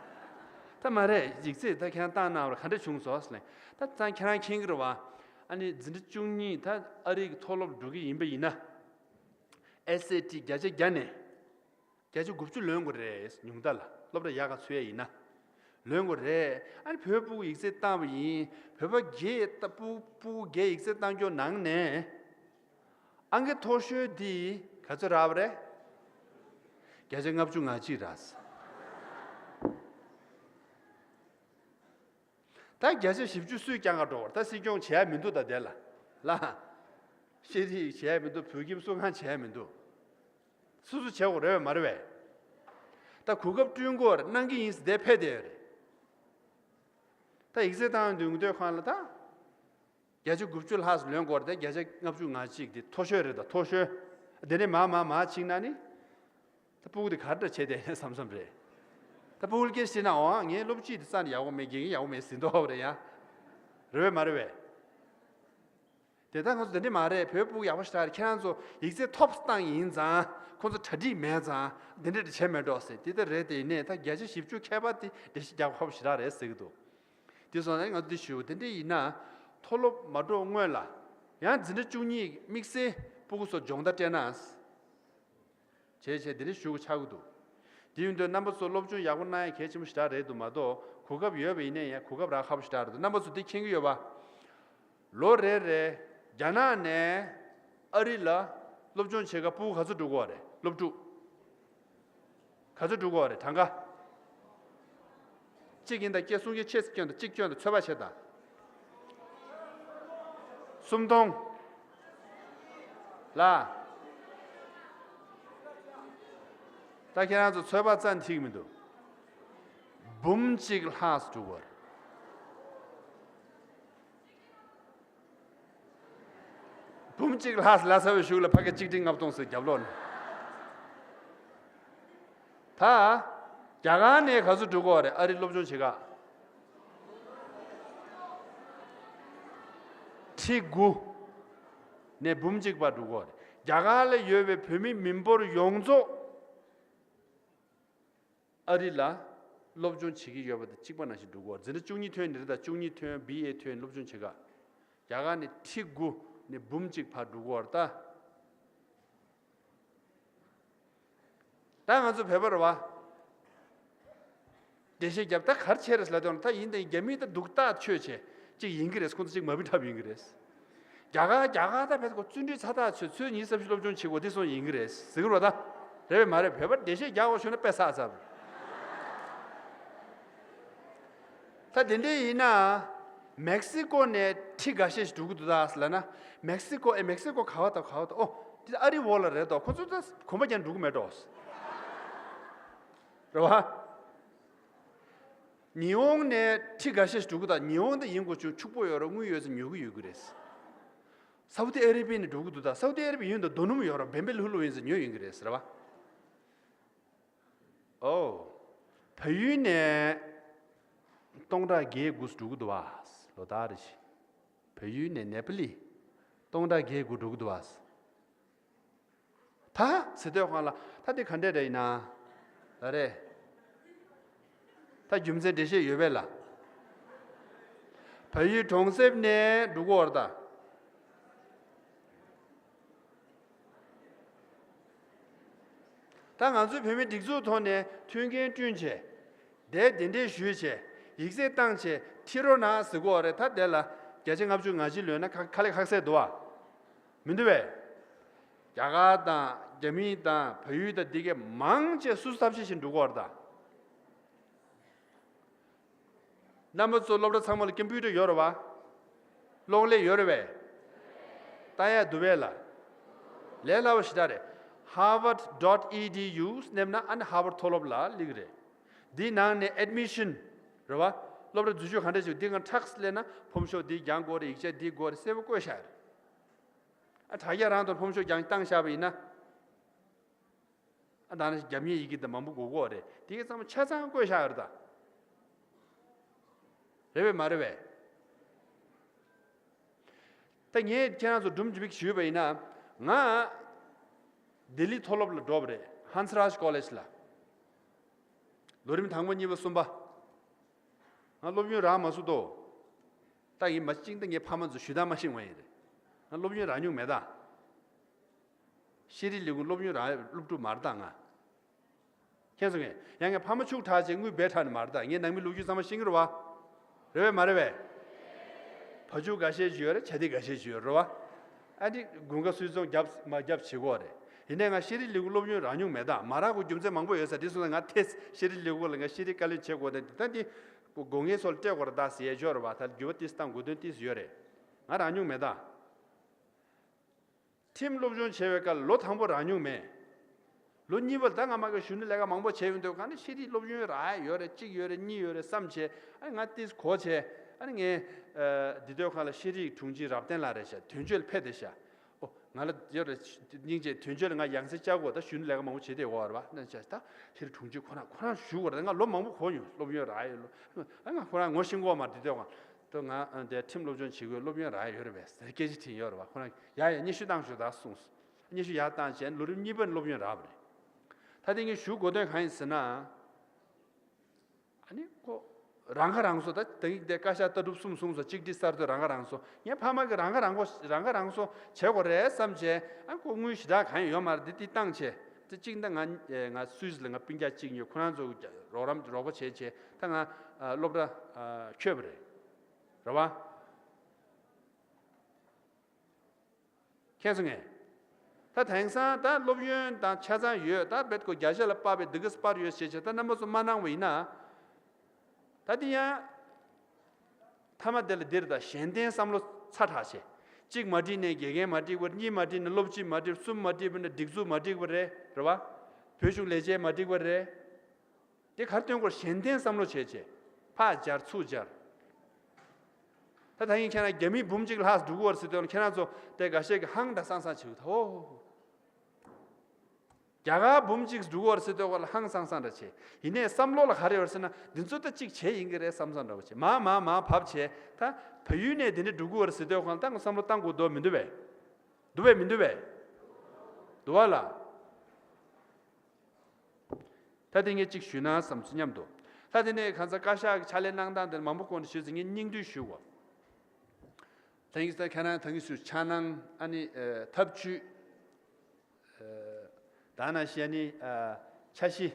ད་མ་རེད། ཡིག་ཚད་ད་ཁྱེད་རང་བཏང་གནང་བ་ག་འདྲ་བྱུང་སོང་ཟེར་ལ། ད་ཙང་ཁྱེད་རང་མཁྱེན་གི་རེད་པ། ཨ་ནི་འཛིན་གྲྭ་བཅུ་གཉིས་ད་ཨ་རི་གི་མཐོ་སློབ་འགྲོ་གི་ཡིན་པ་ཡིན་ན། ཨེས་ཨེ་ཊི་བརྒྱ་ཆ་བརྒྱ་ནས་བརྒྱ་ཆ་དགུ་བཅུ་ལོན་དགོས་རེད། ཉུང་མཐའ་ལ་སློབ་གྲྭ་ཡག་ག་ཚུད་ཡ་ཡིན་ན། ལོན་དགོས་རེད། ཨ་ནི་བོད་ཕྲུག་ཡིག་ཚད་བཏང་བ་ཡིན། བོད་པ་བརྒྱད་ད་ཕྲུ་ཕྲུ་གུ་བརྒྱད་ཡིག་ཚད་བཏང་རྒྱུ་ནང་ནས་ཨང་ཀི་མཐོ་ཤོས་འདི་ག་ཚོད་རག་པ་རེད། བརྒྱ་ཆ་ལྔ་བཅུ་ང་གཅིག་རག་སོང་། ད་བརྒྱ་ཆ་བཞི་བཅུ་སུས་རྐྱང་ག་འགྲོ་བར་ད་སྲིད་སྐྱོང་བྱེད་ཡ་མི་འདུག་ད་དེ་ལ་ལ། ཤེས་རིག་བྱེད་ཡ་མི་འདུག་བོད་ཁྱིམ་སྲུང་ཁང་བྱེད་ཡ་མི་འདུག་སོ་སོ་བྱེད་དགོས་རེད་པས་མ་རེད་པས། ད་གོ་སྐབས་བསྐྲུན་དགོས་རེད། གནང་གི་ཡིན་ཟེར་དེ་ཕེབས་བསྡད་ཡོད་རེད། ད་ཡིག་ཚད་བཏང་འདུག་འདོད་ཁང་ལ་ད། བརྒྱ་ཆ་དགུ་བཅུ་ལྷག་ལོན་དགོས་རེད་དེ་བརྒྱ་ཆ་ལྔ་བཅུ་ང་གཅིག་དེ་མཐོ་ཤོས་རེད། ད་མཐོ་ཤོས། དེ་ནས་མར་མར་མར་ཕྱིན་ན་ནི། ད་ཕྲུ་གུ་དེ་ག་འདྲ་བྱས་ཏེ་བསམ་བསམ་རེད། ད་ཕྲུ་གུ་སྐད་བཤད་ན་འོ་ངའི་སློབ་སྤྱི་དེ་རྩ་ནས་ཡག་པོ་མེད། དགེ་རྒན་ཡག་པོ་མེད་ཟེར་མདོག་རེད་ཡ། རེད་པས་མ་རེད་པས། དེ་ལྟར་ང་ཚོ་དེ་འདྲ་མ་རེད། བོད་ཕྲུ་གུ་ཡག་པོ་ཞེ་དྲག་རེད། ཁྱེད་རང་ཚོ་ཡིག་ཚད་ཐོབ་བཏང་ཡིན་ཙང་ཁོང་ཚོ་གྲ་སྒྲིག་མེད་ཙང་དེ་འདྲ་དེ་བྱས་མེད་འགྲོ་ཟེར། དེ་ལྟར་རེད། དེ་ཡིན་ནའི་ད་བརྒྱ་ཆ་བཞི་བཅུ་ཁྱད་པར་དེ་འགྲེལ་བཤད་རྒྱག་དགོས་ཞེ་དྲག་རེད་ཟེར་གི་འདུག་དེ་སོང་ན་ང་ཚོ་འདི་ཞུ། དེ་འདྲ་ཡིན་ན་མཐོ་སློབ་མ་འགྲོ་སྔོན་ལ་ཡང་འཛིན་གྲྭ་བཅུ་གཉིས་དམིགས་བསལ་ཕྲུ་གུ་ཚོ་སྦྱོང་བརྡར་སྤྲད་ན། བྱས་བྱས་དེ་འདྲ་ཞུ་དགོས་ཆགས་ཀྱི་འདུག་དེ་ཡིན་དུས་རྣམ་པ་ཚོ་སློབ་སྦྱོང་ཡག་པོ་གནང་ཡ་གལ་ཆེན་པོ་ཞེ་དྲག་རེད་འདུག་མ་གཏོགས་གོ་སྐབས་ཡོད་པ་ཡིན་ན་ཡང་གོ་སྐབས་རག་ཁག་པོ་ཞེ་དྲག་རེད་འདུག་རྣམ་པ་ཚོ་འདི་མཁྱེན་གྱི་ཡོད་པ། ལོ་རེ་རེ་རྒྱ་ནག་ནས་ཨ་རི་ལ་སློབ་སྦྱོང་བྱེད་ག་ཕྲུ་གུ་ག་ཚོད་འགྲོ་གི་ཡོད་རེད། སློབ་ཕྲུག་ག་ཚོད་འགྲོ་གི་ཡོད་རེད། གྲངས་ཀ། གཅིག་ཡིན་ད། སྐད་གསུང་གི་ཆེད་སྐྱོན་དང་གཅིག་སྐྱོན་དང་ཚོད་དཔག་བྱེད་དང་། སུམ་སྟོང་། ལ། ད་ཁྱེད་རང་ཚོ་ཚོད་དཔག་རྩ་ནས་འགྲིག་མི་འདུག་འབུམ་གཅིག་ལྷག་འགྲོ་གི་ཡོད་རེད། འབུམ་གཅིག་ལྷག་ལ་ཚ་བའི་གཞུག་ལ་ཕ་གི་གཅིག་ཁྲི་ལྔ་སྟོང་ཟེར་རྒྱབ་ལོག་ནས། ད། རྒྱ་གར་ནས་ག་ཚོད་འགྲོ་གི་ཡོད་རེད། ཨ་རི་སློབ་སྦྱོང་བྱེད་ག་ཁྲི་དགུ་ནས་འབུམ་གཅིག་བར་འགྲོ་གི་ཡོད་རེད། རྒྱ་གར་ལ་ཡོད་པའི་བོད་མི་མི་འབོར་ཡོངས་རྫོགས། ཨ་རི་ལ་སློབ་སྦྱོང་བྱེད་ཀྱི་ཡོད་པ་དང་གཅིག་པ་ནང་བཞིན་འགྲོ་གི་ཡོད་རེད། འཛིན་གྲྭ་བཅུ་གཉིས་ཐོན་ནི་རེད། ད་བཅུ་གཉིས་ཐོན། བི་ཨེ་ཐོན། སློབ་སྦྱོང་བྱེད་ག་རྒྱ་གར་ནས་ཁྲི་དགུ་ནས་འབུམ་གཅིག་བར་འགྲོ་གི་ཡོད་རེད་ད། ད་ང་ཚོ་བོད་པ་རེད་པ། འགྲེལ་བཤད་རྒྱབ་ད་ག་རེ་བྱས་རེད་ལབ་དུས་ད་ཡིན་ད་རྒྱ་མི་ད་སྡུག་ཐག་ཆོད་བྱས་གཅིག་ཡིན་གྱི་རེད། ཁོང་ཚོ་གཅིག་མ་བུ་འཁྲབ་ཡིན་གྱི་རེད། རྒྱ་གར་རྒྱ་གར་ད་བོད་ཁོ་བརྩོན་འགྲུས་ཚ་ཐག་ཆོད། ཚོས་ཉིན་གསར་བཞི་སློབ་སྦྱོང་བྱེད་དགོས་དེ་སོང་ཡིན་གྱི་རེད་ཟེར་གྱི་རེད་པ། ད་རེད་པས་མ་རེད། བོད་པ་འགྲེལ་བཤད་རྒྱག་དགོས་བྱུང་ན་དཔེ་བསགས་ཚར། ད་དེ་འདྲ་ཡིན་ན་མེག་སི་ཀོ་ནས་ཁྲི་འགའ་ཤས་ཤིག་འགྲོ་གི་འདུག་ད་ཟེར་ལབ་ན། མེག་སི་ཀོ་ཨེ་མེག་སི་ཀོ་ག་བ་དང་ག་བ་དང་། ཨོ་དེ་ཨ་རི་འོག་ལ་རེད་དོ། ཁོ་ཚོ་ད་གོམ་པ་རྒྱག་འགྲོ་གི་མེད་འགྲོ། རེད་པ། ཉི་ཧོང་ནས་ཁྲི་འགའ་ཤས་ཤིག་འགྲོ་གི་འདུག་ཉི་ཧོང་དེ་ཡིན་དགོས་བྱུང་ཕྱུག་པོ་ཡོད་རེད། དངུལ་ཡོད་ཚེ་ཉོ་གི་ཡོད་གི་རེད། སའུ་ཏི་ཨ་རེ་བི་ནས་འགྲོ་གི་འདུག་ད་སའུ་ཏི་ཨ་རེ་བི་ཡོད་འདུག་རྡོ་སྣུམ་ཡོད་རེད། བེམ་པེ་ལྷུ་ལྷུ་ཡིན་ཚེ་ཉོ་ཡོང་གི་རེད་ཟེར་བ། ཨོ། བལ་ཡུལ་ནས་སྟོང་ཕྲག་བརྒྱད་དགུ་འགྲོ་གི་འདུག་བ། ལོ་ལྟར་རེ་བཞིན། བལ་ཡུལ་ནས་ནེ་པ་ལི་སྟོང་ཕྲག་བརྒྱད་དགུ་འགྲོ་གི་འདུག་བ། ད་ཟེར་དུས་སྒང་ལ་ད་འདི་ག་འདྲས་རེད་ཡིན་ན། ལ་རེད། ད་རྒྱུ་མཚན་འགྲེལ་བཤད་ཡོད་པས་ལ། བལ་ཡུལ་གྲོང་གསེབ་ནས་འགྲོ་གི་ཡོད་རེད་ད། ད་ང་ཚོའི་བོད་མི་སྒྲིག་འཛུགས་ཐོག་ནས་མཐུན་རྐྱེན་བསྐྲུན་བྱས། དེ་གདན་འདྲེན་ཞུས་བྱས། ཡིག་ཚད་བཏང་བྱས་ཁྲིད་རོགས་གནང་ཟེར་གྱི་ཡོད་རེད། ད་དེ་ལ་བརྒྱ་ཆ་ལྔ་བཅུ་ང་གཅིག་ལོན་ན་ཁ་ཁ་ལས་ཁག་སེ་འདུག་བ། མི་འདུག་བས། རྒྱ་གར་དང་རྒྱ་མི་དང་བལ་ཡུལ་དང་འདི་གས་མང་ཆེ་སོ་སོ་ཐབས་ཤེས་བྱས་འགྲོ་གི་ཡོད་རེད་ད། རྣམ་པ་ཚོ་སློབ་གྲྭ་ཚང་མ་ལ་ཀམ་པུ་ཊར་ཡོད་རེད་བ། གློག་ཀླད་ཡོད་རེད་བས། ལྟ་ཡ་འདུག་བས་ལ། ལས་སླ་པོ་ཞེ་དྲག་རེད། harvard dot edu སླེབས་ན་ཨ་ནི་ཧར་ཝརཌ་མཐོ་སློབ་ལ་སླེབས་ཀྱི་རེད། འདིའི་ནང་ནས་ཨེཌ་མི་ཤན་རེད་བ། སློབ་གྲྭ་འཛུལ་ཞུགས་ག་འདྲ་ཞིག་འདི་སྒང་ཊག་སི་སླེབས་ན་ཕོམ་ཤོག་འདི་རྒྱག་དགོས་རེད། ཡིག་ཆ་འདི་དགོས་རེད། གསལ་པོ་བཀོད་བཞག་རེད། ཨ་དྲ་རྒྱ་རང་དང་ཕོམ་ཤོག་རྒྱང་བཏང་བཞག་པ་ཡིན་ན། ཨ་ད་ནི་རྒྱབ་གཉེར་ཡི་གེ་དང་མང་པོ་དགོས་ཀྱི་ཡོད་རེད། དེ་གའི་ཚང་མ་ཆ་ཚང་བཀོད་བཞག་ཡོད་རེད་ད། རེད་པས་མ་རེད་པས། ད་ངས་ཁྱེད་རང་ཚོ་སྒྲུང་ཅིག་ཞུས་པ་ཡིན་ན། ང་ལྡི་ལི་མཐོ་སློབ་ལ་འགྲོ་བ་རེད། ཧན་སི་རཱཇ་ཀོ་ལེཇ་ལ། ལོ་རིམ་དང་པོ་གཉིས་པ་གསུམ་པ། ང་སློབ་ཡོན་རག་མ་སོང་དོ། ད་ཡིན་མ་གཅིག་ད་ངའི་ཕ་མ་ཚོ་ཞུ་དག་མ་ཤེས་པ་ཡིན་རེད། ང་སློབ་ཡོན་རག་མྱོང་མེད་ད། ཤེས་རིག་ལས་ཁུངས་སློབ་ཡོན་རག་སློབ་ཕྲུག་མ་རེད་ད་ང་། མཁྱེན་སོང་ངས། ཡང་ངའི་ཕ་མ་ཕྱུག་དྲག་ཅིག་དངུལ་སྦས་དྲག་ནི་མ་རེད་ད། ངས་ནང་མི་ལོ་རྒྱུས་ཚང་མ་ཤེས་ཀྱི་རེད་པ། རེད་པས་མ་རེད་པས། བ་ཕྱུགས་འགའ་ཤས་ཅིག་ཡོད་རེད། བྱ་དེ་འགའ་ཤས་ཅིག་ཡོད་རེད་པ། ཨ་ནི་དགུན་ཁ་སུས་ཚོང་རྒྱབ་མ་རྒྱབ་བྱེད་དགོས་རེད། ཡིན་ནའི་ང་ཤེས་རིག་ལས་ཁུངས་སློབ་ཡོན་རག་མྱོང་མེད་ད། མ་རག་དགོས་རྒྱུ་མཚན་མང་པོ་ཡོད་ས། དེ་སོང་ཙང་ང་ཏོག་ཙམ་ཤེས་རིག་ལས་ཁུངས་ལ་ང་ཤེས་རིག་བཀའ་བློན་བྱེད་དགོས་ད། འདི་ད་འདི་སྒོ་ངའི་སོ་ལ་སྤྲད་དགོས་རེད་ད་ཟེར་ཡས་ཅིག་ཡོད་རེད་པ། ད་འགྱུར་བ་ཏོག་ཙམ་གཏང་དགོས་དོན་ཏོག་ཙམ་ཡོད་རེད། ང་རག་མྱོང་མེད་ད། ཁྲིམས་སློབ་སྦྱོང་བྱེད་པའི་སྐབས་ལ་ལོ་དང་པོ་རག་མྱོང་མེད། ལོ་གཉིས་པ་ལ་ད་ང་མ་གི་གཞོན་ནུ་ལས་ཀ་མང་པོ་བྱས་ཡོང་དུས་གང་ནས་ཤེས་རིག་སློབ་སྦྱོང་རག་ཡ་ཡོད་རེད། གཅིག་ཡོད་རེད། གཉིས་ཡོད་རེད་བསམ་བྱས། ཨ་ང་ཏིས་གོ་བྱས། ཨ་ནི་ངས་འདི་དུས་གང་ལ་ཤེས་རིག་དྲུང་ཆེ་རབ་བརྟན་ལགས་རེད་ཤག་དོན་གཅོད་ལ་ཕེབས་བསྡད་ཤག་ཨོ་ང་ལ་ཡོད་རེད། སྙིང་རྗེ། དོན་གཅོད་ལ་ང་ཡང་སེ་བཅར་དགོས། ད་གཞོན་ནུ་ལས་ཀ་མང་པོ་བྱས་བསྡད་ཡོད་རེད་པ། ན་ཅག་ད་ཤེས་རིག་དྲུང་ཆེ་ཁོ་རང་ཁོ་རང་ཞུ་དགོས་རེད། ང་ལོ་མང་པོ་གོ་མྱོང་། སློབ་ཡོན་རག་ཡོད་ལོ། ཨ་ང་ཁོ་རང་ངོ་ཤེས་ཀྱི་ཡོད་མ་རེད། འདི་དུས་གང་ལ་ད་ང་འདི་ཁྲིམས་སློབ་སྦྱོང་བྱེད་དགོས། སློབ་ཡོན་རག་ཡ་ཡོད་རེད་པས་ཟེར་སྐད་ཆ་དྲིས་ཡོད་རེད་པ། ཁོ་རང་ཡ་ཡ་སྙན་ཞུ་བཏང་ཤོག་ད་གསུངས། སྙན་ཞུ་ཡར་བཏང་བྱས་ལོ་རིམ་གཉིས་པ་ནས་སློབ་ཡོན་རག་པ་རེད། ད་དེ་ངས་ཞུ་དགོས་དོན་གང་ཡིན་ཟེར་ན། ཨ་ནི་ཁོ་རང་ཁ་རང་གསོ། ད་དེང་དེ་བཀའ་ཤག་ལྟ་གྲུབ་གསུམ་གསུངས་སོ། གཅིག་སྒྲིལ་གསར་གཏོད། རང་ཁ་རང་གསོ། ངའི་ཕ་མ་གིས་རང་ཁ་རང་གསོ་རང་ཁ་རང་གསོ་བྱེད་དགོས་རེད་བསམ་བྱས། ཨ་ཁོ་དངུལ་ཞེ་དྲག་གང་ཡང་ཡོད་མ་རེད། འདི་འདི་བཏང་བྱས། དེ་གཅིག་ད་ང་ང་སུད་སི་ལ་ང་སྤུན་ཀྱག་གཅིག་ཡོད། ཁོ་རང་ཚོ་རོགས་རམ་རོགས་པ་བྱས་བྱས་ད་ང་སློབ་གྲྭ་ཁྱོད་པ་རེད། རེད་པ། མཁྱེན་སོང་ངས། ད་དེང་སང་ད་སློབ་ཡོན་དང་ཆ་ཚང་ཡོད། ད་བེད་ཁོ་བརྒྱ་ཆ་ལ་དཔག་པའི་འདི་ག་སྤར་ཡོད་ཞེས་བྱས། ད་རྣམ་པ་ཚོ་མ་གནང་བ་ཡིན་ན། ད་དེ་ཡང་མཐའ་མ་དེ་ལ་འདིར་ད་གཞན་བརྟེན་བསམ་བློ་ཚ་དྲགས་བྱས། གཅིག་མ་འགྲིག་ནས་དགེ་རྒན་མ་འགྲིག་པ། གཉིས་མ་འགྲིག་ན་སློབ་སྤྱི་མ་འགྲིག། གསུམ་མ་འགྲིག་པ་ན་སྒྲིག་འཛུགས་མ་འགྲིག་པ་རེད། རེད་པ། བོད་གཞུང་ལས་བྱེད་མ་འགྲིག་པ་རེད། དེ་གར་སྟོན་སྐོར་གཞན་བརྟེན་བསམ་བློ་བྱས་བྱས། ཕར་སྦྱར་ཚུར་སྦྱར། ད་ད་ཡིན་ཁྱེད་རང་རྒྱ་མི་འབུམ་གཅིག་ལྷག་འགྲོ་གི་ཡོད་རེད་ཟེར་དུས་ཁྱེད་རང་ཚོ་དེ་འགའ་ཤས་ཀྱིས་ཧང་ད་སང་སང་བྱེད་ཀྱི་འདུག་ཨོ། རྒྱ་གར་འབུམ་གཅིག་འགྲོ་གི་ཡོད་རེད་ཟེར་དུས་ལ་ཧང་སང་སང་འདྲ་བྱེད། ཡིན་ནའི་བསམ་བློ་ལ་ག་རེ་ཡོད་རེད་ཟེར་ན། འདི་ཚོ་ད་གཅིག་བྱས་ཡིན་གྱི་རེད་བསམ་བསམ་འདྲ་བོ་བྱེད། མ་མ་མ་བབས་བྱས། ད་བལ་ཡུལ་ནས་དེ་འདྲ་འགྲོ་གི་ཡོད་རེད་ཟེར་དུས་ལ་ད་ང་བསམ་བློ་བཏང་དགོས་འདུག་མི་འདུག་པས། འདུག་པས་མི་འདུག་པས། འདུག་པ་ལ། ད་དེ་ངས་གཅིག་ཞུས་ན་བསམ་སོང་སྙམ་དུ། ད་དེ་ནས་གང་ཟག་བཀའ་ཤག་གི་ཕྱག་ལས་གནང་སྟངས་དེ་མང་པོ་སྐོར་ནས་ཞུས་ཚེ་ངས་སྙིང་བསྡུས་ཞུ་དགོས། ད་ངས་ད་ཁྱེད་རང་ད་ངས་ཞུ་འཆར་སྣང་ཨ་ནི་ཨ་ཐབས་ཇུས། ཨ་ད་ནང་བཞིན་ཨ་ནི་ཨ་འཆར་གཞི་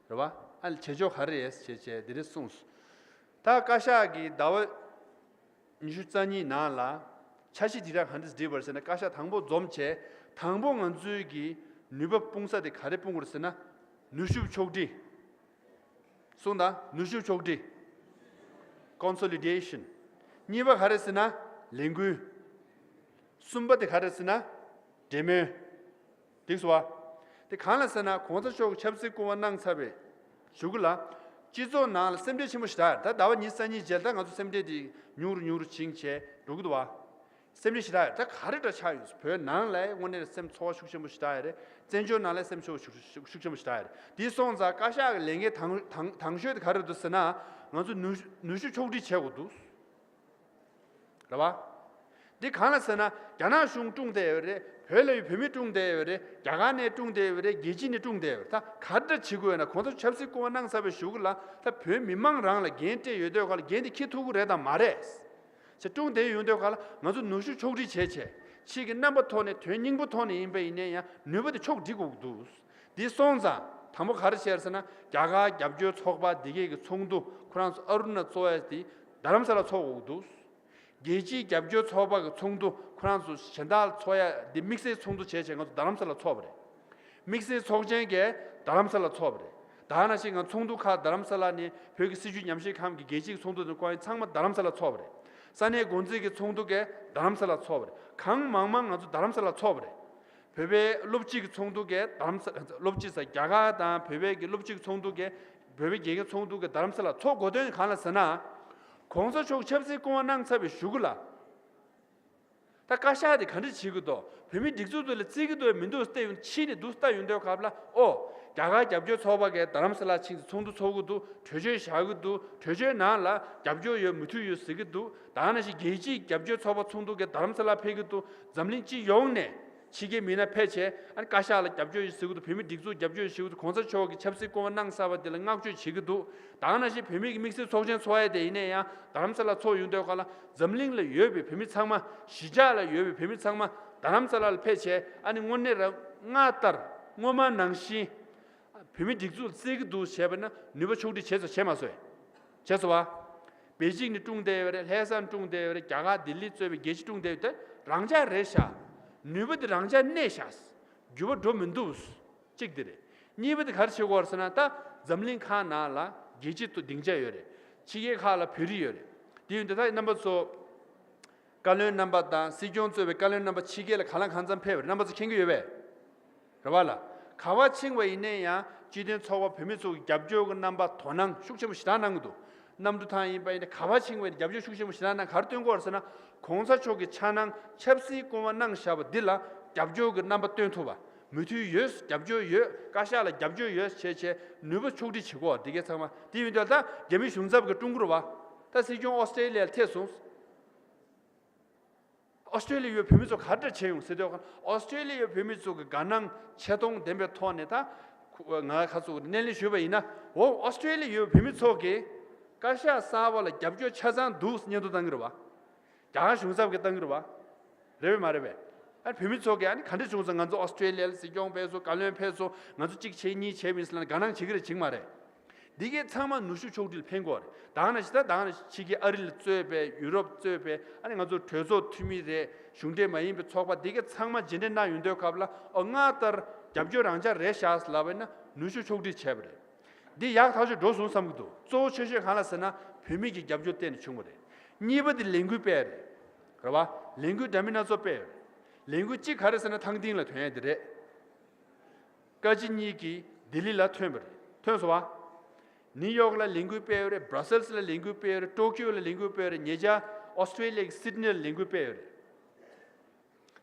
རེད་པ། ཨ་ནི་བྱེད་ཕྱོགས་ག་རེ་རེད་ཞེས་བྱས་འདི་རེ་གསུངས་སོང་། ད་བཀའ་ཤག་གིས་ཟླ་བ་ཉི་ཤུ་རྩ་གཉིས་ནང་ལ་འཆར་གཞི་དེ་དག་ག་འདྲས་བསྒྲིགས་པ་རེད་ཟེར་ན། བཀའ་ཤག་དང་པོ་འཛོམས་བྱས། དང་པོ་ང་ཚོའི་གི་ནུས་པ་སྤུངས་ས་དེ་ག་རེ་སྤུངས་པ་རེད་ཟེར་ན། ནུས་ཤུགས་ཕྱོགས་སྒྲིག། གསུངས་དང་། ནུས་ཤུགས་ཕྱོགས་སྒྲིག། Consolidation། གཉིས་པ་ག་རེ་ཟེར་ན། ལས་འགུལ། གསུམ་པ་དེ་ག་རེ་ཟེར་ན། འབྲེལ་མོལ། འགྲིག་སོང་བ། དེ་གང་ལ་ཟེར་ན། གོང་ས་མཆོག་གིས་ཆབ་སྲིད་སྐུ་དབང་གནང་ཚར་བའི་གཞུག་གུ་ལ། སྤྱི་ཚོགས་ནང་ལ་སེམས་ཁྲལ་ཆེན་པོ་ཞེ་དྲག་ཡོད་རེད། ད་ཟླ་བ་ཉི་ཤུ་རྩ་གཉིས་རྗེས་ལ་ད་ང་ཚོ་སེམས་ཁྲལ་དེ་ཉུང་རུ་ཉུང་རུ་ཕྱིན་བྱས་འགྲོ་གི་འདུག་བ། སེམས་ཁྲལ་ཞེ་དྲག་ཡོད་རེད། ད་ག་རེ་འདྲ་ཆགས་ཡོད། བོད་ནང་ལ་དངོས་གནས་སེམས་ཚོར་བ་ཤུགས་ཆེན་པོ་ཞེ་དྲག་ཡོད་རེད། བཙན་བྱོལ་ནང་ལ་སེམས་ཚོར་བ་ཤུགས་ཤུགས་ཆེན་པོ་ཞེ་དྲག་ཡོད་རེད། དེ་སོང་ཙང་བཀའ་ཤག་གི་ལས་འགན་དང་དང་དང་ཤོས་དེ་ག་རེ་འདུག་ཟེར་ན། ང་ཚོ་ནུས་ནུས་ཤུགས་ཕྱོགས་སྒྲིག་བྱེད་དགོས་འདུག་རེད་བ། འདི་གང་ལ་ཟེར་ན། རྒྱ་ནག་གཞུང་དཀྲུགས་བསྡད་ཡོད་རེད། བོད་ལ་ཡོད་བོད་མི་དཀྲུགས་བསྡད་ཡོད་རེད། རྒྱ་གར་ནས་དཀྲུགས་བསྡད་ཡོད་རེད། རྒྱལ་སྤྱི་ནས་དཀྲུགས་བསྡད་ཡོད་རེད། ད་ག་འདྲ་བྱེད་དགོས་ན། གོང་ས་ཆབ་སྲིད་སྐུ་དབང་གནང་ཚར་བའི་གཞུག་གུ་ལ་ད་བོད་མི་མང་རང་ལ་འགན་སྤྲད་ཡོད་དུས་ག་ལ་འགན་དེ་འཁྱེར་ཐུབ་ཀྱི་རེད་དང་མ་རེད། ཅེས་དཀྲུགས་བསྡད་ཡོང་དུས་ག་ལ་ང་ཚོ་ནུས་ཤུགས་ཕྱོགས་སྒྲིག་བྱས་བྱས། ཕྱིའི་རྣམ་པ་ཐོག་ནས་དོན་སྙིང་པོ་ཐོག་ནས་ཡིན་པ་ཡིན་ནའི་ཡང་ནུས་པ་དེ་ཕྱོགས་སྒྲིག་དགོས་ཀྱི་འདུག་འདི་སོང་ཙང་དང་པོ་ག་རེ་བྱས་ཟེར་ན། རྒྱ་གར་རྒྱབ་སྐྱོར་ཚོགས་པ་འདི་གས་ཀྱི་ཚོགས་འདུ་ཁོ་རང་ཚོ་ཨ་རུ་ན་ཚོགས་ཡ་དེ་རྡ་རམ་ས་ལ་ཚོགས་དགོས་ཀྱི་འདུག་རྒྱལ་སྤྱིའི་རྒྱབ་སྐྱོར་ཚོགས་པ་གི་ཚོགས་འདུ་ཁོ་རང་ཚོ་གཞན་དག་ལ་ཚོགས་ཡ་འདི་དམིགས་བསལ་ཚོགས་འདུ་བྱས་བྱས་ང་ཚོ་རྡ་རམ་ས་ལ་ཚོགས་པ་རེད། དམིགས་བསལ་ཚོགས་ཆེན་གྱིས་རྡ་རམ་ས་ལ་ཚོགས་པ་རེད། ད་ནང་བཞིན་ང་ཚོགས་འདུ་ཁག་རྡ་རམ་ས་ལ་ནས་བོད་ཀྱི་སྲིད་བྱུས་ཉམས་ཞིབ་ཁང་གི་རྒྱལ་སྤྱིའི་ཚོགས་འདུ་དང་བསྐོང་ཡ་ཚང་མ་རྡ་རམ་ས་ལ་ཚོགས་པ་རེད། ས་གནས་འགོ་འཛིན་གྱི་ཚོགས་འདུ་གིས་རྡ་རམ་ས་ལ་ཚོགས་པ་རེད། གང་མང་མང་ང་ཚོ་རྡ་རམ་ས་ལ་ཚོགས་པ་རེད། བོད་པའི་སློབ་སྤྱི་གི་ཚོགས་འདུ་གིས་རྡ་རམ་ས་སློབ་སྤྱི་ས་རྒྱ་གར་དང་བོད་པའི་གི་སློབ་སྤྱི་གི་ཚོགས་འདུ་གིས་བོད་པའི་དགེ་རྒན་ཚོགས་འདུ་གིས་རྡ་རམ་ས་ལ་ཚོགས་དགོས་དོན་གང་ལ་ཟེར་ན། གོང་ས་མཆོག་ཆབ་སྲིད་སྐུ་དབང་གནང་ཚར་བའི་གཞུག་གུ་ལ། ད་བཀའ་ཤག་དེ་ག་འདྲ་བྱེད་ཀྱི་འདུག་བོད་མིའི་སྒྲིག་འཛུགས་དེ་ལ་བརྩི་གི་འདུག་མི་འདུག་བལྟས་ཡོང་། ཕྱི་ནས་འདུག་ལྟ་ཡོང་དུས་སྐབས་ལ། ཨོ། རྒྱ་གར་རྒྱབ་སྐྱོར་ཚོགས་པ་གིས་རྡ་རམ་ས་ལ་ཕྱིན་ཚེ་ཚོགས་འདུ་ཚོགས་ཀྱི་འདུག་གྲོས་ཆོད་བཞག་གི་འདུག་གྲོས་ཆོད་ནང་ལ་རྒྱབ་སྐྱོར་ཡོད་མོས་མཐུན་ཡོད་ཟེར་གྱི་འདུག་ད་ག་ནང་བཞིན་རྒྱལ་སྤྱིའི་རྒྱབ་སྐྱོར་ཚོགས་པ་ཚོགས་འདུ་གིས་རྡ་རམ་ས་ལ་ཕེབས་ཀྱི་འདུག་འཛམ་གླིང་སྤྱི་ཡོངས་ནས་ཕྱི་རྒྱལ་མི་སྣ་ཕེབས་བྱས་ཨ་ནི་བཀའ་ཤག་ལ་རྒྱབ་སྐྱོར་ཡོད་ཟེར་གྱི་འདུག་བོད་མི་སྒྲིག་འཛུགས་རྒྱབ་སྐྱོར་ཡོད་ཟེར་གྱི་འདུག་གོང་ས་མཆོག་གིས་ཆབ་སྲིད་སྐུ་དབང་གནང་ཚར་བ་དེ་ལ་བསྔགས་བརྗོད་བྱེད་ཀྱི་འདུག་ད་ག་ནང་བཞིན་བོད་མི་གི་དམིགས་བསལ་ཚོགས་ཆེན་ཚོགས་ཡ་དེ་ཡིན་ན་ཡང་རྡ་རམ་ས་ལ་ཚོགས་ཡོང་དུས་སྐབས་ལ་འཛམ་གླིང་ལ་ཡོད་པའི་བོད་མི་ཚང་མ་གཞིས་ཆགས་ལ་ཡོད་པའི་བོད་མི་ཚང་མ་རྡ་རམ་ས་ལ་ལ་ཕེབས་བྱས་ཨ་ནི་དངོས་གནས་རང་སྔར་ལྟར་སྔོན་མ་ནང་བཞིན། བོད་མིའི་སྒྲིག་འཛུགས་བརྩི་གི་འདུག་བྱས་པ་ན་ནུས་པ་ཕྱོགས་སྒྲིག་བྱས་སོ་བྱས་མ་སོང་། བྱས་སོ་བ། པེ་ཅིང་ནས་སྐྲུན་བསྡད་ཡོད་རེད། ལྷ་སར་སྐྲུན་བསྡད་ཡོད་རེད། རྒྱ་གར་ལྡི་ལི་གཙོས་པའི་རྒྱལ་སྤྱི་སྐྲུན་བསྡད་ཡོད་དེ་རང་འཇགས་རེད་ཤག་ནུས་པ་དེ་རང་འཇགས་གནས་ཤག་འགྱུར་བ་འགྲོ་མི་འདུག་གཅིག་དེ་རེད། གཉིས་པ་དེ་ག་རེ་བྱེད་དགོས་རེད་ཟེར་ན་ད་འཛམ་གླིང་ཁག་ནང་ལ་རྒྱལ་སྤྱི་ཐོག་སྡིངས་ཆ་ཡོད་རེད། ཕྱི་རྒྱལ་ཁག་ལ་བོད་རིགས་ཡོད་རེད། དེ་ཡོད་དེ་ད་རྣམ་པ་ཚོ། བཀའ་བློན་རྣམ་པ་དང་སྲིད་སྐྱོང་གཙོས་པའི་བཀའ་བློན་རྣམ་པ་ཕྱི་རྒྱལ་ལ་ག་ལ་གང་འཚམ་ཕེབས་པ་རེད། རྣམ་པ་ཚོ་མཁྱེན་གྱི་ཡོད་པས། རེད་བ་ལ། ག་བ་ཕྱིན་པ་ཡིན་ན་ཡང་སྤྱི་མཐུན་ཚོགས་པ་བོད་མི་ཚོ་གི་རྒྱབ་སྐྱོར་གྱི་རྣམ་པ་དོ་སྣང་ཤུགས་ཆེན་པོ་ཞེ་དྲག་གནང་གི་འདུག་གནམ་གྲུ་ཐང་ཡིན་པ་ཡིན་ན་ག་བ་ཕྱིན་པ་ཡིན་ན་རྒྱབ་སྐྱོར་ཤུགས་ཆེན་པོ་ཞེ་དྲག་གནང་། ག་རེ་སྟོན་གྱི་ཡོད་རེད་ཟེར་ན་གོང་ས་མཆོག་གི་འཆར་སྣང་ཆབ་སྲིད་སྐུ་དབང་གནང་བཞག་པ་འདི་ལ་རྒྱབ་སྐྱོར་གྱི་རྣམ་པ་སྟོན་ཐུབ་པ། མོས་མཐུན་ཡོད། རྒྱབ་སྐྱོར་ཡོད། བཀའ་ཤག་ལ་རྒྱབ་སྐྱོར་ཡོད་བྱས་བྱས་ནུས་པ་ཕྱོགས་སྒྲིག་བྱེད་དགོས་འདི་གའི་ཚང་མ་དེ་ཡིན་དུས་ད་རྒྱ་མི་གཞུང་ཚབ་ཀྱི་ཀྲུང་གོར་བ། ད་སྲིད་སྐྱོང་ཨོ་སི་ཀྲེ་ལི་ཡར་ཐད་སོང་། ཨོ་སི་ཀྲེ་ལི་ཡའི་བོད་མི་ཚོ་ག་འདྲ་བྱས་ཡོང་ཟེར་དུས་ཨོ་སི་ཀྲེ་ལི་ཡའི་བོད་མི་ཚོ་གི་དགའ་སྣང་ཆེ་མཐོང་ལྡན་པའི་ཐོག་ནས་ད་ང་ཁ་ཚོ་སྣེ་ལེན་ཞུས་པ་ཡིན་ན་འོ་ཨོ་སི་ཀྲེ་ལི་ཡའི་བོད་མི་ཚོ་གིས་བཀའ་ཤག་གསར་པ་ལ་རྒྱབ་སྐྱོར་ཆ་ཚང་འདུག་སྙན་ཐོ་བཏང་གི་རེད་བ། རྒྱ་གར་གཞུང་ཚབ་ཀྱིས་བཏང་གི་རེད་བ། རེད་བས་མ་རེད་བས། ཨ་བོད་མི་ཚོ་གིས་ཨ་ནི་ག་འདྲ་བྱུང་སོང་ང་ཚོ་ཨོ་སི་ཀྲེ་ལི་ཡ་ལ་སྲིད་སྐྱོང་ཕེབས་སོང་བཀའ་བློན་ཕེབས་སོང་ང་ཚོ་གཅིག་བྱེད་གཉིས་བྱེད་མིན་ཟེར་ལ་དགའ་སྣང་བྱེད་ཀྱི་རེད་བྱེད་ཀྱི་མ་རེད། འདི་གའི་ཚང་མ་ནུས་ཤུགས་ཕྱོགས་སྒྲིག་ལ་ཕན་དགོས་རེད། ད་ག་ནང་བཞིན་ད་ད་ག་ནང་བཞིན་ཕྱི་རྒྱལ་ཨ་རི་ལ་གཙོས་པའི་ཡུ་རོབ་གཙོས་པའི་ཨ་ནི་ང་ཚོ་གྲོས་ཚོགས་འཐུས་མི་རེད་གཞུང་འབྲེལ་མ་ཡིན་པའི་ཚོགས་པ་འདི་གའི་ཚང་མ་རྗེས་འདེད་གནང་ཡོང་དུས་སྐབས་ལ་ཨོ་སྔར་ལྟར་རྒྱབ་སྐྱོར་རང་འཇགས་རེད་ཤག་ལབ་པ་ཡིན་ན་ནུས་ཤུགས་ཕྱོགས་སྒྲིག་བྱས་པ་རེད། འདི་ཡག་ཐག་ཆོད་འགྲོ་སོང་བསམ་གྱི་འདུག་གཙོ་བོ་ཆེ་ཤོས་གང་ལ་ཟེར་ན་བོད་མི་གི་རྒྱབ་སྐྱོར་བརྟེན་ནས་བྱུང་བ་རེད། གཉིས་པ་དེ་ལས་འགུལ་སྤེལ་རེད། རེད་བ། ལས་འགུལ་འདྲ་མིན་སྣ་ཚོགས་སྤེལ་ཡོད་རེད། ལས་འགུལ་གཅིག་ག་རེ་ཟེར་ན་ཐང་སྟེང་ལ་ཐོན་ཡ་དེ་རེད། བཀའ་སྤྱི་གཉིས་ཀྱིས་ལྡི་ལི་ལ་ཐོན་པ་རེད། ཐོན་སོང་བ། ནིའུ་ཡོག་ལ་ལས་འགུལ་སྤེལ་ཡོད་རེད། བྷ་ར་སེལ་སི་ལ་ལས་འགུལ་སྤེལ་ཡོད་རེད། ཊོ་ཀིའོ་ལ་ལས་འགུལ་སྤེལ་ཡོད་རེད། ཉེ་ཆར་ཨོ་སི་ཀྲེ་ལི་ཡ་གི་སིད་ནི་ལ་ལས་འགུལ་སྤེལ་ཡོད་རེད།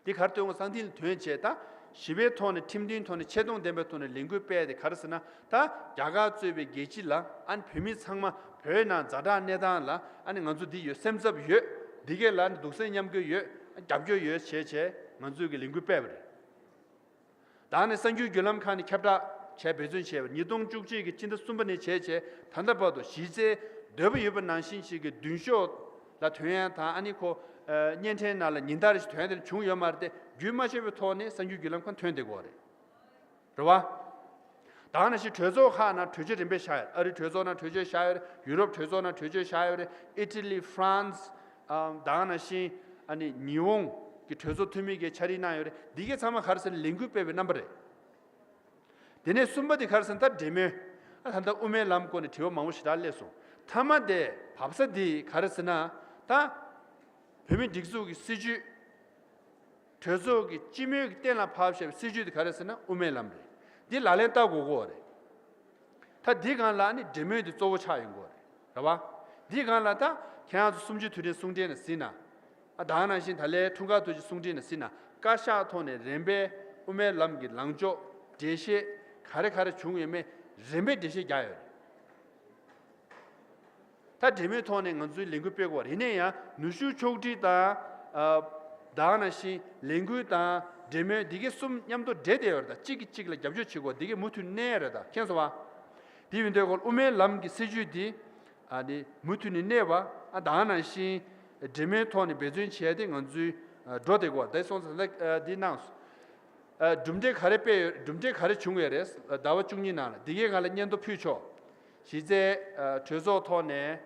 འདི་གར་སྟོན་དགོས་སང་ཐིན་ལ་ཐོན་བྱས་ད་ཞི་བའི་ཐོག་ནས་ཁྲིམས་མཐུན་ཐོག་ནས་ཆེ་མཐོང་ལྡན་པའི་ཐོག་ནས་ལས་འགུལ་སྤེལ་ཏེ་ག་རེ་ཟེར་ན་ད་རྒྱ་གར་གཙོས་པའི་རྒྱལ་སྤྱི་ལ་ཨ་ནི་བོད་མི་ཚང་མ་བོད་ནང་ཛ་དྲག་གནས་སྟངས་ལ་ཨ་ནི་ང་ཚོ་འདི་ཡོད་སེམས་འཚབ་ཡོད་འདི་གས་ལ་ནི་སྡུག་སེམས་མཉམ་སྐྱོད་ཡོད་རྒྱབ་སྐྱོར་ཡོད་བྱས་བྱས་ང་ཚོས་ཀྱི་ལས་འགུལ་སྤེལ་བ་རེད། ད་ནི་གསར་འགྱུར་བརྒྱུད་ལམ་ཁག་ནས་ཁྱབ་བསྒྲགས་བྱས་འབད་བརྩོན་བྱས་པ་ཉིས་སྟོང་བཅུ་གཅིག་གི་སྤྱི་ཟླ་གསུམ་པ་ནས་བྱས་བྱས་ད་ལྟ་བར་དུ་གཞི་རྩའི་འདོད་པ་ཡོད་པ་ནང་བཞིན་ཞིག་གི་མདུན་ཤོག་ལ་ཐོན་ཡ་དང་ཨ་ནི་ཁོ་བརྙན་འཕྲིན་ནང་ལ་ཉིན་ལྟར་ཞིག་ཐོན་ཡ་དེ་བྱུང་ཡོད་མ་རེད་དེ་རྒྱུན་མ་ཆད་པའི་ཐོག་ནས་གསར་འགྱུར་བརྒྱུད་ལམ་ཁག་ཐོན་བསྡད་ཀྱི་ཡོད་རེད། རེད་བ། ད་ག་ནང་བཞིན་གྲོས་ཚོགས་ཁག་ནང་གྲོས་ཆོད་རིམ་པས་བཞག་ཡོད་རེད། ཨ་རིའི་གྲོས་ཚོགས་ནང་གྲོས་ཆོད་བཞག་ཡོད་རེད། ཡུ་རོབ་གྲོས་ཚོགས་ནང་གྲོས་ཆོད་བཞག་ཡོད་རེད། ཨི་ཊ་ལི། ཧྥ་རན་སི། ཨམ། ད་ག་ནང་བཞིན་ཨ་ནི་ཉི་ཧོང་གི་གྲོས་ཚོགས་འཐུས་མི་གིས་ཕྱག་བྲིས་གནང་ཡོད་རེད། འདི་གའི་ཚང་མ་ག་རེ་ཟེར་ན་ལས་འགུལ་སྤེལ་བའི་རྣམ་པ་རེད། དེ་ནས་གསུམ་པ་དེ་ག་རེ་ཟེར་ན་ད་འབྲེལ་མོལ། ཨ་ད་ལྟ་དབུ་མའི་ལམ་སྐོར་ནས་དྲི་བ་མང་པོ་ཞེ་དྲག་སླེབས་སོང་། མཐའ་མ་དེ་བབས་ས་འདི་ག་རེ་ཟེར་ན་ད། བོད་མིའི་སྒྲིག་འཛུགས་ཀྱི་སྲིད་བྱུས། གྲོས་ཚོགས་ཀྱི་སྤྱི་མོས་ཀྱི་གཏན་ལ་ཕབ་བཞག་པའི་སྲིད་བྱུས་དེ་ག་རེ་ཟེར་ན་དབུ་མའི་ལམ་རེད། འདི་ལག་ལེན་བསྟར་དགོས་ཀྱི་ཡོད་རེད། ད་འདི་སྒང་ལ་ནི་འབྲེལ་མོལ་འདི་གཙོ་བོ་ཆགས་ཡོང་གི་ཡོད་རེད། རེད་བ། འདི་སྒང་ལ་ད་ཁྱེད་རང་ཚོ་གསུམ་བཅུའི་དུས་དྲན་གསུང་འཕྲིན་ནང་གཟིགས་ན། ཨ་ད་ག་ནང་བཞིན་ད་ལའི་འཁྲུངས་སྐར་དུས་ཆེན་གསུང་འཕྲིན་ནང་གཟིགས་ན་བཀའ་ཤག་ཐོག་ནས་རིམ་པས་དབུ་མའི་ལམ་གྱི་ལངས་ཕྱོགས་འགྲེལ་བཤད་ག་རེ་ག་རེ་བྱུང་ཡོད་མེད་རིམ་པས་འགྲེལ་བཤད་རྒྱག་ཡོད་རེད། ད་འབྲེལ་མོལ་ཐོག་ནས་ང་ཚོའི་ལས་འགུལ་སྤེལ་དགོས་རེད། ཡིན་ན་ཡང་ནུས་ཤུགས་ཕྱོགས་སྒྲིག་དང་། ཨ། ད་ག་ནང་བཞིན་ལས་འགུལ་དང་འབྲེལ་མོལ་འདི་གའི་གསུམ་མཉམ་དུ་འདྲེས་བསྡད་ཡོད་རེད། ད་གཅིག་གིས་གཅིག་ལ་རྒྱབ་སྐྱོར་བྱེད་དགོས་འདི་གའི་མུ་མཐུད་གནས་རེད། ད་མཁྱེན་སོང་བ། དེ་ཡིན་དུས་ཁོ་དབུ་མའི་ལམ་གྱི་སྲིད་བྱུས་འདི། ཨ་ནི་མུ་མཐུད་ནས་གནས་པ། ཨ་ད་ག་ནང་བཞིན་འབྲེལ་མོལ་ཐོག་ནས་འབད་བརྩོན་བྱས་ཏེ་ང་ཚོའི་ཨ་འགྲོ་བསྡད་དགོས་རེད། ད་སོང་ཙང་ད་ལྟ་འདི་གནང་སོང་། ཨ་གྲུབ་འབྲས་ག་རེ་སྤེལ་ཡོད། གྲུབ་འབྲས་ག་རེ་བྱུང་ཡོད་རེད། ཟླ་བ་བཅུ་གཉིས་ནང་ལ་འདི་གའི་སྒང་ལ་སྙན་ཐོ་ཕུལ་ཆོག་གཞི་རྩའི་ཨ་གྲོས་ཚོགས་ཐོག་ནས་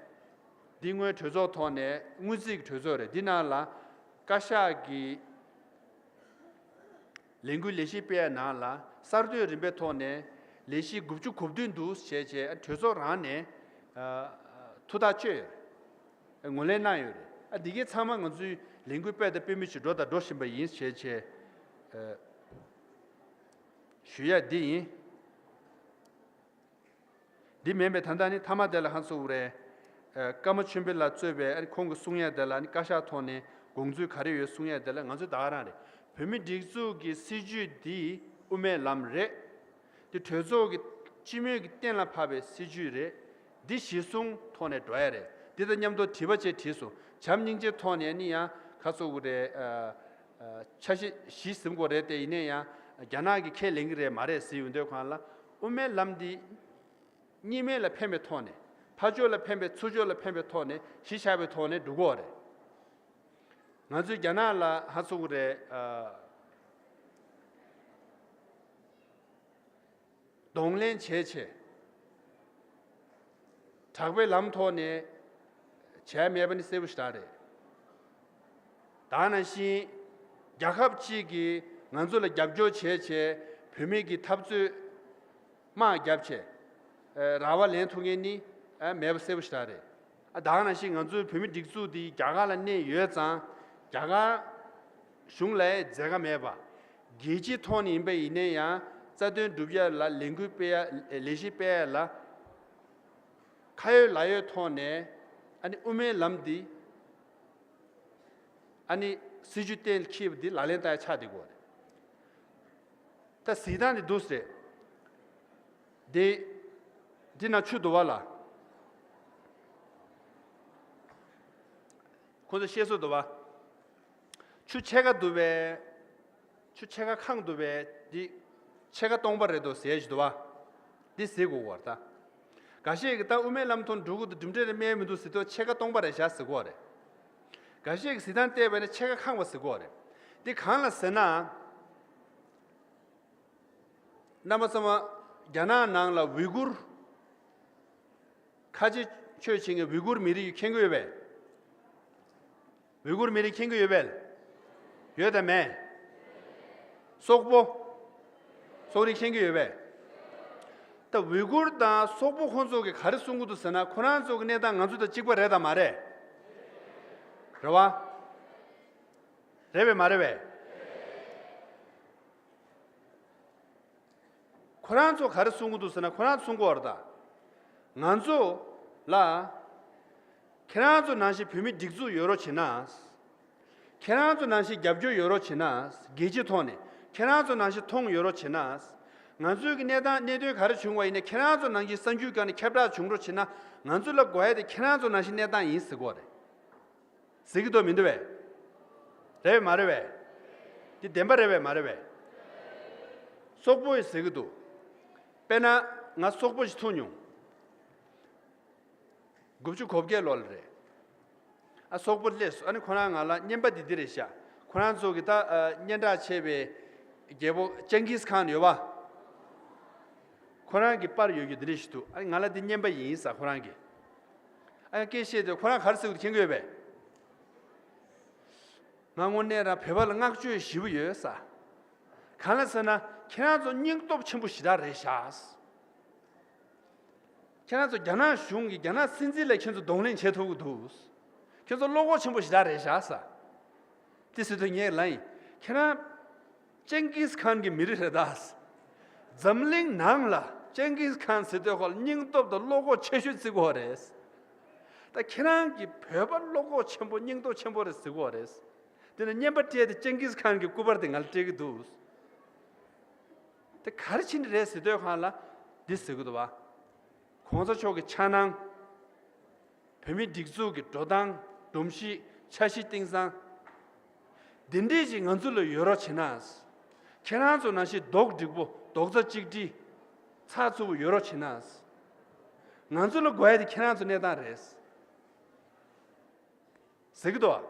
འདི་སྔོན་གྲོས་ཚོགས་ཐོག་ནས་སྔོན་རྩིས་ཀྱི་གྲོས་ཚོགས་རེད། འདི་ནང་ལ་བཀའ་ཤག་གི་ལས་འགུལ་ལས་གཞི་སྤེལ་ཡ་ནང་ལ་གསར་གཏོད་རིམ་པའི་ཐོག་ནས་ལས་གཞི་དགུ་བཅུ་གོ་བདུན་འདུག་བྱས་བྱས་གྲོས་ཚོགས་རང་ནས་ཨ་ཐུགས་ཐག་གཅོད་ཡོད་རེད། ངོས་ལེན་གནང་ཡོད་རེད། ཨ་འདི་གའི་ཚང་མ་ང་ཚོའི་ལས་འགུལ་སྤེལ་དང་སྤེལ་མུས་ཀྱི་འགྲོ་དང་འགྲོ་བཞིན་པ་ཡིན་ཞེས་བྱས་ཨ་ཞུ་ཡ་འདི་ཡིན། འདི་མིན་པའི་ད་ལྟ་ནི་མཐའ་མ་དེ་ལ་ཧང་སོ་རེད། ཨ་ཀརྨ་ཆོས་འཕེལ་ལགས་གཙོས་པའི་ཨ་ནི་ཁོང་གི་གསུང་ཡ་དེ་ལ་ཨ་ནི་བཀའ་ཤག་ཐོག་ནས་དགོངས་ཚུལ་ག་རེ་ཡོད་གསུང་ཡ་དེ་ལ་ང་ཚོ་ད་ག་རང་རེད། བོད་མི་སྒྲིག་འཛུགས་ཀྱི་སྲིད་བྱུས་འདི་དབུ་མའི་ལམ་རེད། འདི་གྲོས་ཚོགས་ཀྱི་སྤྱི་མོས་ཀྱིས་གཏན་ལ་ཕབ་པའི་སྲིད་ཇུས་རེད། འདི་གཞིར་བཟུང་ཐོག་ནས་འགྲོ་ཡ་རེད། འདི་དང་མཉམ་དུ་དྲི་བ་བཅས་དྲིས་སོང་། བྱམས་སྙིང་རྗེའི་ཐོག་ནས་ནི་ཡང་ཁ་སོ་གི་རེད། ཨ། ཨ། འཆར་གཞི་གཞི་ཟིན་དགོས་རེད་དེ། ཡིན་ནའི་ཡང་རྒྱ་ནག་གིས་ཁས་ལེན་གྱི་རེད་མ་རེད་ཟེར་ཡོང་དུས་སྒང་ལ། དབུ་མའི་ལམ་འདི་གཉིས་སྨན་ལ་ཕན་པའི་ཐོག་ནས། ཕར་ཕྱོགས་ལ་ཕན་པའི་ཚུར་ཕྱོགས་ལ་ཕན་པའི་ཐོག་ནས་གཞི་བཞག་པའི་ཐོག་ནས་འགྲོ་དགོས་རེད། ང་ཚོས་རྒྱ་ནག་ལ་ཧ་སོ་གི་རེད། ཨ། གདོང་ལེན་བྱས་བྱས། དྲག་པོའི་ལམ་ཐོག་ནས་བྱས་མེད་པ་ནི་གསལ་པོ་ཞེ་དྲག་རེད། ད་ག་ནང་བཞིན་རྒྱལ་ཁབ་ཅིག་གིས་ང་ཚོ་ལ་རྒྱབ་སྐྱོར་བྱས་བྱས། བོད་མི་གི་འཐབ་རྩོད་དམག་བརྒྱབ་བྱས། ཨ། ར་བ་ལེན་ཐུབ་མཁན་ནི། ཨ། མེད་པ་གསལ་པོ་ཞེ་དྲག་རེད། ཨ། ད་ག་ནང་བཞིན་ང་ཚོའི་བོད་མི་སྒྲིག་འཛུགས་འདི་རྒྱ་གར་ལ་གནས་ཡོད་ཙང་། རྒྱ་གར་གཞུང་ལ་མཛད་དཀའ་མེད་པ། རྒྱལ་སྤྱིའི་ཐོག་ནས་ཡིན་པ་ཡིན་ནའི་ཡང་རྩ་དོན་སྒྲུབ་ཡ་ལ་ལས་འགུལ་སྤེལ་ཡ། ལས་གཞི་སྤེལ་ཡ་ལ་ཁ་ཡོད་ལག་ཡོད་ཐོག་ནས། ཨ་ནི་དབུ་མའི་ལམ་འདི། ཨ་ནི་སྲིད་ཇུས་གཏན་འཁེལ་བ་འདི་ལག་ལེན་བསྟར་ཡ་ཆགས་བསྡད་ཀྱི་ཡོད་རེད། ད་གཟིགས་སྟངས་འདི་འདུག་ཟེར། འདི། འདི་ན་ཆུ་འདུག་པ་ལ། ཁོང་ཚོ་བཤད་སྲོལ་འདུག་པ། ཆུ་ཕྱེད་ཀ་འདུག་པས། ཆུ་ཕྱེད་ཀ་ཁེངས་འདུག་པས། འདི་ཕྱེད་ཀ་སྟོང་པ་རེད་འདུག་ཟེར་ཞིག་འདུག་པ། འདི་ཟེར་དགོས་པ་རེད་ད། འགའ་ཤས་ཀྱིས་ད་དབུ་མའི་ལམ་ཐོག་འགྲོ་གི་འདུག། གྲུབ་འབྲས་རེ་སྨིན་མི་འདུག་ཟེར་དུས་ཕྱེད་ཀ་སྟོང་པ་རེད་བཞག་ཟེར་གོ་རེད། འགའ་ཤས་ཀྱིས་གཟིགས་སྟངས་བལྟས་པ་ཡིན་ན་ཕྱེད་ཀ་ཁེངས་པ་ཟེར་གོ་རེད། འདི་གང་ལ་ཟེར་ན། རྣམ་པ་ཚང་མ་རྒྱ་ནག་ནང་ལ་ཝི་གུར། ཁ་ཆེ་ཆོས་བྱེད་མཁན་ཝི་གུར་མི་རིགས་མཁྱེན་གྱི་ཡོད་པས། ཝི་གུར་མི་རིགས་མཁྱེན་གྱི་ཡོད་པས། ཡོད་དམ་མེད། སོག་པོ། སོག་རིགས་མཁྱེན་གྱི་ཡོད་པས། ད་ཝི་གུར་དང་སོག་པོ་ཁོང་ཚོ་གིས་ག་རེ་གསུང་གི་འདུག་ཟེར་ན། ཁོ་རང་ཚོ་གི་གནས་སྟངས་ང་ཚོ་དང་གཅིག་པ་རེད་དམ་མ་རེད། རེད་པ། རེད་པས་མ་རེད་པས། ཁོ་རང་ཚོ་ག་རེ་གསུང་གི་འདུག་ཟེར་ན། ཁོ་རང་ཚོ་གསུང་གི་ཡོད་རེད་ད། ང་ཚོ་ལ་ཁྱེད་རང་ཚོ་ནང་བཞིན་བོད་མི་སྒྲིག་འཛུགས་ཡོད་རོགས་བྱེད་ན། ཁྱེད་རང་ཚོ་ནང་བཞིན་རྒྱབ་སྐྱོར་ཡོད་རོགས་བྱེད་ན། རྒྱལ་སྤྱིའི་ཐོག་ནས་ཁྱེད་རང་ཚོ་ནང་བཞིན་མཐོང་ཡོད་རོགས་བྱེད་ན། ང་ཚོའི་གི་གནས་སྟངས་གནད་དོན་ག་རེ་བྱུང་བ་ཡིན་ན། ཁྱེད་རང་ཚོ་ནང་བཞིན་གསར་འགྱུར་སྒང་ནས་ཁྱབ་བསྒྲགས་བྱུང་རོགས་བྱེད་ན། ང་ཚོ་ལ་དགོས་ཡ་དེ་ཁྱེད་རང་ཚོ་ནང་བཞིན་གནས་སྟངས་ཡིན་ཟེར་གོ་རེད། ཟེར་གྱི་འདུག་མི་འདུག་པས། རེད་པས་མ་རེད་པས། འདི་བདེན་པ་རེད་པས་མ་རེད་པས། སོག་པོ་ཡིས་ཟེར་གྱི་འདུག། དཔེར་ན་ང་སོག་པོ་ཞིག་ཐུག་མྱོང་། དགུ་བཅུ་གོ་བརྒྱད་ལོ་ལ་རེད། ཨ། སོག་པོ་སླེབས་སོང་། ཨ་ནི་ཁོ་རང་ང་ལ་རྔན་པ་འདི་འདི་རེད་ཤག། ཁོ་རང་ཚོ་གི་ད། ཨ། སྙན་གྲགས་ཆེ་བའི་རྒྱལ་པོ་ཅང་གིས་ཁཱན་ཡོད་པ། ཁོ་རང་གི་པར་ཡོད་རྒྱུ་འདི་འདྲ་ཞིག་འདུག། ཨ་ནི་ང་ལ་འདི་རྔན་པ་ཡིན་ཟེར་ཁོ་རང་གིས། ཨ་ནི་སྐད་བཤད་དུས་ཁོ་རང་ག་རེ་ཟེར་གྱི་འདུག་མཁྱེན་གྱི་ཡོད་པས། ང་དངོས་གནས་རང་བོད་པ་ལ་བསྔགས་བརྗོད་ཞེ་པོ་ཡོད་ཟེར། གང་ལ་ཟེར་ན། ཁྱེད་རང་ཚོ་སྙིང་སྟོབས་ཆེན་པོ་ཞེ་དྲག་རེད་ཤག། ཁྱེད་རང་ཚོ་རྒྱ་ནག་གཞུང་གིས། རྒྱ་ནག་སྲིད་འཛིན་ལ་ཁྱེད་ཚོ་གདོང་ལེན་བྱེད་ཐུབ་ཀྱི་འདུག། ཁྱེད་ཚོ་བློ་ཁོག་ཆེན་པོ་ཞེ་དྲག་རེད་ཤག་ཟེར། དེ་ཟེར་དུས་ངས་ལབ་ཡིན། ཁྱེད་རང་ཅང་གིས་ཁཱན་གྱི་མི་རིགས་རེད་ད། འཛམ་གླིང་ནང་ལ་ཅང་གིས་ཁཱན་ཟེར་དུས་ཁོ་ལ་སྙིང་སྟོབས་དང་བློ་ཁོག་ཆེ་ཤོས་བརྩི་གི་ཡོད་རེད། ད་ཁྱེད་རང་གིས་བོད་པ་བློ་ཁོག་ཆེན་པོ་སྙིང་སྟོབས་ཆེན་པོ་རེད་ཟེར་གྱི་ཡོད་རེད། དེ་ནས་རྔན་པ་སྤྲད་དེ་ཅང་གིས་ཁཱན་གྱི་སྐུ་པར་དེ་ང་ལ་སྤྲད་ཀྱི་འདུག། དེ་ག་རེ་བྱས་ནས་རེད་ཟེར་དུས་སྒང་ལ་འདི་ཟེར་གྱི་འདུག་པ། གོང་ས་མཆོག་གི་འཆར་སྣང་། བོད་མིའི་སྒྲིག་འཛུགས་ཀྱི་འགྲོ་སྟངས། སྒྲོམ་གཞི། འཆར་གཞི་དེང་སང་། འདི་འདྲས་ཅིག་ང་ཚོ་ལ་ཡོད་རོགས་བྱེད་ན། ཁྱེད་རང་ཚོ་ནང་བཞིན་རྡོག་སྒྲིག་པོ། རྡོག་རྩ་གཅིག་སྒྲིལ། ཚགས་ཚུད་པོ་ཡོད་རོགས་བྱེད་ན། ང་ཚོ་ལ་དགོས་ཡ་དེ་ཁྱེད་རང་ཚོ་གནས་སྟངས་རེད། ཟེར་གྱི་འདུག།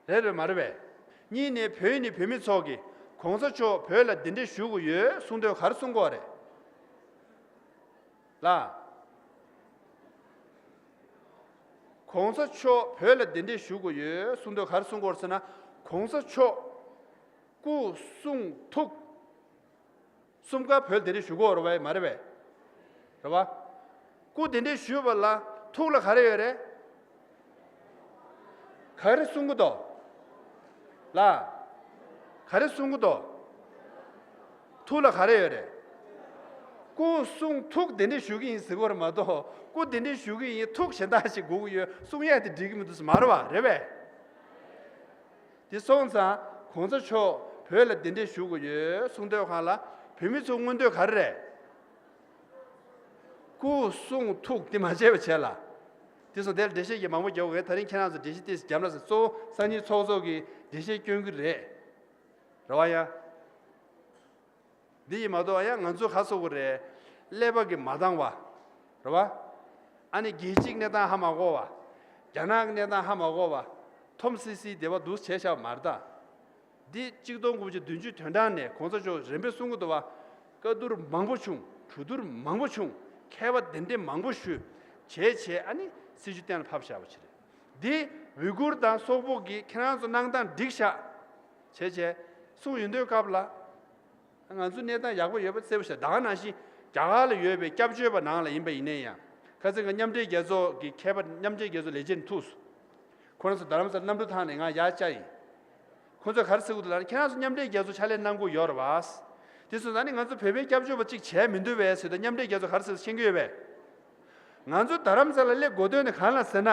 རེད་རེད་མ་རེད་པས། གཉིས་ནས་བོད་ནི་བོད་མི་ཚོ་གིས་གོང་ས་མཆོག་བོད་ལ་གདན་འདྲེན་ཞུ་དགོས་ཡོད་གསུང་དུས་ག་རེ་གསུང་གི་ཡོད་རེད། ལ། གོང་ས་མཆོག་བོད་ལ་གདན་འདྲེན་ཞུ་དགོས་ཡོད་གསུང་དུས་ག་རེ་གསུང་གི་ཡོད་རེད་ཟེར་ན། གོང་ས་མཆོག་སྐུ་གསུང་ཐུགས། གསུམ་ཀ་བོད་གདན་འདྲེན་ཞུ་གི་ཡོད་རེད་པས། མ་རེད་པས། རེད་པ། སྐུ་གདན་འདྲེན་ཞུས་པ་ལ་ཐུགས་ལ་ག་རེ་ཡོད་རེད། ག་རེ་གསུང་གི་འདུག། ལ། ག་རེ་གསུང་གི་འདུག། ཐུགས་ལ་ག་རེ་ཡོད་རེད། སྐུ་གསུང་ཐུགས་གདན་འདྲེན་ཞུ་གི་ཡིན་ཟེར་གྱི་ཡོད་རེད་མ་གཏོགས། སྐུ་གདན་འདྲེན་ཞུ་གི་ཡིན། ཐུགས་གཞན་དག་ཞིག་དགོས་ཀྱི་ཡོད་གསུང་ཡ་དེ་འགྲིག་གི་མི་འདུག་ཟེར། མ་རེད་པ། རེད་པས། དེ་སོང་ཙང་གོང་ས་མཆོག་བོད་ལ་གདན་འདྲེན་ཞུ་དགོས་ཡོད་གསུང་དུས་སྒང་ལ། བོད་མི་ཚོ་མངོན་འདོད་ག་རེ་རེད། སྐུ་གསུང་ཐུགས་དེ་མ་བརྗེད་པ་བྱས་ལ། དེ་སོང་དེར་འགྲེལ་བཤད་ཀྱི་མང་པོ་རྒྱག་དགོས། ད་རིང་ཁྱེད་རང་ཚོ་འགྲེལ་བཤད་ཏོག་ཙམ་རྒྱབ་ན་ཟེར། གཙོ་བོ་སང་ཉིན་ཚོགས་གཙོ་གིས་འགྲེལ་བཤད་སྐྱོན་གྱི་རེད། རེད་བ་ཡ། འདི་ཡིས་མ་གཏོགས་ཡང་ང་ཚོ་ག་ཚོད་དགོས་རེད། ཀླད་པ་གིས་མ་འདང་བ། རེད་བ། ཨ་ནི་རྒྱལ་སྤྱིའི་གནས་སྟངས་ཧ་མ་གོ་བ། རྒྱ་ནག་གི་གནས་སྟངས་ཧ་མ་གོ་བ། འཐོམ་སི་སིའི་སྡེ་བ་འདུག་བྱས་བཞག་མ་རེད་ད། འདི་གཅིག་སྟོང་དགུ་བརྒྱ་བདུན་ཅུ་དོན་གྲངས་ནས་གོང་ས་མཆོག་རིམ་པས་གསུང་གི་འདུག་བ། བཀའ་བསྡུར་མང་པོ་བྱུང་། གྲོས་བསྡུར་མང་པོ་བྱུང་། མཁས་པ་གདན་འདྲེན་མང་པོ་ཞུས། བྱས་བྱས་ཨ་ནི་སྲིད་བྱུས་གཏན་ལ་ཕབ་བཞག་པ་ཅིག་རེད། འདི་ཝི་གུར་དང་སོག་པོ་གིས་ཁྱེད་རང་ཚོ་གནང་སྟངས་འགྲིག་ཤག་བྱས་བྱས་གསུངས་ཡོང་དུས་སྐབས་ལ། ང་ཚོ་གནས་སྟངས་ཡག་པོ་ཡོད་པ་གསལ་པོ་ཤར། ད་ག་ནང་བཞིན་རྒྱ་གར་ལ་ཡོད་པའི་སྐྱབས་བཅོལ་བ་ནང་ལ་ཡིན་པ་ཡིན་ན་ཡང་། ཁ་སང་ང་མཉམ་འབྲེལ་རྒྱལ་ཚོགས་ཀྱི་མཁས་པ་མཉམ་འབྲེལ་རྒྱལ་ཚོགས་ལས་བྱེད་ཐུག་སོང་། ཁོ་རང་ཚོ་རྡ་རམ་ས་ལ་གནམ་གྲུ་ཐང་ནས་ང་ཡར་བཅར་ཡིན། ཁོ་ཚོས་ག་རེ་ཟེར་གྱི་འདུག་ལབ་ན། ཁྱེད་རང་ཚོ་མཉམ་འབྲེལ་རྒྱལ་ཚོགས་ཕྱག་ལས་གནང་དགོས་ཡོད་རེད་བ། དེ་སོང་ཙང་ནི་ང་ཚོ་བོད་པའི་སྐྱབས་བཅོལ་བ་གཅིག་བྱས་མི་འདུག་བས་ཟེར་དུས་མཉམ་འབྲེལ་རྒྱལ་ཚོགས་ག་རེ་ཟེར་ཤེས་ཀྱི་ཡོད་པས། ང་ཚོ་རྡ་རམ་ས་ལ་སླེབས་དགོས་དོན་ནི་གང་ལ་ཟེར་ན།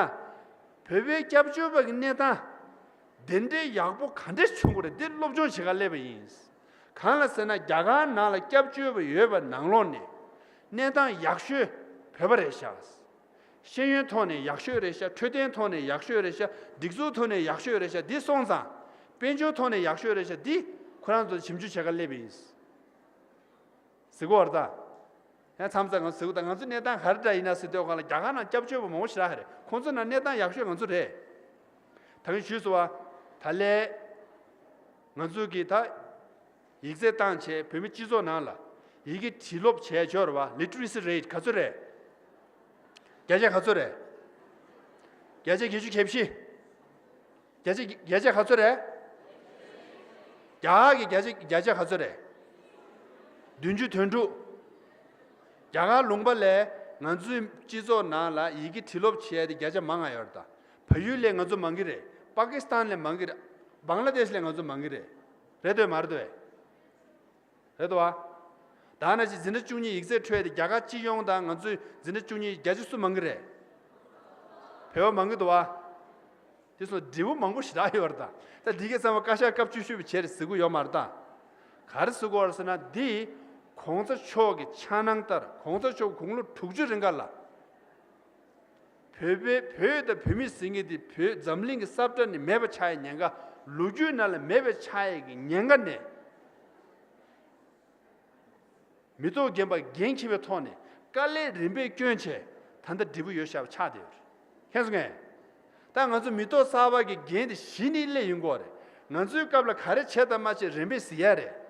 བོད་པའི་སྐྱབས་བཅོལ་བ་གི་གནས་སྟངས་དེ་འདྲའི་ཡག་པོ་ག་འདྲས་བྱུང་དགོས་རེད། འདི་སློབ་སྦྱོང་བྱེད་ག་སླེབས་པ་ཡིན། གང་ལ་ཟེར་ན། རྒྱ་གར་ནང་ལ་སྐྱབས་བཅོལ་བ་ཡོད་པ་ནང་ལོགས་ནས་གནས་སྟངས་ཡག་ཤོས་བོད་པ་རེད་ཤག་ཤེས་ཡོན་ཐོག་ནས་ཡག་ཤོས་རེད་ཤག་འཕྲོད་བསྟེན་ཐོག་ནས་ཡག་ཤོས་རེད་ཤག་སྒྲིག་འཛུགས་ཐོག་ནས་ཡག་ཤོས་རེད་ཤག་འདི་སོང་ཙང་། དཔལ་འབྱོར་ཐོག་ནས་ཡག་ཤོས་རེད་ཤག་འདི་ཁོ་རང་ཚོ་ཞིབ་འཇུག་བྱེད་ག་སླེབས་པ་ཡིན། ཟེར་གོ་བར་ད། ཡང་མཚམས་མཚམས་ང་ཟེར་གོ་ད། ང་ཚོ་གནས་སྟངས་ག་རེ་འདྲ་ཡིན་ན་ཟེར་དུས་སྒང་ལ་རྒྱ་གར་ནང་སྐྱབས་བཅོལ་བ་མང་པོ་ཞེ་དྲག་རེད། ཁོང་ཚོ་ནང་གནས་སྟངས་ཡག་ཤོས་ང་ཚོ་རེད། ད་གིན་ཞུས་སོང་བ། ད་ལས་ང་ཚོ་གི་ད་ཡིག་ཚད་བཏང་བྱས་བོད་མི་སྤྱི་ཚོགས་ནང་ལ་ཡི་གེ་བྲིས་ཀློག་བྱས་ཆོག་རེད་བ། Literacy rate ག་ཚོད་རེད། བརྒྱ་ཆ་ག་ཚོད་རེད། བརྒྱ་ཆ་བརྒྱད་ཅུ་གྱ་བཞི། བརྒྱ་ཆ་བརྒྱ་ཆ་ག་ཚོད་རེད། རྒྱ་གར་གྱི་བརྒྱ་ཆ་བརྒྱ་ཆ་ག་ཚོད་རེད། བདུན་ཅུ་དོན་དྲུག་རྒྱ་གར་ལུང་པ་ལས་ང་ཚོའི་སྤྱི་ཚོགས་ནང་ལ་ཡི་གེ་བྲིས་ཀློག་བྱས་ཏེ་བརྒྱ་ཆ་མང་ང་ཡོད་རེད་ད། བལ་ཡུལ་ལས་ང་ཚོ་མང་གི་རེད། པ་ཀི་སི་ཐན་ལས་མང་གི་རེད། བང་ལ་དེཤ་ལས་ང་ཚོ་མང་གི་རེད། རེད་འདོད་མ་རེད་འདོད། རེད་དོ། ད་ནང་བཞིན་འཛིན་གྲྭ་བཅུ་གཉིས་ཡིག་ཚད་འཕྲོད་དེ་རྒྱ་གར་སྤྱི་ཡོངས་དང་ང་ཚོའི་འཛིན་གྲྭ་བཅུ་གཉིས་བརྒྱ་ཆ་སུ་མང་གི་རེད། བོད་པ་མང་གི་འདུག་བ། དེ་སོང་འབྲས་བུ་མང་པོ་ཞེ་དྲག་ཡོད་རེད་ད། ད་འདི་གའི་ཚང་མ་བཀའ་ཤག་སྐབས་བཅུ་བཞི་པ་བྱས་རེད་ཟེར་གི་ཡོད་མ་རེད་ད། ག་རེ་ཟེར་གི་ཡོད་རེད་ཟེར་ན། འདི་གོང་ས་མཆོག་གི་འཆར་སྣང་ལྟར་གོང་ས་མཆོག་དགུང་ལོ་དྲུག་ཅུ་རིང་ག་ལ། བོད་པའི་བོད་དང་བོད་མི་ཟེར་མཁན་དེ་བོད་འཛམ་གླིང་གི་ས་བཀྲ་ནས་མེད་པ་ཆགས་ཡའི་ཉེན་ཁ། ལོ་རྒྱུས་ནང་ལ་མེད་པ་ཆགས་ཡའི་གི་ཉེན་ཁ་ནས། མི་ཐོག་རྒན་པ་འགན་འཁྱེར་བའི་ཐོག་ནས་དཀའ་ལས་རིམ་པས་བསྐྱོན་བྱས་ད་ལྟ་འབྲས་བུ་ཡོད་ཤག་པ་ཆགས་བསྡད་ཡོད་རེད། མཁྱེན་སོང་ངས། ད་ང་ཚོ་མི་ཐོག་གསར་པ་གི་འགན་དེ་གཞི་ནས་སླེབས་ཡོང་གི་ཡོད་རེད། ང་ཚོའི་སྐབས་ལ་ག་རེ་བྱས་དང་མ་བྱས་རིམ་པས་གཟིགས་ཡ་རེད།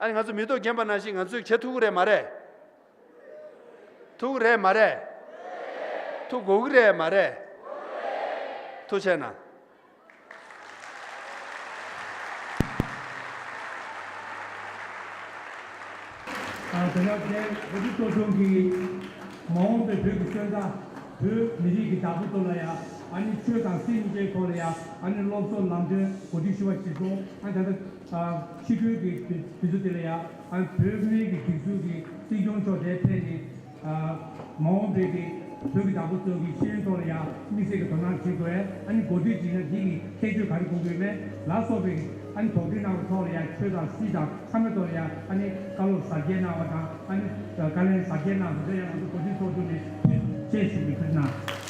ཨ་ནི་ང་ཚོ་མི་ཐོག་རྒན་པ་ནང་བཞིན་ང་ཚོས་བྱེད་ཐུབ་ཀྱི་རེད་མ་རེད། ཐུབ་ཀྱི་རེད་མ་རེད། ཐུབ་དགོས་ཀྱི་རེད་མ་རེད། ཐུགས་རྗེ་གནང་། ཨ། དེ་ནས་དེ་འོ་དེ་གཙོ་སྐྱོང་གིས་མ་འོངས་པའི་བོད་ཀྱི་སོན་རྩ། བོད་མི་རིགས་ཀྱི་བདག་པོ་ཐོག་ལ་ཡ། ཨ་ནི་ཆོས་དང་སྲིད་གཉིས་ཀའི་ཐོག་ལ་ཡ། ཨ་ནི་སློབ་གསོ་ལམ་སྟོན་གོ་སྒྲིག་ཞུ་བ་གཞིར་བཟུང་། ཨ་ནི་ད་ལྟ་ཨ་ཕྱི་རྒྱལ་གྱི་དུས་དུས་ཚོད་དེ་ལ་ཡ། ཨ་ནི་བོད་མིའི་གི་སྒྲིག་འཛུགས་ཀྱི་སྲིད་སྐྱོང་མཆོག་དེ་ཕེབས་ནས། ཨ་མ་འོངས་པའི་གི་བོད་ཀྱི་བདག་པོ་ཚོ་གི་ཤེས་ཡོན་ཐོག་ལ་ཡ་དམིགས་བསལ་གྱི་དོ་སྣང་བྱེད་དགོས། ཨ་ནི་གོ་སྒྲིག་བྱས་ན་འདི་གི་ཁྱད་ཆོས་ག་རེ་དགོངས་ཀྱི་ཡོད་མེད་ལ་སོགས་པའི་ཨ་ནི་དོགས་འདྲི་གནང་བའི་ཐོག་ལ་ཡ། ཆོས་དང་སྲིད་དང་ཚང་མའི་ཐོག་ལ་ཡ། ཨ་ནི་བཀའ་སློབ་གཟབ་རྒྱས་གནང་བ་དང་། ཨ་ནི་བཀའ་ལན་གཟབ་རྒྱས་གནང་བ་དེ་ཚོ་ཡང་ང་ཚོ་གོ་སྒྲིག་ཚོགས་ཆུང་ནས་ཐུགས་རྗེ་ཆེ་ཞུ་རྒྱུ་ཁུར་གནང་།